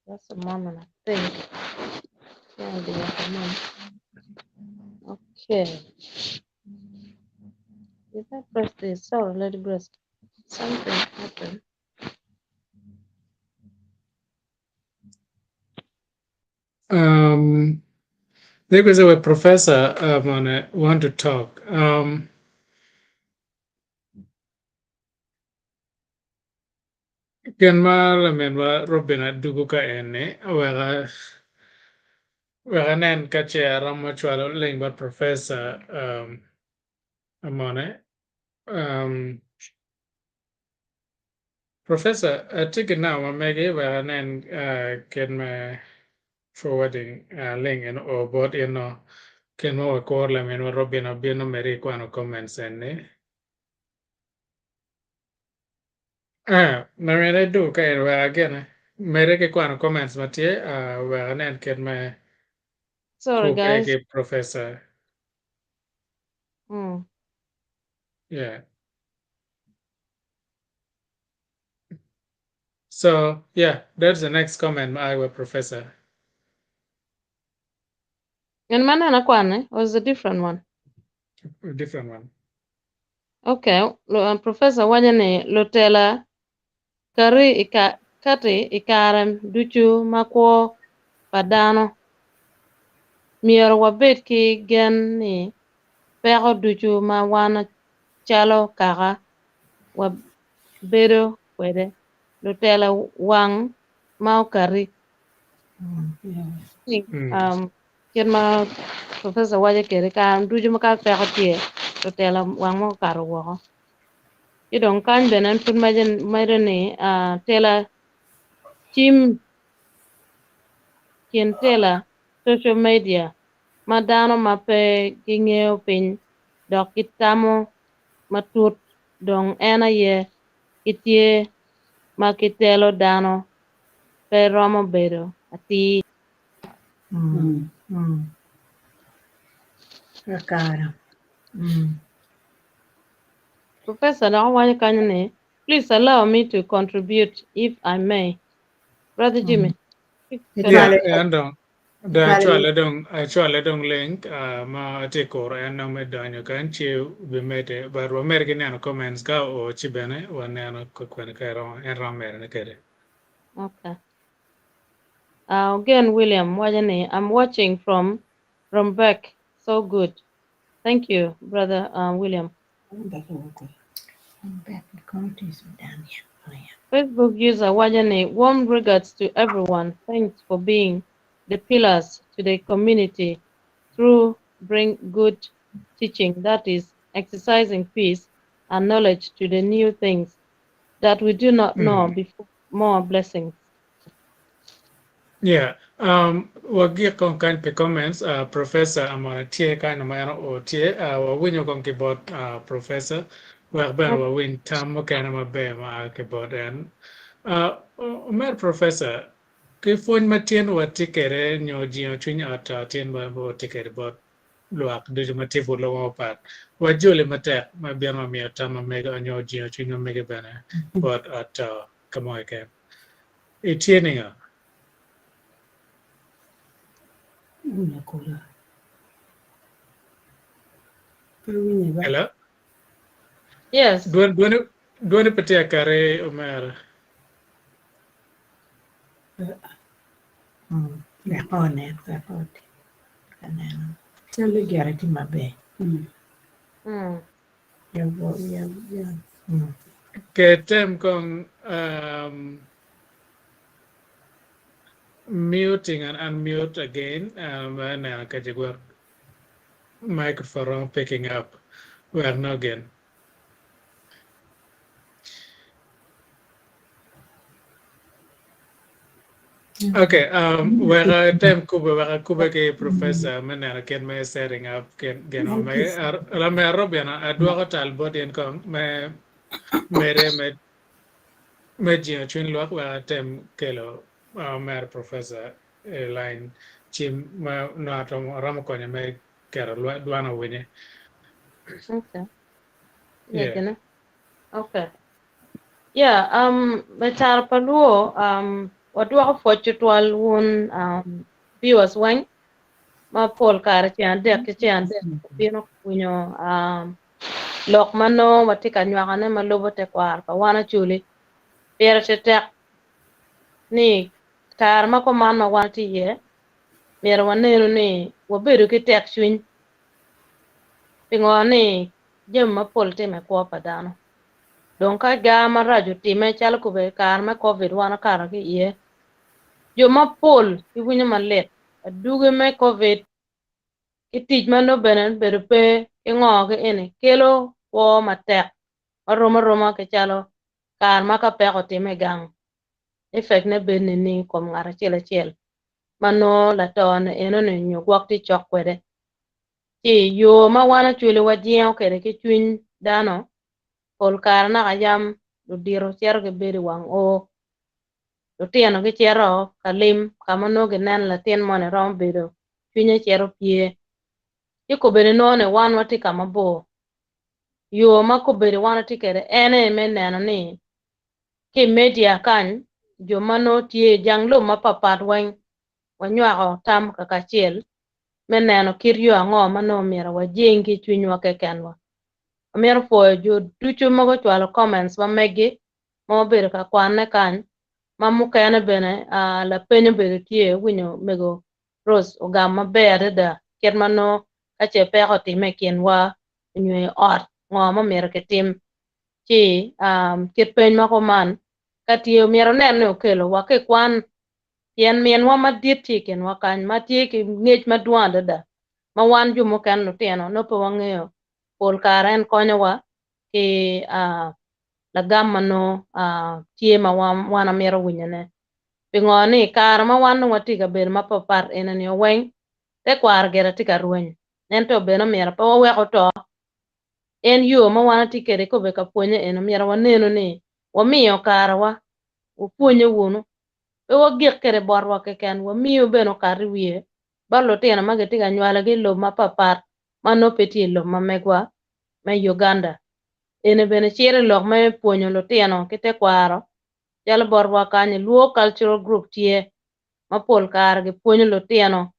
just a moment, I think. Yeah, the other one. Okay. Did I press this? Sorry, Lady Grace. Something happened. There is a professor on want to talk. Gin ma laminwa Robin adugo ka en-ni wek anen ka ce aromo cwalo link bot Professor Amone. Professor, atye ki namba ma megi wek anen kit me forwarding link eni o bot in no kit ma wakuro laminwa Robin obino mede ki kwano comments eni. Ah, lamine dong ka en wek agene mede ki kwano comments ma tye wek anen kit me Sorry, kubbe guys. ki Professor. Yeah. So, yeah, that's the next comment, Iowa professor. En ma neno akwane was a different one. A different one. Okay, professor waco ni lutela kati i ka, kati i kare ducu ma kwo pa dano. Myero wabed ki gen ni peko ducu ma wan calo kaka wabedo kwede, lutela wang ma okati. Kit ma professor waco kwede, kare ducu ma ka peko tye, lutela wang ma okato woko. Ci dong kany bene en pud medo ni tela cim kin tela social media ma dano ma pe gingeyo piny dok gitamo matut dong en aye gitye ma gitelo dano pe romo bedo atir. Professor dok owaco kanyo ni, Please allow me to contribute if I may. Brother Jimmy. Yeah, en dong dong acwale dong acwale dong link ma atye kuro en dong me donyo kany ci bimedde but wamedde ki neno comments ka oo ci bene waneno ka kwene ka en romo medone kwede. Okay. Again, William waco ni, I'm watching from Rumbek. So good. Thank you, brother William. Facebook user waco ni, warm regards to everyone. Thanks for being the pillars to the community through bring good teaching, that is exercising peace. and knowledge to the new things that we do not know before. More blessings. Yeah, um, wagik kong kany pi comments. Professor Amona tye kany ma en oo tye. Wawinyo kong ki bot Professor wek bene wawiny tam mukene maber ma a ki bot en. Omer Professor, ki pwony ma tyen watye kwede nyo jingo cwiny ot tyen ma watye kwede bot lwak ducu ma tye but lobo mapat, wajoli matek ma bino wamiyo tam ma mege nyo jingo cwiny ma mege bene bot ot ka mo keken. Itye ningo? Hello? Yes. Dwoni pe tye akati omera. Calle gire tye maber. Ketem kong um, muting and unmute again. Neno ka ci gwok microphone romo picking up wek no gin. Okay, wek atem kube, wek akube ki professor me neno kit me setting up gin me lamer Robin adwoko tal bot in kong me mere me jingo cwiny lwak wek atem kelo mer professor i line cim ma nongo aromo konyo me keto dwan owinye. Okay. Yeah. Okay. Yeah, me taro pa luo, wadwoko pwoc tutwal wun viewers weng ma pol kare ceng adek ki ceng adek bino winyo lok ma nongo watye ka nywakone ma lubo tekwaro pa wan Acholi. Pire tetek ni kare ma kuman ma wan watye iye myero wanenu ni wabedo ki tekcwiny pingo ni jami mapol timo i kwo pa dano. Dong ka gar marac otimme calo kobbe i kare me Covid wan okato ki iye, jo mapol giwinyo malit. Adugi me Covid ki tic ma nongo bene obedo pe ki ngo ki eni kelo kwo matek ma rom aroma ki calo kare ma ka peko otimme i gang effect ne bedo nining i kom ngat acel acel ma nongo lato-ni enoni nyo gwok tye cok kwede. Ci yo ma wan Acholi wajingo kwede ki cwiny dano pol kare naka yam ludito cito gibedo i wang oo, lutino gicito ka lim ka ma nongo gineno latin moni romo bedo cwinye cito pye. Ci kobedi nongo ni wan watye ka mabor, yo ma kobedi wan watye kwede en aye me neno ni ki i media kany jo ma nongo tye i jang lobo mapatpat weng wanywako tam kakacel me neno kit yo ango ma nongo myero wajing ki cwinywa kekenwa. Amito pwoyo jo ducu ma gucwalo comments ma megi ma wabedo ka kwanne kany, ma mukene bene lapeny obedo tye winyo mego Rose ogamo maber adada kit ma nongo ka ce peko otimme i kinwa nyo i ot ngo ma myero kitim. Ci kit peny ma kuman ka tye myero wunen ni okelo wa ki kwan pien minwa madit tye i kinwa kany ma tye ki ngec madwong adada ma wan jo mukene lutino nongo pe wangeyo pol kare en konyowa ki lagam ma nongo tye ma wan wamito winyone. Pingo ni i kare ma wan dong watye i kabedo mapatpat eni-ni weng tekwaro gire tye ka rweny ento bene omyero pe wawek oto. En yo ma wan watye kwede kobbe ka pwonye eni myero wanenu ni wamiyo karewa wapwonye wunu pe wagik kwede botwa keken wamiyo bene okat i wiye bot lutino ma gitye ka nywalogi i lobo mapatpat ma nongo pe tye i lobo ma megwa me Uganda. Eni bene cito i lok me pwonyo lutino ki tekwaro calo botwa kany Luo Cultural Group tye ma pol kare gipwonyo lutino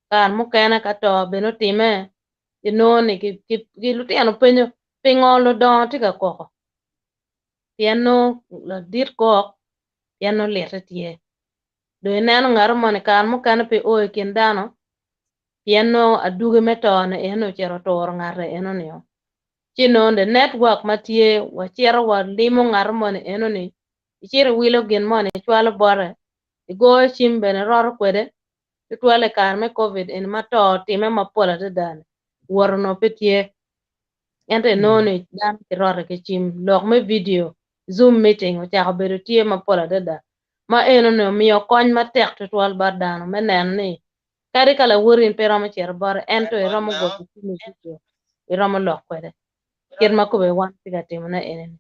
kare mukene ka to bene otime inongo ni lutino penyo pingo ludongo tye ka koko pien nongo ladit kok pien nongo lite tye. Dong ineno ngat moni kare mukene pe o i kin dano pien nongo adugi me to-ni eno ocito oturo ngate eno-nio. Ci nongo the network ma tye wacito walimo ngat moni eno-ni, icito iwilo gin moni icwalo bote, igoyo cim bene iroto kwede, tutwal i kare me covid eni ma to otime mapol adada-ni, wot onongo pe tye. Ento inongo ni dano kirote ki cim, lok me vidio, Zoom meeting ocako bedo tye mapol adada ma enoni omiyo kony matek tutwal bot dano me neno ni kadi ka lawoti in pe iromo cito bote ento iromo goyo cim i vidio iromo lok kwede kit ma kome wan tye ka timone enini.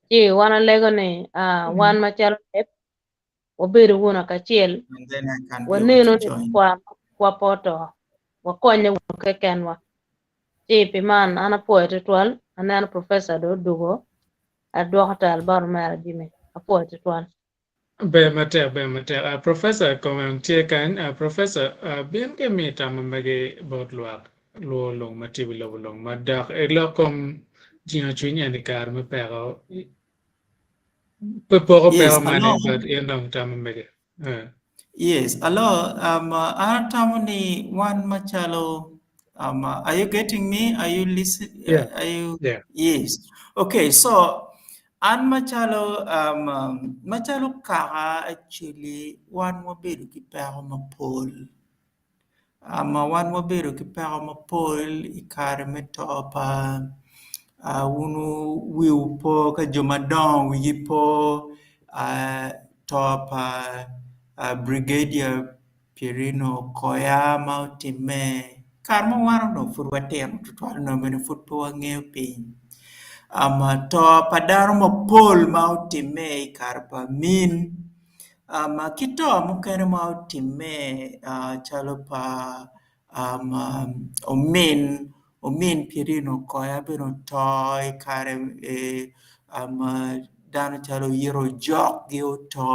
Ci wan alego ni wan macalo leb wabedo wunu kacel And then I can be able wanenu to ni join. kwa pe oto wakonye wunu kekenwa. Ci pi man an apwoyo tutwal aneno professor dong odugo adwoko tal bot omera Jimmy apwoyo tutwal. Ber matek, ber matek. Uh, Professor kome tye kany. Uh, Professor, uh, bin ki mi tam magi bot lwak lwo lung ma tye i wi lobo lung ma dok i lok kom jingo cwiny en i kare me peko. Pe poko Yes, peko mani, hello. but in dong tam magi. Uh. Yes, hello. An atamo ni wan macalo are you getting me? Are you listening? Yeah. Are you? Yeah. Yes. Okay, so an macalo macalo kaka actually wan wabedo ki peko mapol. Wan wabedo ki peko mapol i kare me to pa wun wiwu po ka jo madongo wigi po to pa Brigadier Pierino Okoya ma otimme kare ma wan onongo pud watino tutwal onongo bene pud pe wangeyo piny to pa dano mapol ma otimme i kare pa Amin Ki to mukene ma otimme calo pa omin omin Pierino Okoya bene oto i kare dano calo Oyito Ojok-gi oto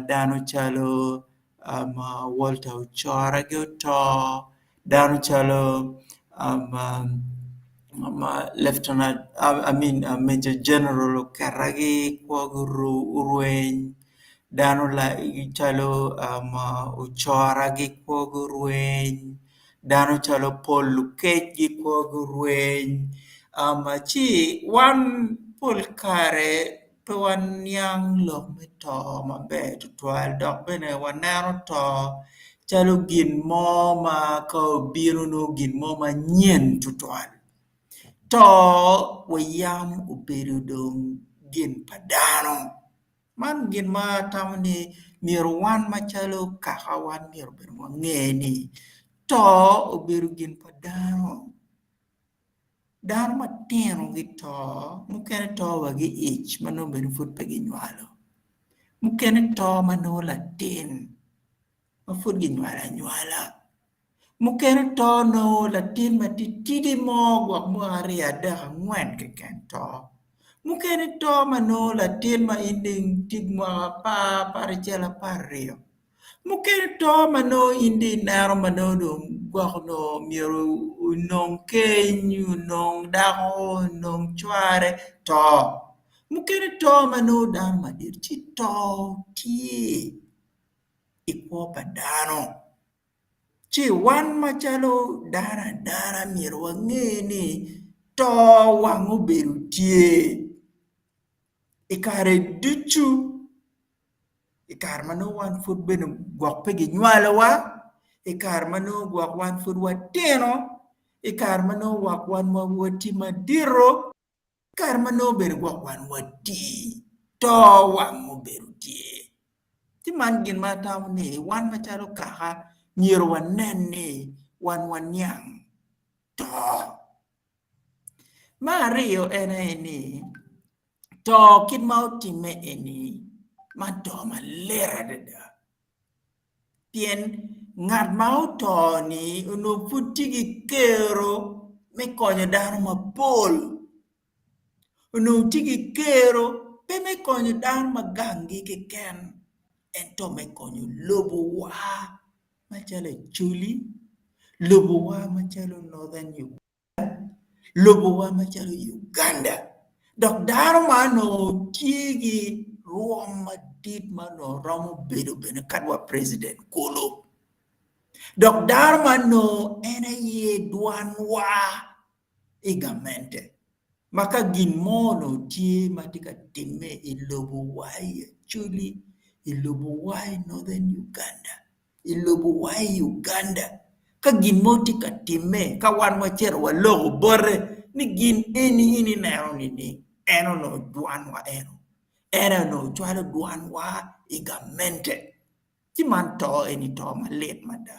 dano calo Walter Ocora-gi oto dano calo Major General Oketagi kwogi orweny dano calo Ocoragi kwogi orweny dano calo Paul Lukecgi kwogi orweny ci wan pol kare pe waniang lok me to maber tutwal dok bene waneno to calo gin mo ma ka obino nongo gin mo manyen tutwal. To wa yam obedo dong gin pa dano man gin ma atamo ni myero wan macalo kaka wan myero bene wange ni to obedo gin pa dano. Dano matino gito, mukene to wa ki ic ma nongo bene pud pe ginywalo, mukene to ma nongo latin ma pud ginywalo anywala, mukene to nongo latin matitidi mo gwok mwaka aryo adek angwen keken to, mukene to ma nongo latin ma in dong tye mwaka apar, aparacel, apararyo. Mukene to ma nongo in dong ineno ma nongo dong gwok onongo myero onong keny, onong dako, onong cware to. Mukene to ma nongo dano madit ci to tye i kwo pa dano. Ci wan macalo dano adana myero wange ni to wang obedo tye i kare ducu. I kare ma nongo wan pud bene gwok pe ginywalowa, i kare ma nongo gwok wan pud watino, i kare ma nongo gwok wan watye madito, i kare ma nongo bene gwok wan wati, to wang obedo tye. Ci man gin ma atamo ni wan macalo kaka myero wanen ni wan waniang to. Me aryo en aye ni To kit ma otimme eni man to malit adada pien ngat ma oto-ni onongo pud tye ki kero me konyo dano mapol onongo tye ki kero pe me konyo dano ma ganggi keken ento me konyo lobowa macalo Acholi, lobowa macalo Northern Uganda. Lobowa macalo Uganda dok dano ma onongo tye ki rwom madit ma onongo romo bedo bene kadi wa president kulu dok dano ma onongo en aye dwanwa i gamente ma ka gin mo onongo tye ma tye ka timme i lobowa i Acholi i lobowa i Northern Uganda i lobowa i Uganda. Ka gin mo tye ka timme, ka wan wacito waloko bote ni gin eni in ineno nining, en onongo dwanwa eno. En aye onongo cwalo dwanwa i gamente. Ci man to eni to malit mada.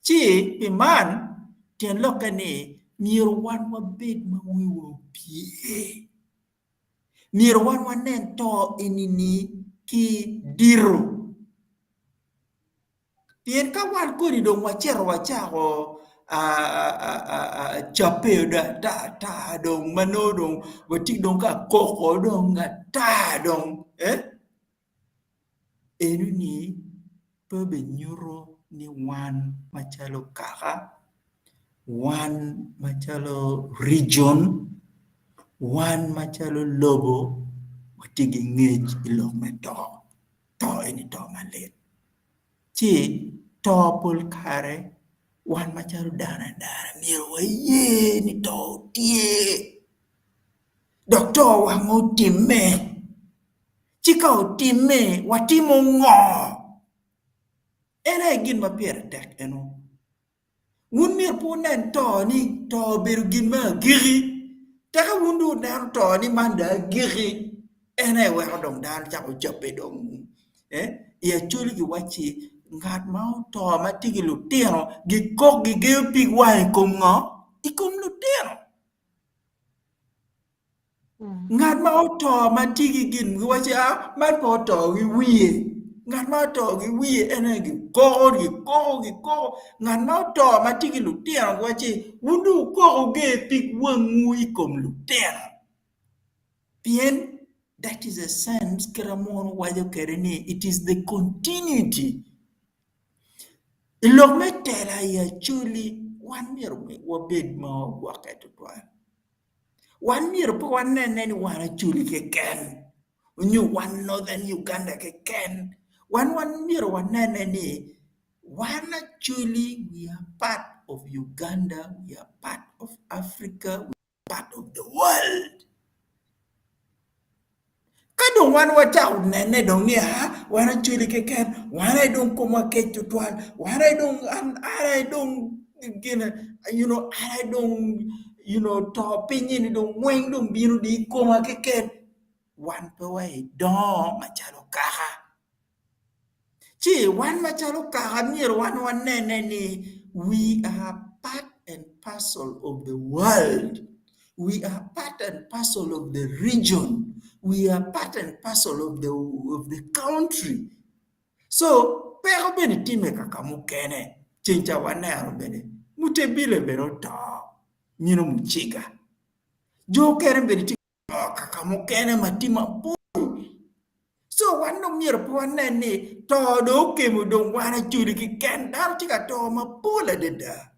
Ci pi man tyen lokke ni myero wan wabed ma wiwa opye. Myero wan wanen to eni-ni ki diro. Pien ka wan kodi dong wacito wacako cabbe dong ata ata dong ma nongo dong watye dong ka koko dong ata dong enoni pe obinyuto ni wan macalo kaka, wan macalo region, wan macalo lobo watye ki ngec i lok me to. To eni to malit ci to pol kare wan macalo dano adana myero waye ni to tye dok to wang otimme ci ka otimme watimo ngo? En aye gin ma pire tek eno. Wun myero pe wunen to ni to obedo gin me agikki teke wun dong wuneno to ni man dong agikki en aye weko dong dano cako cabbe dong i Acholi giwacci ngat ma oto ma tye ki lutino gikok gigeyo pig wang i kom ngo? I kom lutino. Ngat ma oto ma tye ki gin giwacci a man pe oto ki wiye ngat ma oto ki wiye en aye gikoko gikoko gikoko ngat ma oto ma tye ki lutino giwacci wun dong wukok wuger pig wangwu i kom lutino pien that is a sense kit ma munu waco kwede ni it is the continuity i lok me tela i Acholi wan myero wabed ma wagwokke tutwal. Wan myero pe wanene ni wan Acholi keken nyo wan Northern Uganda keken. Wan wan myero wanene ni wan Acholi we are part of Uganda, we are part of Africa, we are part of the world. Ka dong wan wacako nene dong ni aa wan Acholi keken, wan aye dong komwa kec tutwal, wan aye dong an aye dong gine you know an aye dong you know to piny eni dong weng dong bino dong i koma keken, wan pe wa idongo macalo kaka. Ci wan macalo kaka myero wan wanene ni we are part and parcel of the world, we are part and parcel of the region, we are part and parcel of the, of the country. So peko bene timme kaka mukene, ceng ca waneno bene Mutebile bene oto, nyino Muciga. Jo okene bene tye kaka mukene ma tye mapol. Co wan dong myero pe wanen ni to dong okemo dong wan Acholi keken, dano tye ka to mapol adada.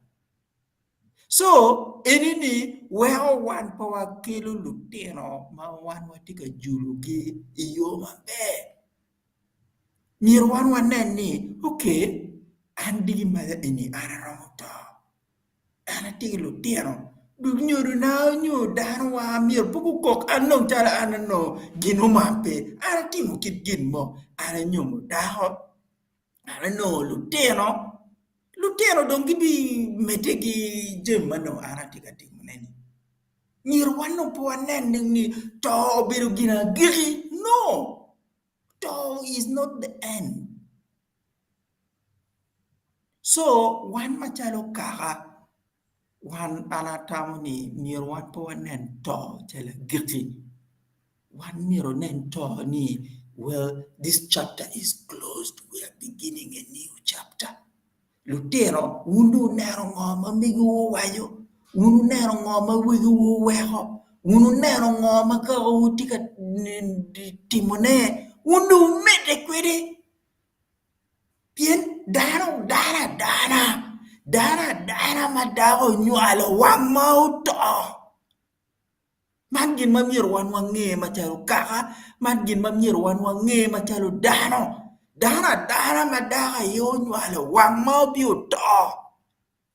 Co eni-ni weko wan pe wakelo lutino ma wan watye ka julogi i yo maber. Myero wan wanen ni okay an diki maca eni an aromo to. An atye ki lutino, lunyodona nyo danowa myero pe gukok an dong calo an onongo gin mo man pe, an atimo kit gin mo, an anyomo dako, an anongo lutino, lutino dong gibimedde ki jami ma nongo an atye ka timone-ni. Myero wan dong pe wanen ni to obedo gin agikki, no! To is not the end. Co wan macalo kaka wan an atamo ni myero wan pe wanen to calo agikki wan myero wanen to ni well this chapter is closed we are beginning a new chapter lutino wun dong wuneno ngo ma megiwu owaco wun wuneno ngo ma wegiwu oweko wun wuneno ngo ma kakawu tye ka timone wun dong wumedde kwede. Pien dano dano adana, dano adana ma dako onywalo wang ma oto. Man gin ma myero wan wange macalo kaka, man gin ma myero wan wange macalo dano. Dano adana ma dako aye onywalo wang ma obino oto.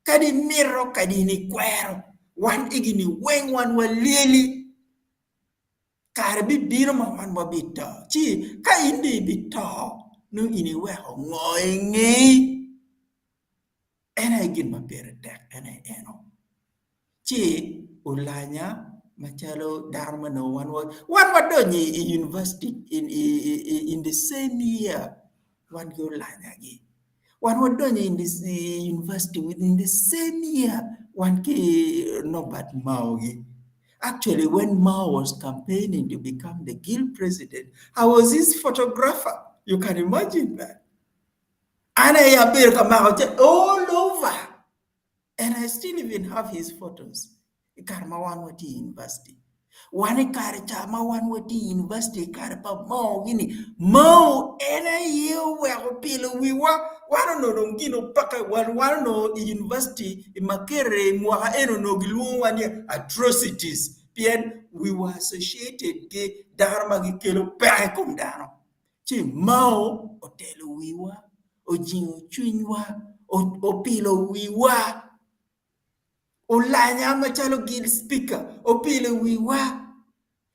Kadi imito kadi in ikwero, wan egi-ni weng wan walyeli. Kare bibino ma wan wabito, ci ka in dong ibito, nongo in iweko ngo i ngeyi? En aye gin ma pire tek en aye eno. Ci olanya macalo dano ma nongo wan wan wadonyo i university in, in the same year wan ki olanyagi. Wan wadonyo in the university within the same year wan ki Norbert Mao-gi. Actually, when Mao was campaigning to become the guild president, I was his photographer. You can imagine that. An aye abedo ka mako cal all over. And I still even have his photos. I kare ma wan watye i university. Wan i kare ca ma wan watye i university i kare pa Mao gini, Mao en aye oweko pilo wiwa. Wan onongo dong gin opake, wan wan onongo i university i Makerere i mwaka eno onongo gilwongowa ni atrocities pien we were associated ki dano ma gikelo peko i kom dano. Ci Mao otelo wiwa, ojingo cwinywa, opilo wiwa, olanya macalo guild speaker, opilo wiwa.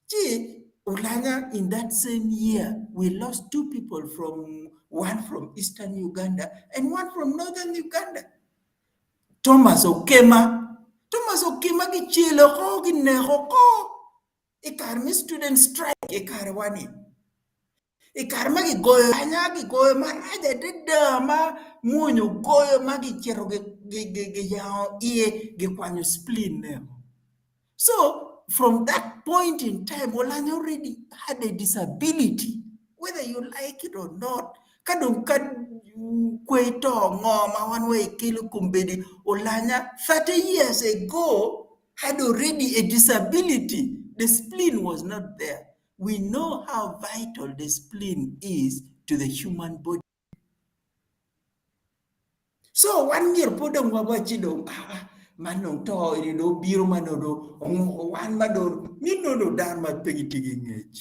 Ci olanya in that same year we lost two people from one from eastern Uganda and one from northern Uganda. Thomas Okema, Thomas Okema gicelo oko, gineko oko. I kare me student strike i karewa-ni, i kare ma kigoyo anya kigoyo marac adada ma mwony ogoyo ma gicito giyango iye gikwanyo spleen-ne. So from that point in time Olanya already had a disability whether you like it or not. Ka dong ka kwe to ngo ma wan wa ikelo kombeddi Olanya 30 years ago had already a disability. The spleen was not there. We know how vital the spleen is to the human body. So wan myero pud dong wawaci dong ah, ah, man dong to eni dong obiro man dong onguko wan ma dong mito dong dano ma pe gitye ki ngec.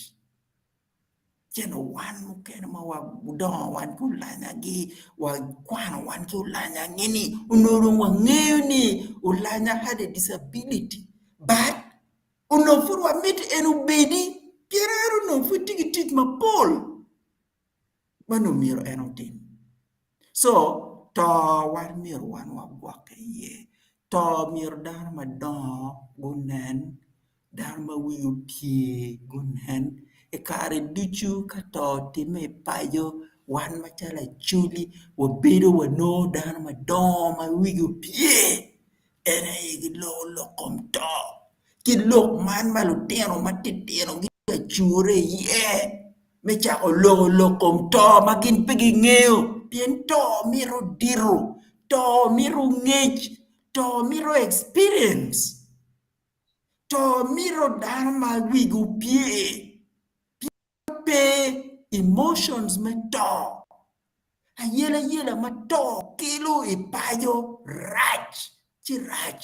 Ceno wan mukene ma wadongo wan ki olanyagi, wakwano wan ki olanyagi-ni onongo dong wangeyo ni olanya had a disability but onongo pud wamito en obedi pien en onongo pud tye ki tic mapol ma onongo myero en otim. So to wan myero wan wagwokke iye, to myero dano madongo gunen Dano ma wigi opye gunen i kare ducu ka to otimme i paco wan macalo acholi wabedo wanongo dano madongo ma wigi opye en aye giloko lok kom to ki lok man ma lutino matitino gitye ka cure iye me cako loko lok kom to ma gin pe gingeyo pien to mito diro, to mito ngec, to mito experience. To mito dano ma wigi opye pien pe emotions me to, ayelayela ma to kelo i paco rac ci rac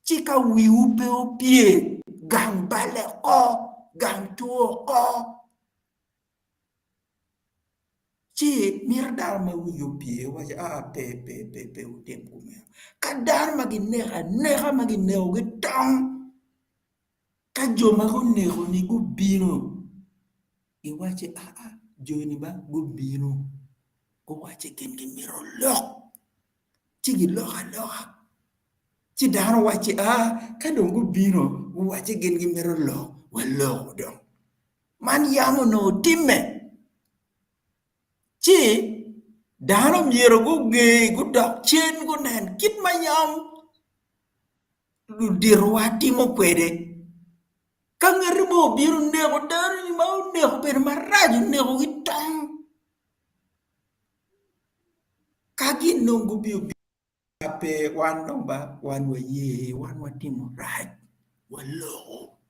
ci ka wiwu pe opye gang balle oko gang two oko. Ci mito dano ma wiye opye waco aa pe pe pe pe wutim kumeno ka dano ma gineko aneka ma ginekogi tong ka jo ma guneko-ni gubino giwacci aa joni ba gubino guwacci gin gimito lok ci giloko aloka ci dano wacci aa ka dong gubino guwacci gin gimito lok waloko dong. Man yam onongo timme, ci dano myero gunge gudok cen gunen kit ma yam luditowa timo kwede. Ka ngati mo obino oneko dano-ni ma oneko bedo marac oneko ki tong ka gin dong gubino Pe wan dong ba wan waye wan watimo rac waloko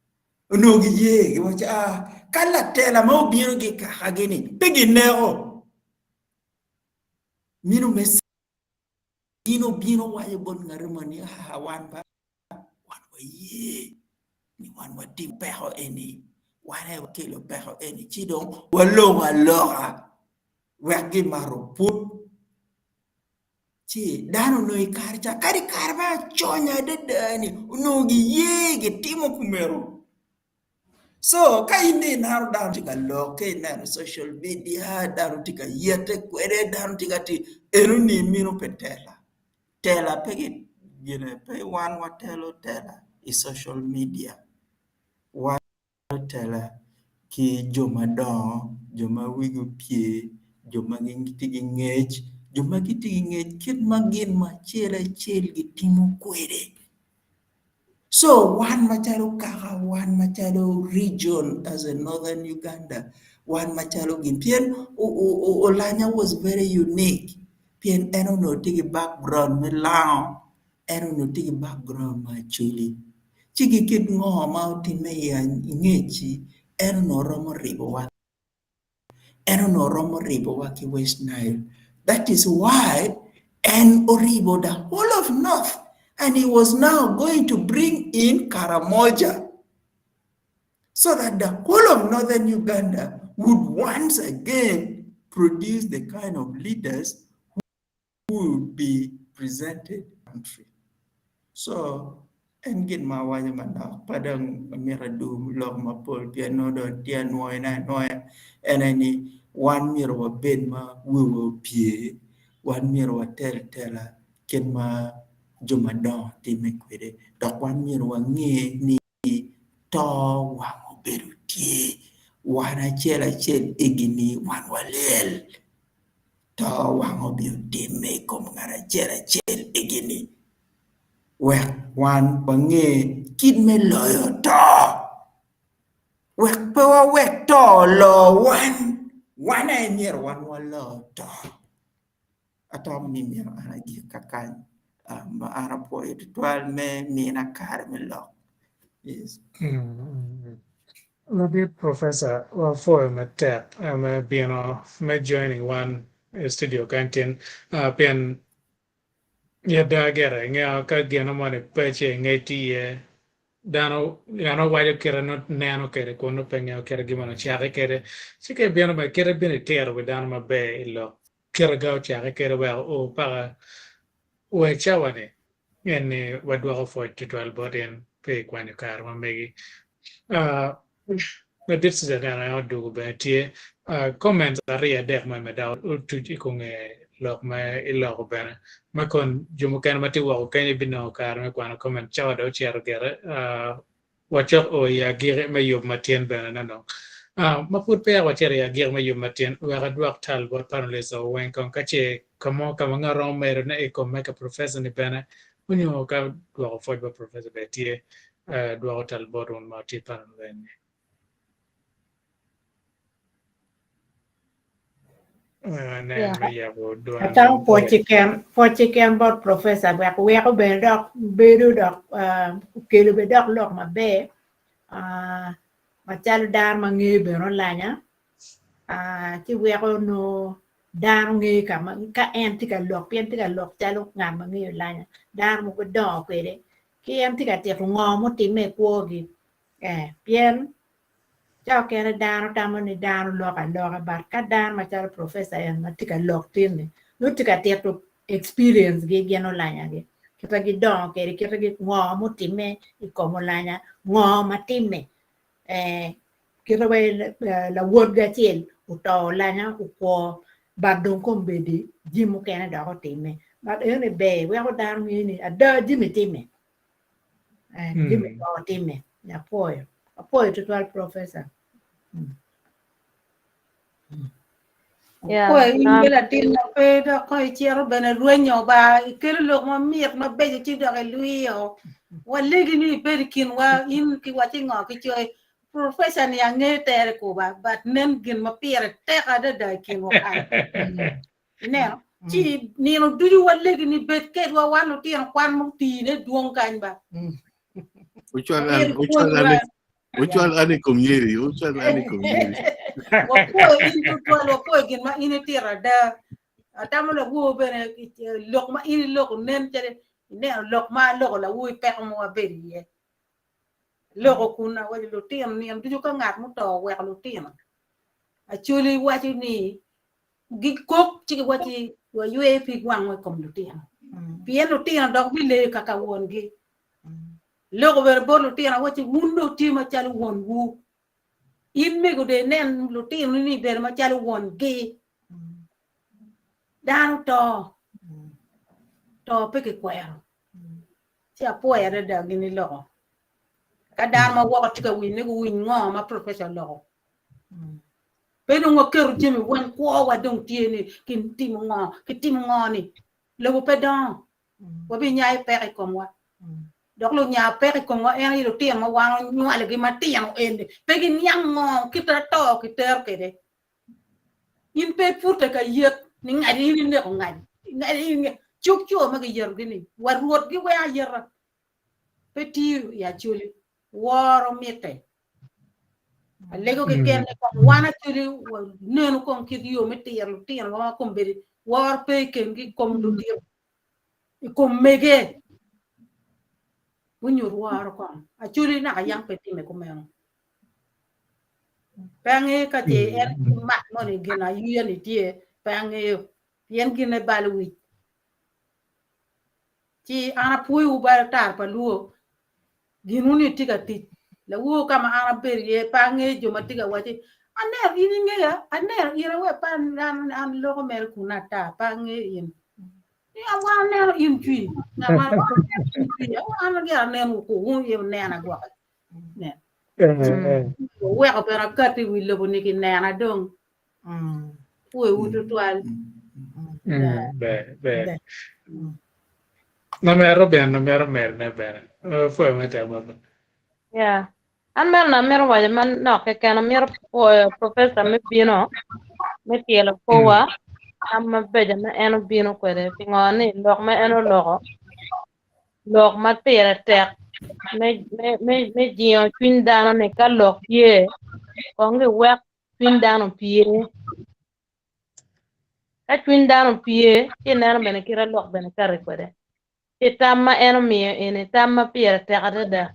onongo giye giwaco aa ka latela ma obino ki i kakagi-ni pe gineko mino me in obino waco bot ngat mo ni aa wan ba wan waye ni wan watimo peko eni wan aye wakelo peko eni ci dong waloko aloka wek gimato put Ci dano onongo i kare ca, kadi i kare ma aconya adada-ni, onongo giye gitimo kumeno. So ka in dong ineno dano tye ka lok ki ineno social media, dano tye ka yete kwede, dano tye ka ti, enoni meno pe tela. Tela pe ki gine pe wan watelo tela i social media wan tela ki jo madongo, jo ma wigi opye, jo ma gitye ki ngec, jo ma gitye ki ngec kit ma gin ma acel acel gitimo kwede. So wan macalo kaka, wan macalo region as a northern Uganda, wan macalo gin pien Olanya was very unique pien en onongo tye ki background me Lango, en onongo tye ki background me Acholi. Ci ki kit ngo ma otimme i angec-ci en onongo romo ribowa. En onongo romo ribowa ki West Nile. That is why en oribo the whole of North and he was now going to bring in Karamoja so that the whole of Northern Uganda would once again produce the kind of leaders who would be presented country. So en gin ma awaco manok pe dong amito adum lok mapol pien nongo dong atye anwoyone anwoya en aye ni wan myero wabed ma wiwa opye, wan myero watel tela kit ma jo madongo timme kwede dok wan myero wange ni to wang obedo tye, wan acel acel egini wan walyel, to wang obino timme i kom ngat acel acel egini wek wan wange kit me loyo to, wek pe wawek to olo wan, wan aye myero wan walo to. Atamo ni myero an agik kakany ma an apwoyo tutwal me mina kare me lok. Yes. Ladit Professor wapwoyo matek me bino me joining wan i studio kany tin pien ada gire ingeyo ka gino moni pe ce ngec tye iye dano dano waco kite nongo neno kwede kun nongo pe ngeyo kite gin moni ocake kwede ci ka ibino bene kite bino itiro wi dano maber i lok kite ga ocake kwede wek oo paka wa i cawa ni en ni wadwoko pwoc tutwal bot in pi kwanyo kare ma megi. Ladit Susan en odwogo bene tye comments aryo adek ma meda otuc i kom lok ma iloko bene ma kon jo mukene ma tye woko kenyo binongo kare me kwano comment cawa dong ocito gire wacok o i agiki me yub matin bene nonong. Ma pud peya wacito i agiki me yub matin wek adwok tal bot panelists o weng kong ka ce ka mo ka ma ngat romo medo ne i kom mega professor ni bene onyo ka dwoko pwoc bot professor bene tye dwoko tal bot wun ma wutye panel eni. Atamo pwoc keken pwoc keken bot professor wek weko bene dok bedo dok okelo bene dok lok maber macalo dano ma ngeyo bene olanya ci weko nongo dano ngeyo ka ma ka en tye ka lok pien tye ka lok calo ngat ma ngeyo olanya dano mogo dongo kwede ki en tye ka tito ngo mutimme i kwogi pien Ca okene dano tamo ni dano loko aloka but ka dano macalo professor en ma tye ka lok tin-ni nongo tye ka tito experience gi gin olanya gi kite gidongo kwede kite ngo mutimme i kom olanya ngo ma timme kite wai lawotgi acel oto olanya okwo but dong kombeddi jami mukene dok otimme but enoni ber weko dano ngeyo ni ada jami timme. Jami to timme. Apwoyo. Apwoyo tutwal Professor. Yeah. Apwoyo in Um, ki latin ma pe dok ko icito bene rwenyo ba ikelo lok mamit mabeco ci dok ilwiyo. Walegi ni ibed i kinwa in kiwaci ngo ki coy. Professor ni angeyo tere kuba but nen gin ma pire tek adada i kinwa kany. Ineno? Ci nino ducu walegi ni bed kedwa wan lutino kwan mutine dwong kany ba. Ocwal Myero an, ocwal an, ipwonywa. ocwal an i kom nyeri, ocwal an i kom nyeri. Wapwoyo in tutwal, wapwoyo gin ma in itito ada. Atamo lawor bene lok ma in iloko nen calo ineno lok ma aloko lawor i peko ma wabedo iye. Loko kun awaco lutino nino ducu ka ngat muto oweko lutino. Acholi waco ni gikok ci giwacci waywe pig wangwa i kom lutino pien lutino dok bileyo kaka wongi. Loko bene bot lutino awacci wun dong wutye macalo wonwu. In mego dong inen lutinoni bedo macalo wongi. Dano to. To pe kikwero. Ci apwoyo adada gin iloko. Ka dano ma woko tye ka winyo ni guwiny ngo ma professor oloko. Pe dong waketo jami weng kwowa dong tye ni kitimo ngo, kitimo ngo ni. Lobo pe dongo. Wabinyayo peko i komwa. Dok lunya peko i komwa en aye lutino ma wan wanywalogi matino eni. Pe giniang ngo kit ato kitero kwede. In pe ipute ka yet ni ngadi in ineko ngadi. Ngadi in inge. Cuk co ma giyetogi ni wa rwotgi weng ayeta. Pe tiyo i Acholi. Woro mitte. Alego keken ni kong wan Acholi wanenu kong kit yo me tiro lutinowa ma kombeddi woro pe i kingi i kom ludito i kom mege. Gunyut woro kong. Acholi naka yam pe time kumeno. Pe angeyo ka ce en mak moni gin ayuya ni tye, pe angeyo pien gine balo wic. Ci an apwoyowu bal tar pa luo, ginwu ni tye ka tic. Lawor ka ma an abedo iye pe angeyo jo ma tye ka wacci aneno in ingeya, aneno in awe pe an an loko mere kun ata pe angeyo in. Ni wan aneno in cwi, ngat ma aneno in cwi, an gire aneno ku wun aye wunena gwoki. Nen. Oweko bene akati i wi lobo-ni kinena dong. Pwoyowu tutwal. Ber, ber. Namero bene, namero medone bene. Pwoyo matek baba. Yeah. An meno namito waco manok keken, amito pwoyo professor me bino me tyelo kowa tam mabeco ma en obino kwede pingo ni lok ma en oloko lok ma pire tek me jingo cwiny dano ni ka lok tye kong giwek cwiny dano opye. Ka cwiny dano opye ci ineno bene kite lok bene kati kwede. Ci tam ma en omiyo eni tam ma pire tek adada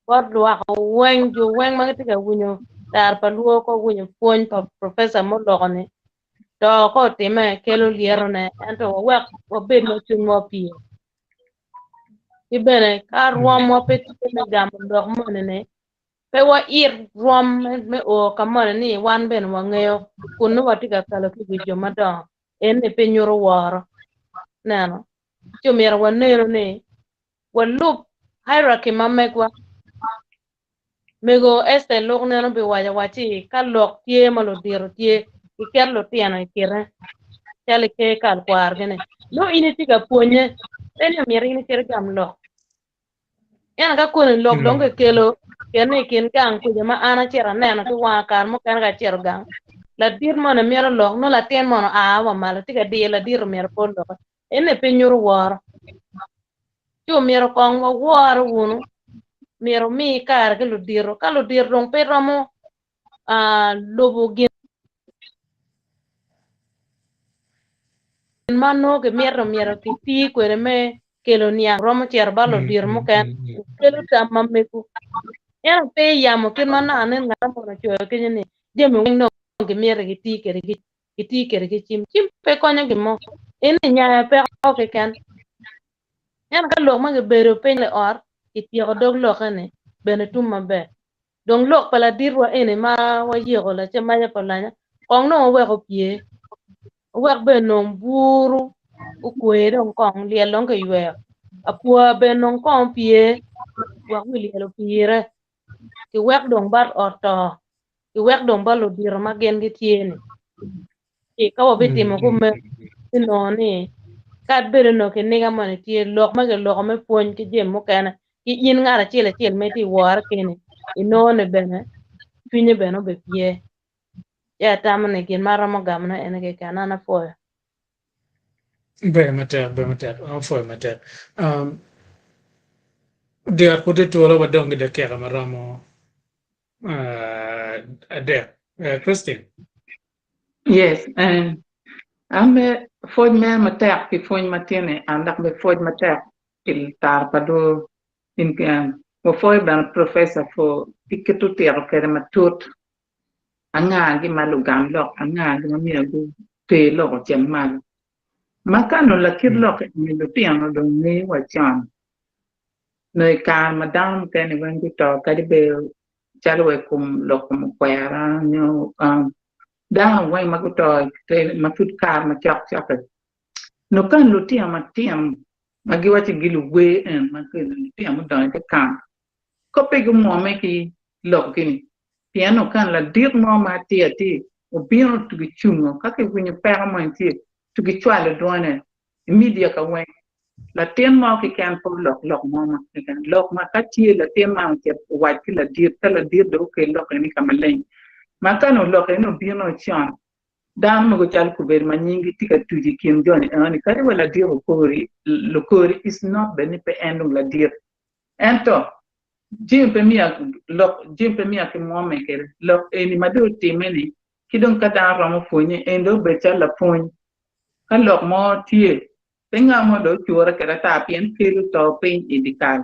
bot lwak weng jo weng ma gitye ka winyo tar pa lwor ko winyo pwony pa professor muloko-ni to ka otime kelo lyetone ento wawek wabed ma cwinywa opye. Ki bene ka rwomwa pe tye me gamo lok moni-ni, pe wait rwom me o ka moni ni wan bene wangeyo kun nongo watye ka kalo ki i wi jo madongo, eni pe nyuto woro. Ineno? Ci omyero wanenu ni walub hierarchy ma megwa. Mego Esther lok neno biwaco wa ci ka lok tye ma ludito tye giket lutino i kite calo i ker kal kwargi ni nongo in itye ka pwonye pe ni omyero in icit igam lok ento ka koni lok dong kikelo kene i kin gang kuca ma an acito aneno ki wanga kare mukene ka acito gang ladit moni mito lok nongo latin moni oa wa malo tye ka diyo ladit omyero pe oloki ene pe nyuto woro. Ci omyero kong wawor wunu, myero omi kare ki ludito. Ka ludito dong pe romo lubo gin ma nongo gimito myero kiti kwede me kelo niang, romo cito bot ludito mukene kelo tam ma mego. Ento pe i yamo kit ma naka nen ngat mo ocoyo kenyo ni jami weng dong gimito giti kwede giti kwede ki cim. Cim pe konyo gin mo. En ni nyayo peko keken. Ento ka lok ma gibedo piny i ot, kityeko dog lokke-ni bene tum maber. Dong lok pa laditwa eni ma wayeko lacen maca pa olanya, kong nongo owek opye, owek bene nong buru okwe dong kong lyel dong kiyweyo, apwa bene nong kong opye wek wi lyel opire, kiwek dong bat ot to. Iwek dong bot ludito ma gin gitye-ni. Ci ka wabitimo kumeno, ci nongo ni kad bed onongo kiniga moni tye, lok ma giloko me pwony ki jami mukene, ki in ngat acel acel ma itye i wore keni, inongo ni bene cwinye bene obipye. Ci atamo ni gin ma aromo gamone ene keken, an apwoyo. Ber matek, ber matek, apwoyo matek. Um, Dyot pud tye twolo wadong ki dakika ma romo adek. Christine. Yes, and an be pwony mere matek pi pwony matini, an dok be pwony matek pi tara pa doo in wapwoyo bene professor for pi kit otito kwede matut anga gi ma lugam lok anga gi ma myero guter lok ocit malo. Ma ka nongo lakit lok eni lutino dong ngeyo wa con Nongo i kare ma dano mukene weng guto kadi bed calo wa i kom lok kom okwera nyo dano weng ma guto ma pud kare macok cok-ki nongo ka lutino matino ma giwaco ni giluwer en ma kelo lutino mudongo i te kam ko pe gumwomme ki lokgi-ni pien onongo ka ladit mo ma atir atir obino to gicungo ka kiwinyo peko moni tye to gicwalo dwone i media ka weng latin mo keken pe olok lok mo ma keken lok ma ka tye latin man ocit owac ki ladit ka ladit dong okel lok eni ka maleng ma ka nongo lok eni obino con Dano mogo calo kobedo ma nyinggi tye ka tuc i kin joni enoni kadi wa ladit okori lukori is not bed ni pe en dong ladit ento jami pe miya lok jami pe miya ki mwome kede lok eni ma dong otime ni ki dong ka dano romo pwonye en dong obed calo lapwony ka lok mo tye pe nga mo dong ocure kede ata pien kelo to piny i dikal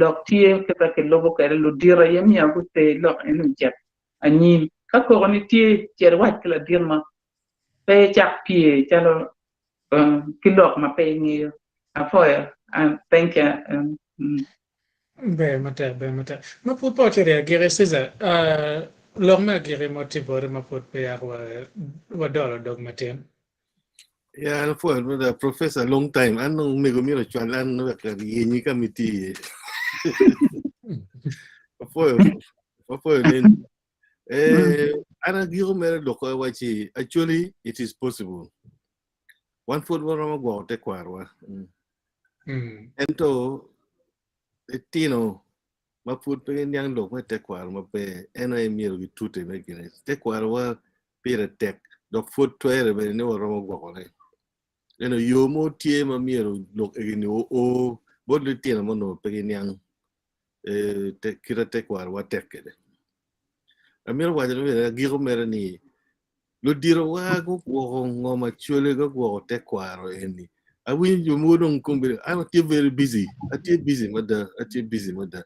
lok tye kit ma kilubo kede ludito aye miyo guter lok eni ocit anyim. Ka koko ni tye, cit iwac ki ladit mo. Pe icak pye calo ki lok ma pe ingeyo. Apwoyo. Thank you. Ber matek, ber matek. Ma pud pe ocito i agikki, Cesar, lok me agikki mo tye boti ma pud peya wadolo dog matin. Ya, an apwoyo mada, Professor, long time. An dong omego myero ocwal an wek ayenyi ka ma itye iye. Apwoyo, apwoyo neni. Eh, an agiko mere lok awaci, actually it is possible. Wan pud waromo gwoko tekwarwa. Mm. Ento litino ma pud pe giniang lok me tekwaro maber, en aye myero gitute me gine. Tekwarowa pire tek dok pud twere bene ni waromo gwokone. Ento yo mo tye ma myero lok egi-ni oo bot litino ma onongo pe giniang kit ma tekwarowa tek kwede. Amito waco ni bene agiko mere ni Luditowa gugwoko ngom acwali, gugwoko tekwaro eni. Awinyo jo mogo dong kombeddi, an atye very busy, atye busy mada, atye busy mada.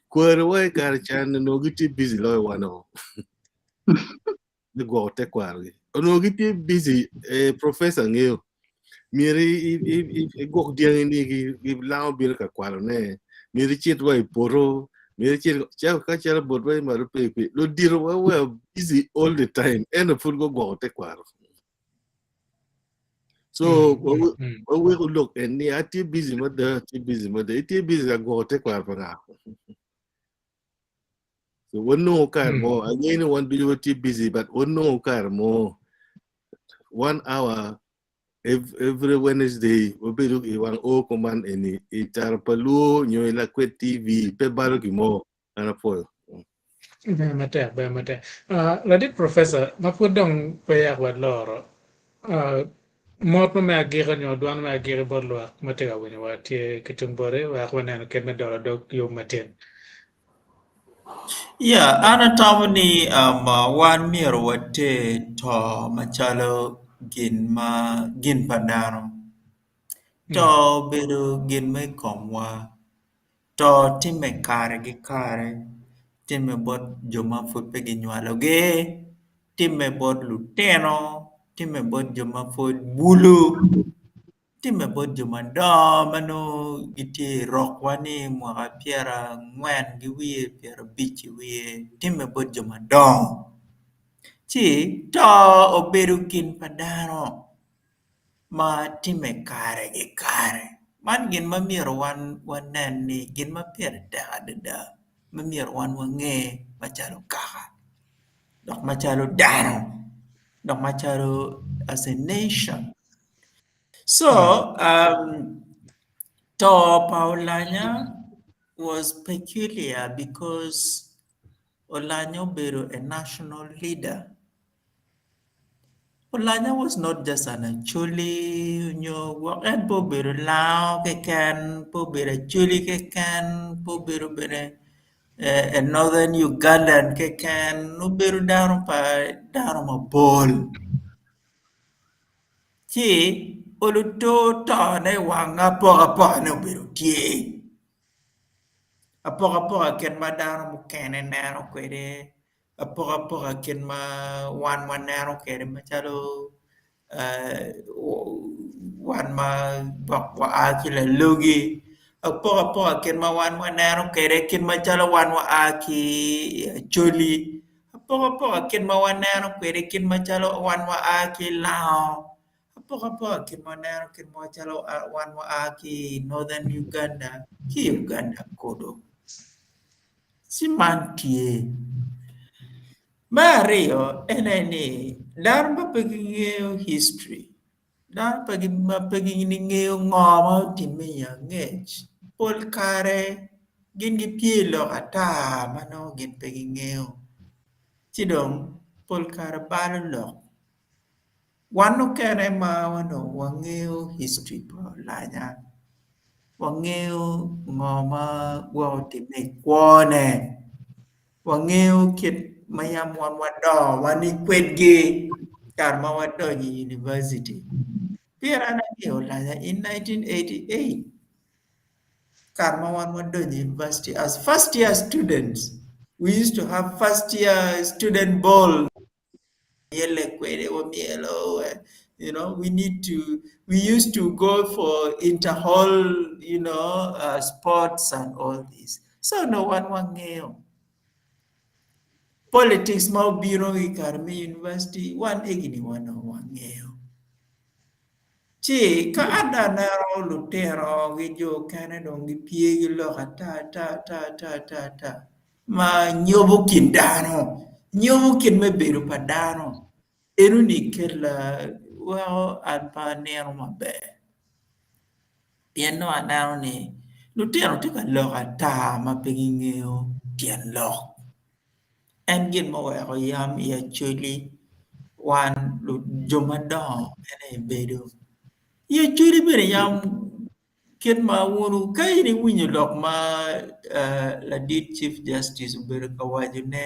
Kwariwa i kare ca onongo gitye busy loyo wan o. Me gwoko tekwarogi. Onongo gitye busy, eh, professor ngeyo. Myero igwok dyangi ni gilango bino ka kwalone, myero icit wa i poto, myero icit ka calo botwa i malo pe pe. Ludito wa were busy all the time, ento pud gugwoko tekwaro. So waweko lok en ni atye busy mada, atye busy mada. Itye busy ka gwoko tekwaro pa nga? So wanongo kare mo, angeyo ni wan ducu watye busy, but wanongo kare mo one hour every Wednesday wabedo i wang o kuman eni i Tara pa Luo nyo i Lakwed TV pe balo gin mo an apwoyo. Ber matek, ber matek. Uh, ladit professor, ma pud dong pe yak waloro, uh, mot mo me agika nyo dwan me agiki bot lwak ma tye ka winyowa tye ki tung boti wek waneno kit me dolo dog yub matin. Ya, an atamo ni um, wan myero water to macalo gin ma gin pa dano. To obedo gin me komwa. To timme kare ki kare, timme bot jo ma pud pe ginywalogi, timme bot lutino, timme bot jo ma pud bulu. Timme bot jo madongo ma nongo gitye i rokwa ni mwaka pyerangwen ki wiye pyerabic ki wiye timme bot jo madongo ci to obedo gin pa dano ma timme kare ki kare man gin ma myero wan wanen ni gin ma pire tek adada ma myero wan wange macalo kaka dok macalo dano dok macalo as a nation. So, um, to pa Olanya was peculiar because Olanya obedo a national leader. Olanya was not just an Acholi nyo gwok en pe obedo Lango keken, pe obedo Acholi keken, pe obedo bene a Northern Ugandan keken, obedo dano pa dano mapol. Ci oluto tone i wang apokapokane obedo tye. Apokapoka kit ma dano mukene neno kwede, apokapoka kit ma wan waneno kwede macalo wan ma gwok waa ki lalogi, apokapoka kit ma wan waneno kwede kit macalo wan waa ki i Acholi. Apokapoka kit ma waneno kwede kit macalo wan waa ki i Lango. Apokapoka kit ma waneno kit ma calo wan waa ki i Northern Uganda ki i Uganda kodo. Ci man tye. Me aryo en aye ni dano ma pe gingeyo history, dano ma pe gingeyo ngo ma otimme i angec pol kare gin gipye i lok ata ma nongo gin pe gingeyo ci dong pol kare balo lok. Wan mukene ma onongo wangeyo history pa Olanya, wangeyo ngo ma gwok otimme i kwone, wangeyo kit ma yam wan wadongo wa ni kwedgi kare ma wadonyo i univaciti pien an angeyo Olanya in 1988 kare ma wan wadonyo i univaciti as first year students we used to have first year student ball. myele kwede wamyelo you know we need to we used to go for inter-hall you know uh, sports and all this so no wan wangeyo politics ma obino i kare me university wan egini wan wangeyo Ci ka an dong aneno lutino ki jo okene dong gipye ki lok ata ata ata ata ata ata ma nyobo kin dano, nyobo kit me bedo pa dano enoni kela weko an pe anino maber pien nongo aneno ni lutino tye ka lok ata ma pe gingeyo tyen lok. En gin ma oweko yam i Acholi wan jo madongo en aye bedo. I Acholi bene yam kit ma wunu ka in iwinyo lok ma ladit Chief Justice obedo ka wacone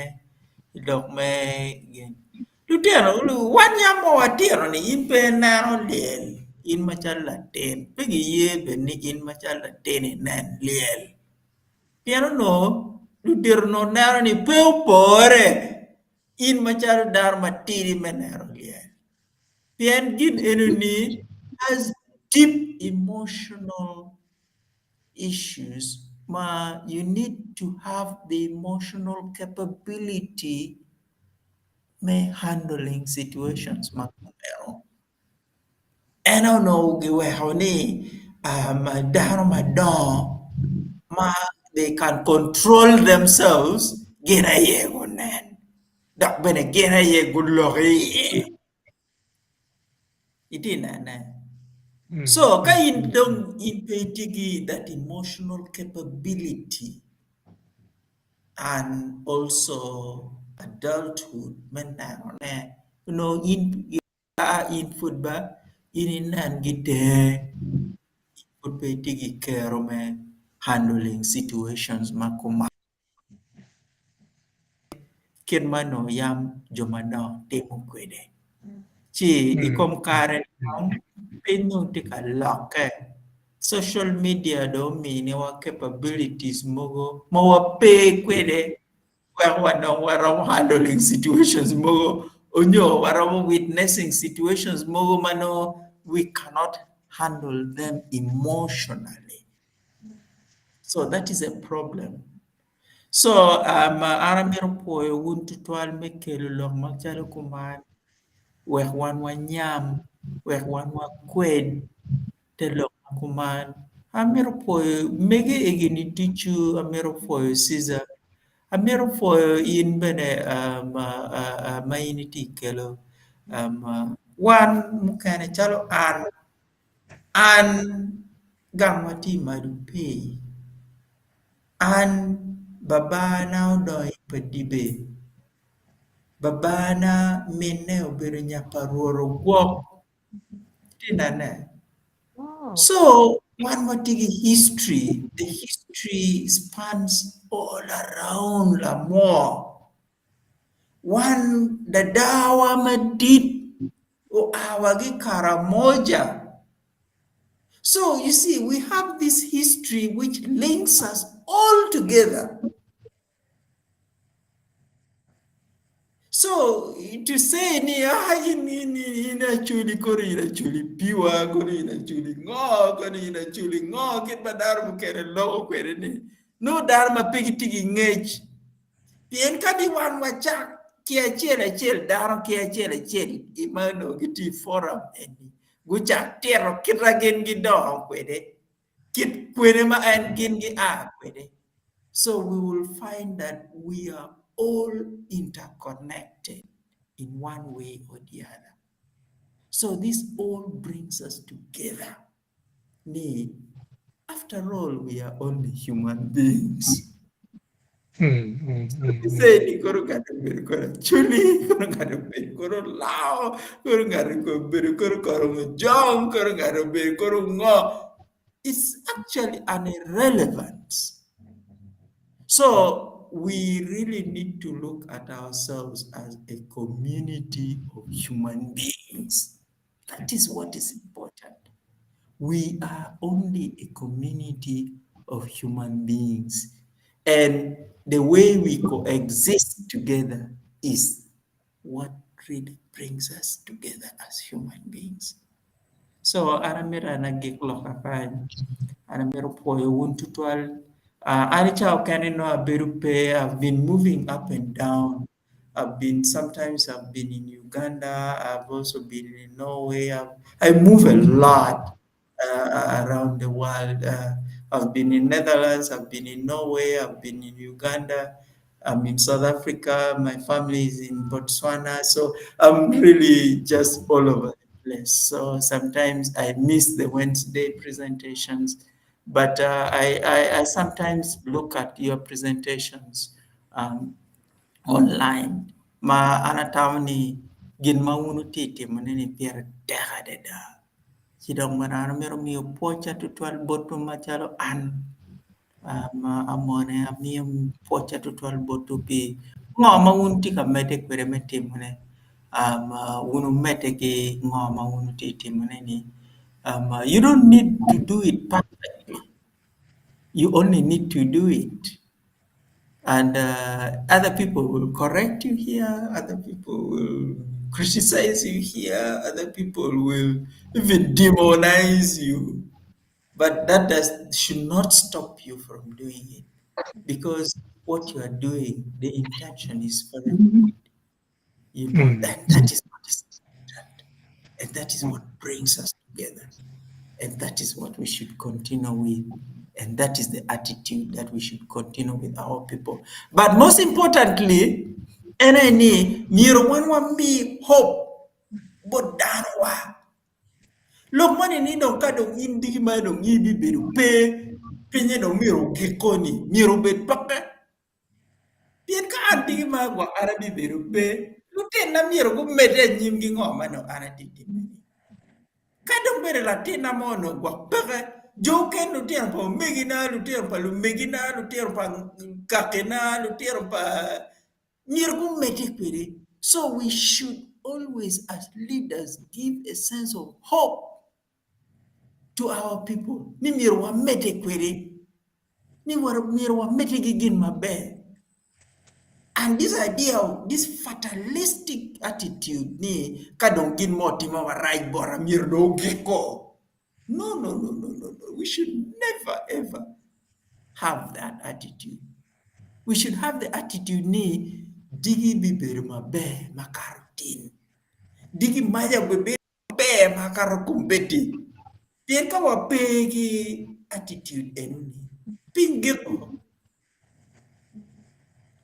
i lok me gin lutino wan yam ma watino ni in pe ineno lyel in macalo latin pe giye bene ni in macalo latin inen lyel. Pien onongo ludito onongo neno ni pe opore in macalo dano matidi me neno lyel. Pien gin enoni has deep emotional issues ma you need to have the emotional capability me handling situations ma kumeno. En onongo giweko ni dano madongo ma they can control themselves gin aye gunen dok bene gin aye gulok iye itye nene so ka in dong in pe itye ki that emotional capability and also adulthood me nenone onongo in Ka in pud ba in inen gi tenge, in pud pe itye ki kero me handling situations ma kuman kit ma onongo yam jo madongo timo kwede. Ci i kom kare-ni dong piny dong tye ka lokke, social media dong ominiwa capabilities mogo ma wape kwede weko wanong waromo handling situations mogo onyo waromo witnessing situations mogo ma nongo we cannot handle them emotionally. So that is a problem. So um, an amito pwoyo wun tutwal me kelo lok macalo kuman wek wan wanyam, wek wan wakwed te lok ma kuman. Amito pwoyo mege egini ducu, amito pwoyo Caesar, amito pwoyo in bene um, uh, uh, ma in itye i kelo um, uh, wan mukene calo an, an gangwa tye i Madupei, an babana odongo i Padibe, babana minne obedo nya pa Rwot Ogwok, Itye nene? So wan watye ki history, the history spans all around lamwor. Wan dadawa madit oa wa ki Karamoja. So you see we have this history which links us all together. So to say ni ah in in in acholi koro in acholi piwa koro in acholi ngo koro in acholi ngo kit ma dano mukene loko kwede ni nongo dano ma pe gitye ki ngec pien kadi wan wacak ki acel acel dano ki acel acel ma onongo gitye i forum eni. Gucak tito kit ma gin gidongo kwede, kit kwene ma en gin gia kwede. So we will find that we are all interconnected in one way or the other. So this all brings us together ni after all we are only human beings. Say ni koro ng'ato obedo koro Acholi, koro ng'ato obedo koro Lao, koro ng'ato obedo koro Karamojong, koro ng'ato obedo koro ngo. It's actually an irrelevance. So we really need to look at ourselves as a community of human beings. That is what is important. We are only a community of human beings. And the way we coexist together is what really brings us together as human beings. So an amito an agik loka kany, an amito pwoyo wun tutwal. An cawa okene nongo abedo pe, I've been moving up and down. I've been sometimes I've been in Uganda, I've also been in Norway. I move a lot around the world. I've been in Netherlands, I've been in Norway, I've been in Uganda, I'm in South Africa, my family is in Botswana. So I'm really just all over the place. So sometimes I miss the Wednesday presentations, but I sometimes look at your presentations online. Ma an atamo ni gin ma wun wutye timone ni pire tek adada. Ci dong bene an amito miyo pwoca tutwal botwu macalo an amone amiyo pwoca tutwal botwu pi ngo ma wun tye ka medde kwede me timone. Wun wumedde ki ngo ma wun wutye timone ni. You don't need to do it perfectly. You only need to do it. And other people will correct you here, other people will criticize you here, other people will even demonize you. But that should not stop you from doing it, because what you are doing, the intention is very good. That is what is important, and that is what brings us together, and that is what we should continue with, and that is the attitude that we should continue with our people. But most importantly, ene ni myero wan wami hope bot dano wa. Lok moni ni dong ka dong in diki ma dong in ibibedo pe, pinye dong myero ogiko ni, myero obed peke. Pien ka an diki ma gwok an abibedo pe, lutinna myero gumedde anyim ki ngo ma nongo an atye timone. Ka dong bedo latinna mo onongo gwok peke, jo okene lutino pa omegina, lutino pa lumegina, lutino pa kakina, lutino pa myero gumedde kwede. So we should always as leaders give a sense of hope to our people ni myero wamedde kwede, ni myero wamedde ki gin maber. And this idea of this fatalistic attitude ni ka dong gin mo otimo marac bota myero dong ogiko. No, no, no, no, no, no. We should never ever have that attitude. We should have the attitude ni diki bibedo maber makato tin. Diki maca bibedo maber makato kombeddi. Pien ka wape ki attitude enoni, piny giko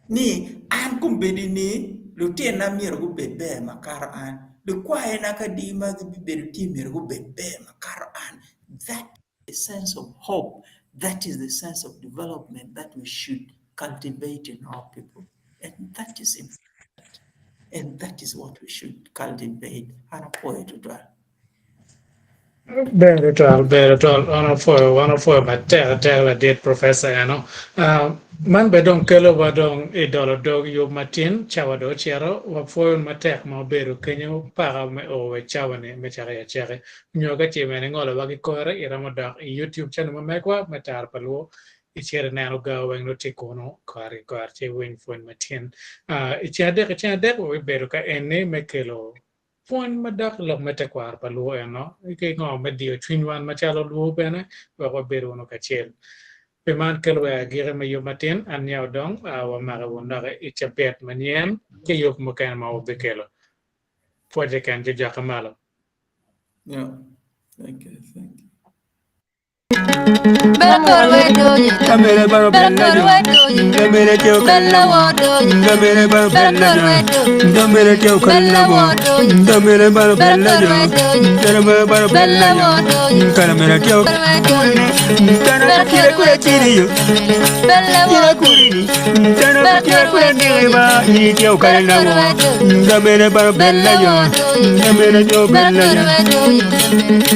ni an kombeddi ni lutinna myero gubed ber makato an, lukwayona ka diki ma gibibedo tye myero gubed ber makato an. That is the sense of hope. That is the sense of development that we should cultivate in our people. And that is important. And that is what we should cultivate. An apwoyo tutwal. Ber tutwal, ber tutwal. Wan apwoyo, wan apwoyo matek atek ladit Professor eno. Man bene dong kelo wa dong i dolo dog yub matin, cawa dong ocito, wapwoyo matek ma obedo kenyo paka me o wa i cawa ni me cako i acaki. Nyo ka ce bene ingolo wa ki kore, iromo dok i YouTube channel ma megwa me Taro pa Luo, icito ineno ga weng nongo tye kunu kore ki kore ci iwiny pwony matin. I ceng adek ki ceng adek wabibedo ka eni me kelo pwony madok i lok me tekwaro pa Luo eno ki ngo me diyo cwiny wan macalo Luo bene wek wabed wunu kacel. Pi man kelo wa i agikki me yub matin, an nya odong wamake wun doki i cabit manyen ki yub mukene ma wabikelo. Pwoc keken jo jokke malo. Yeah. Thank you. Thank you.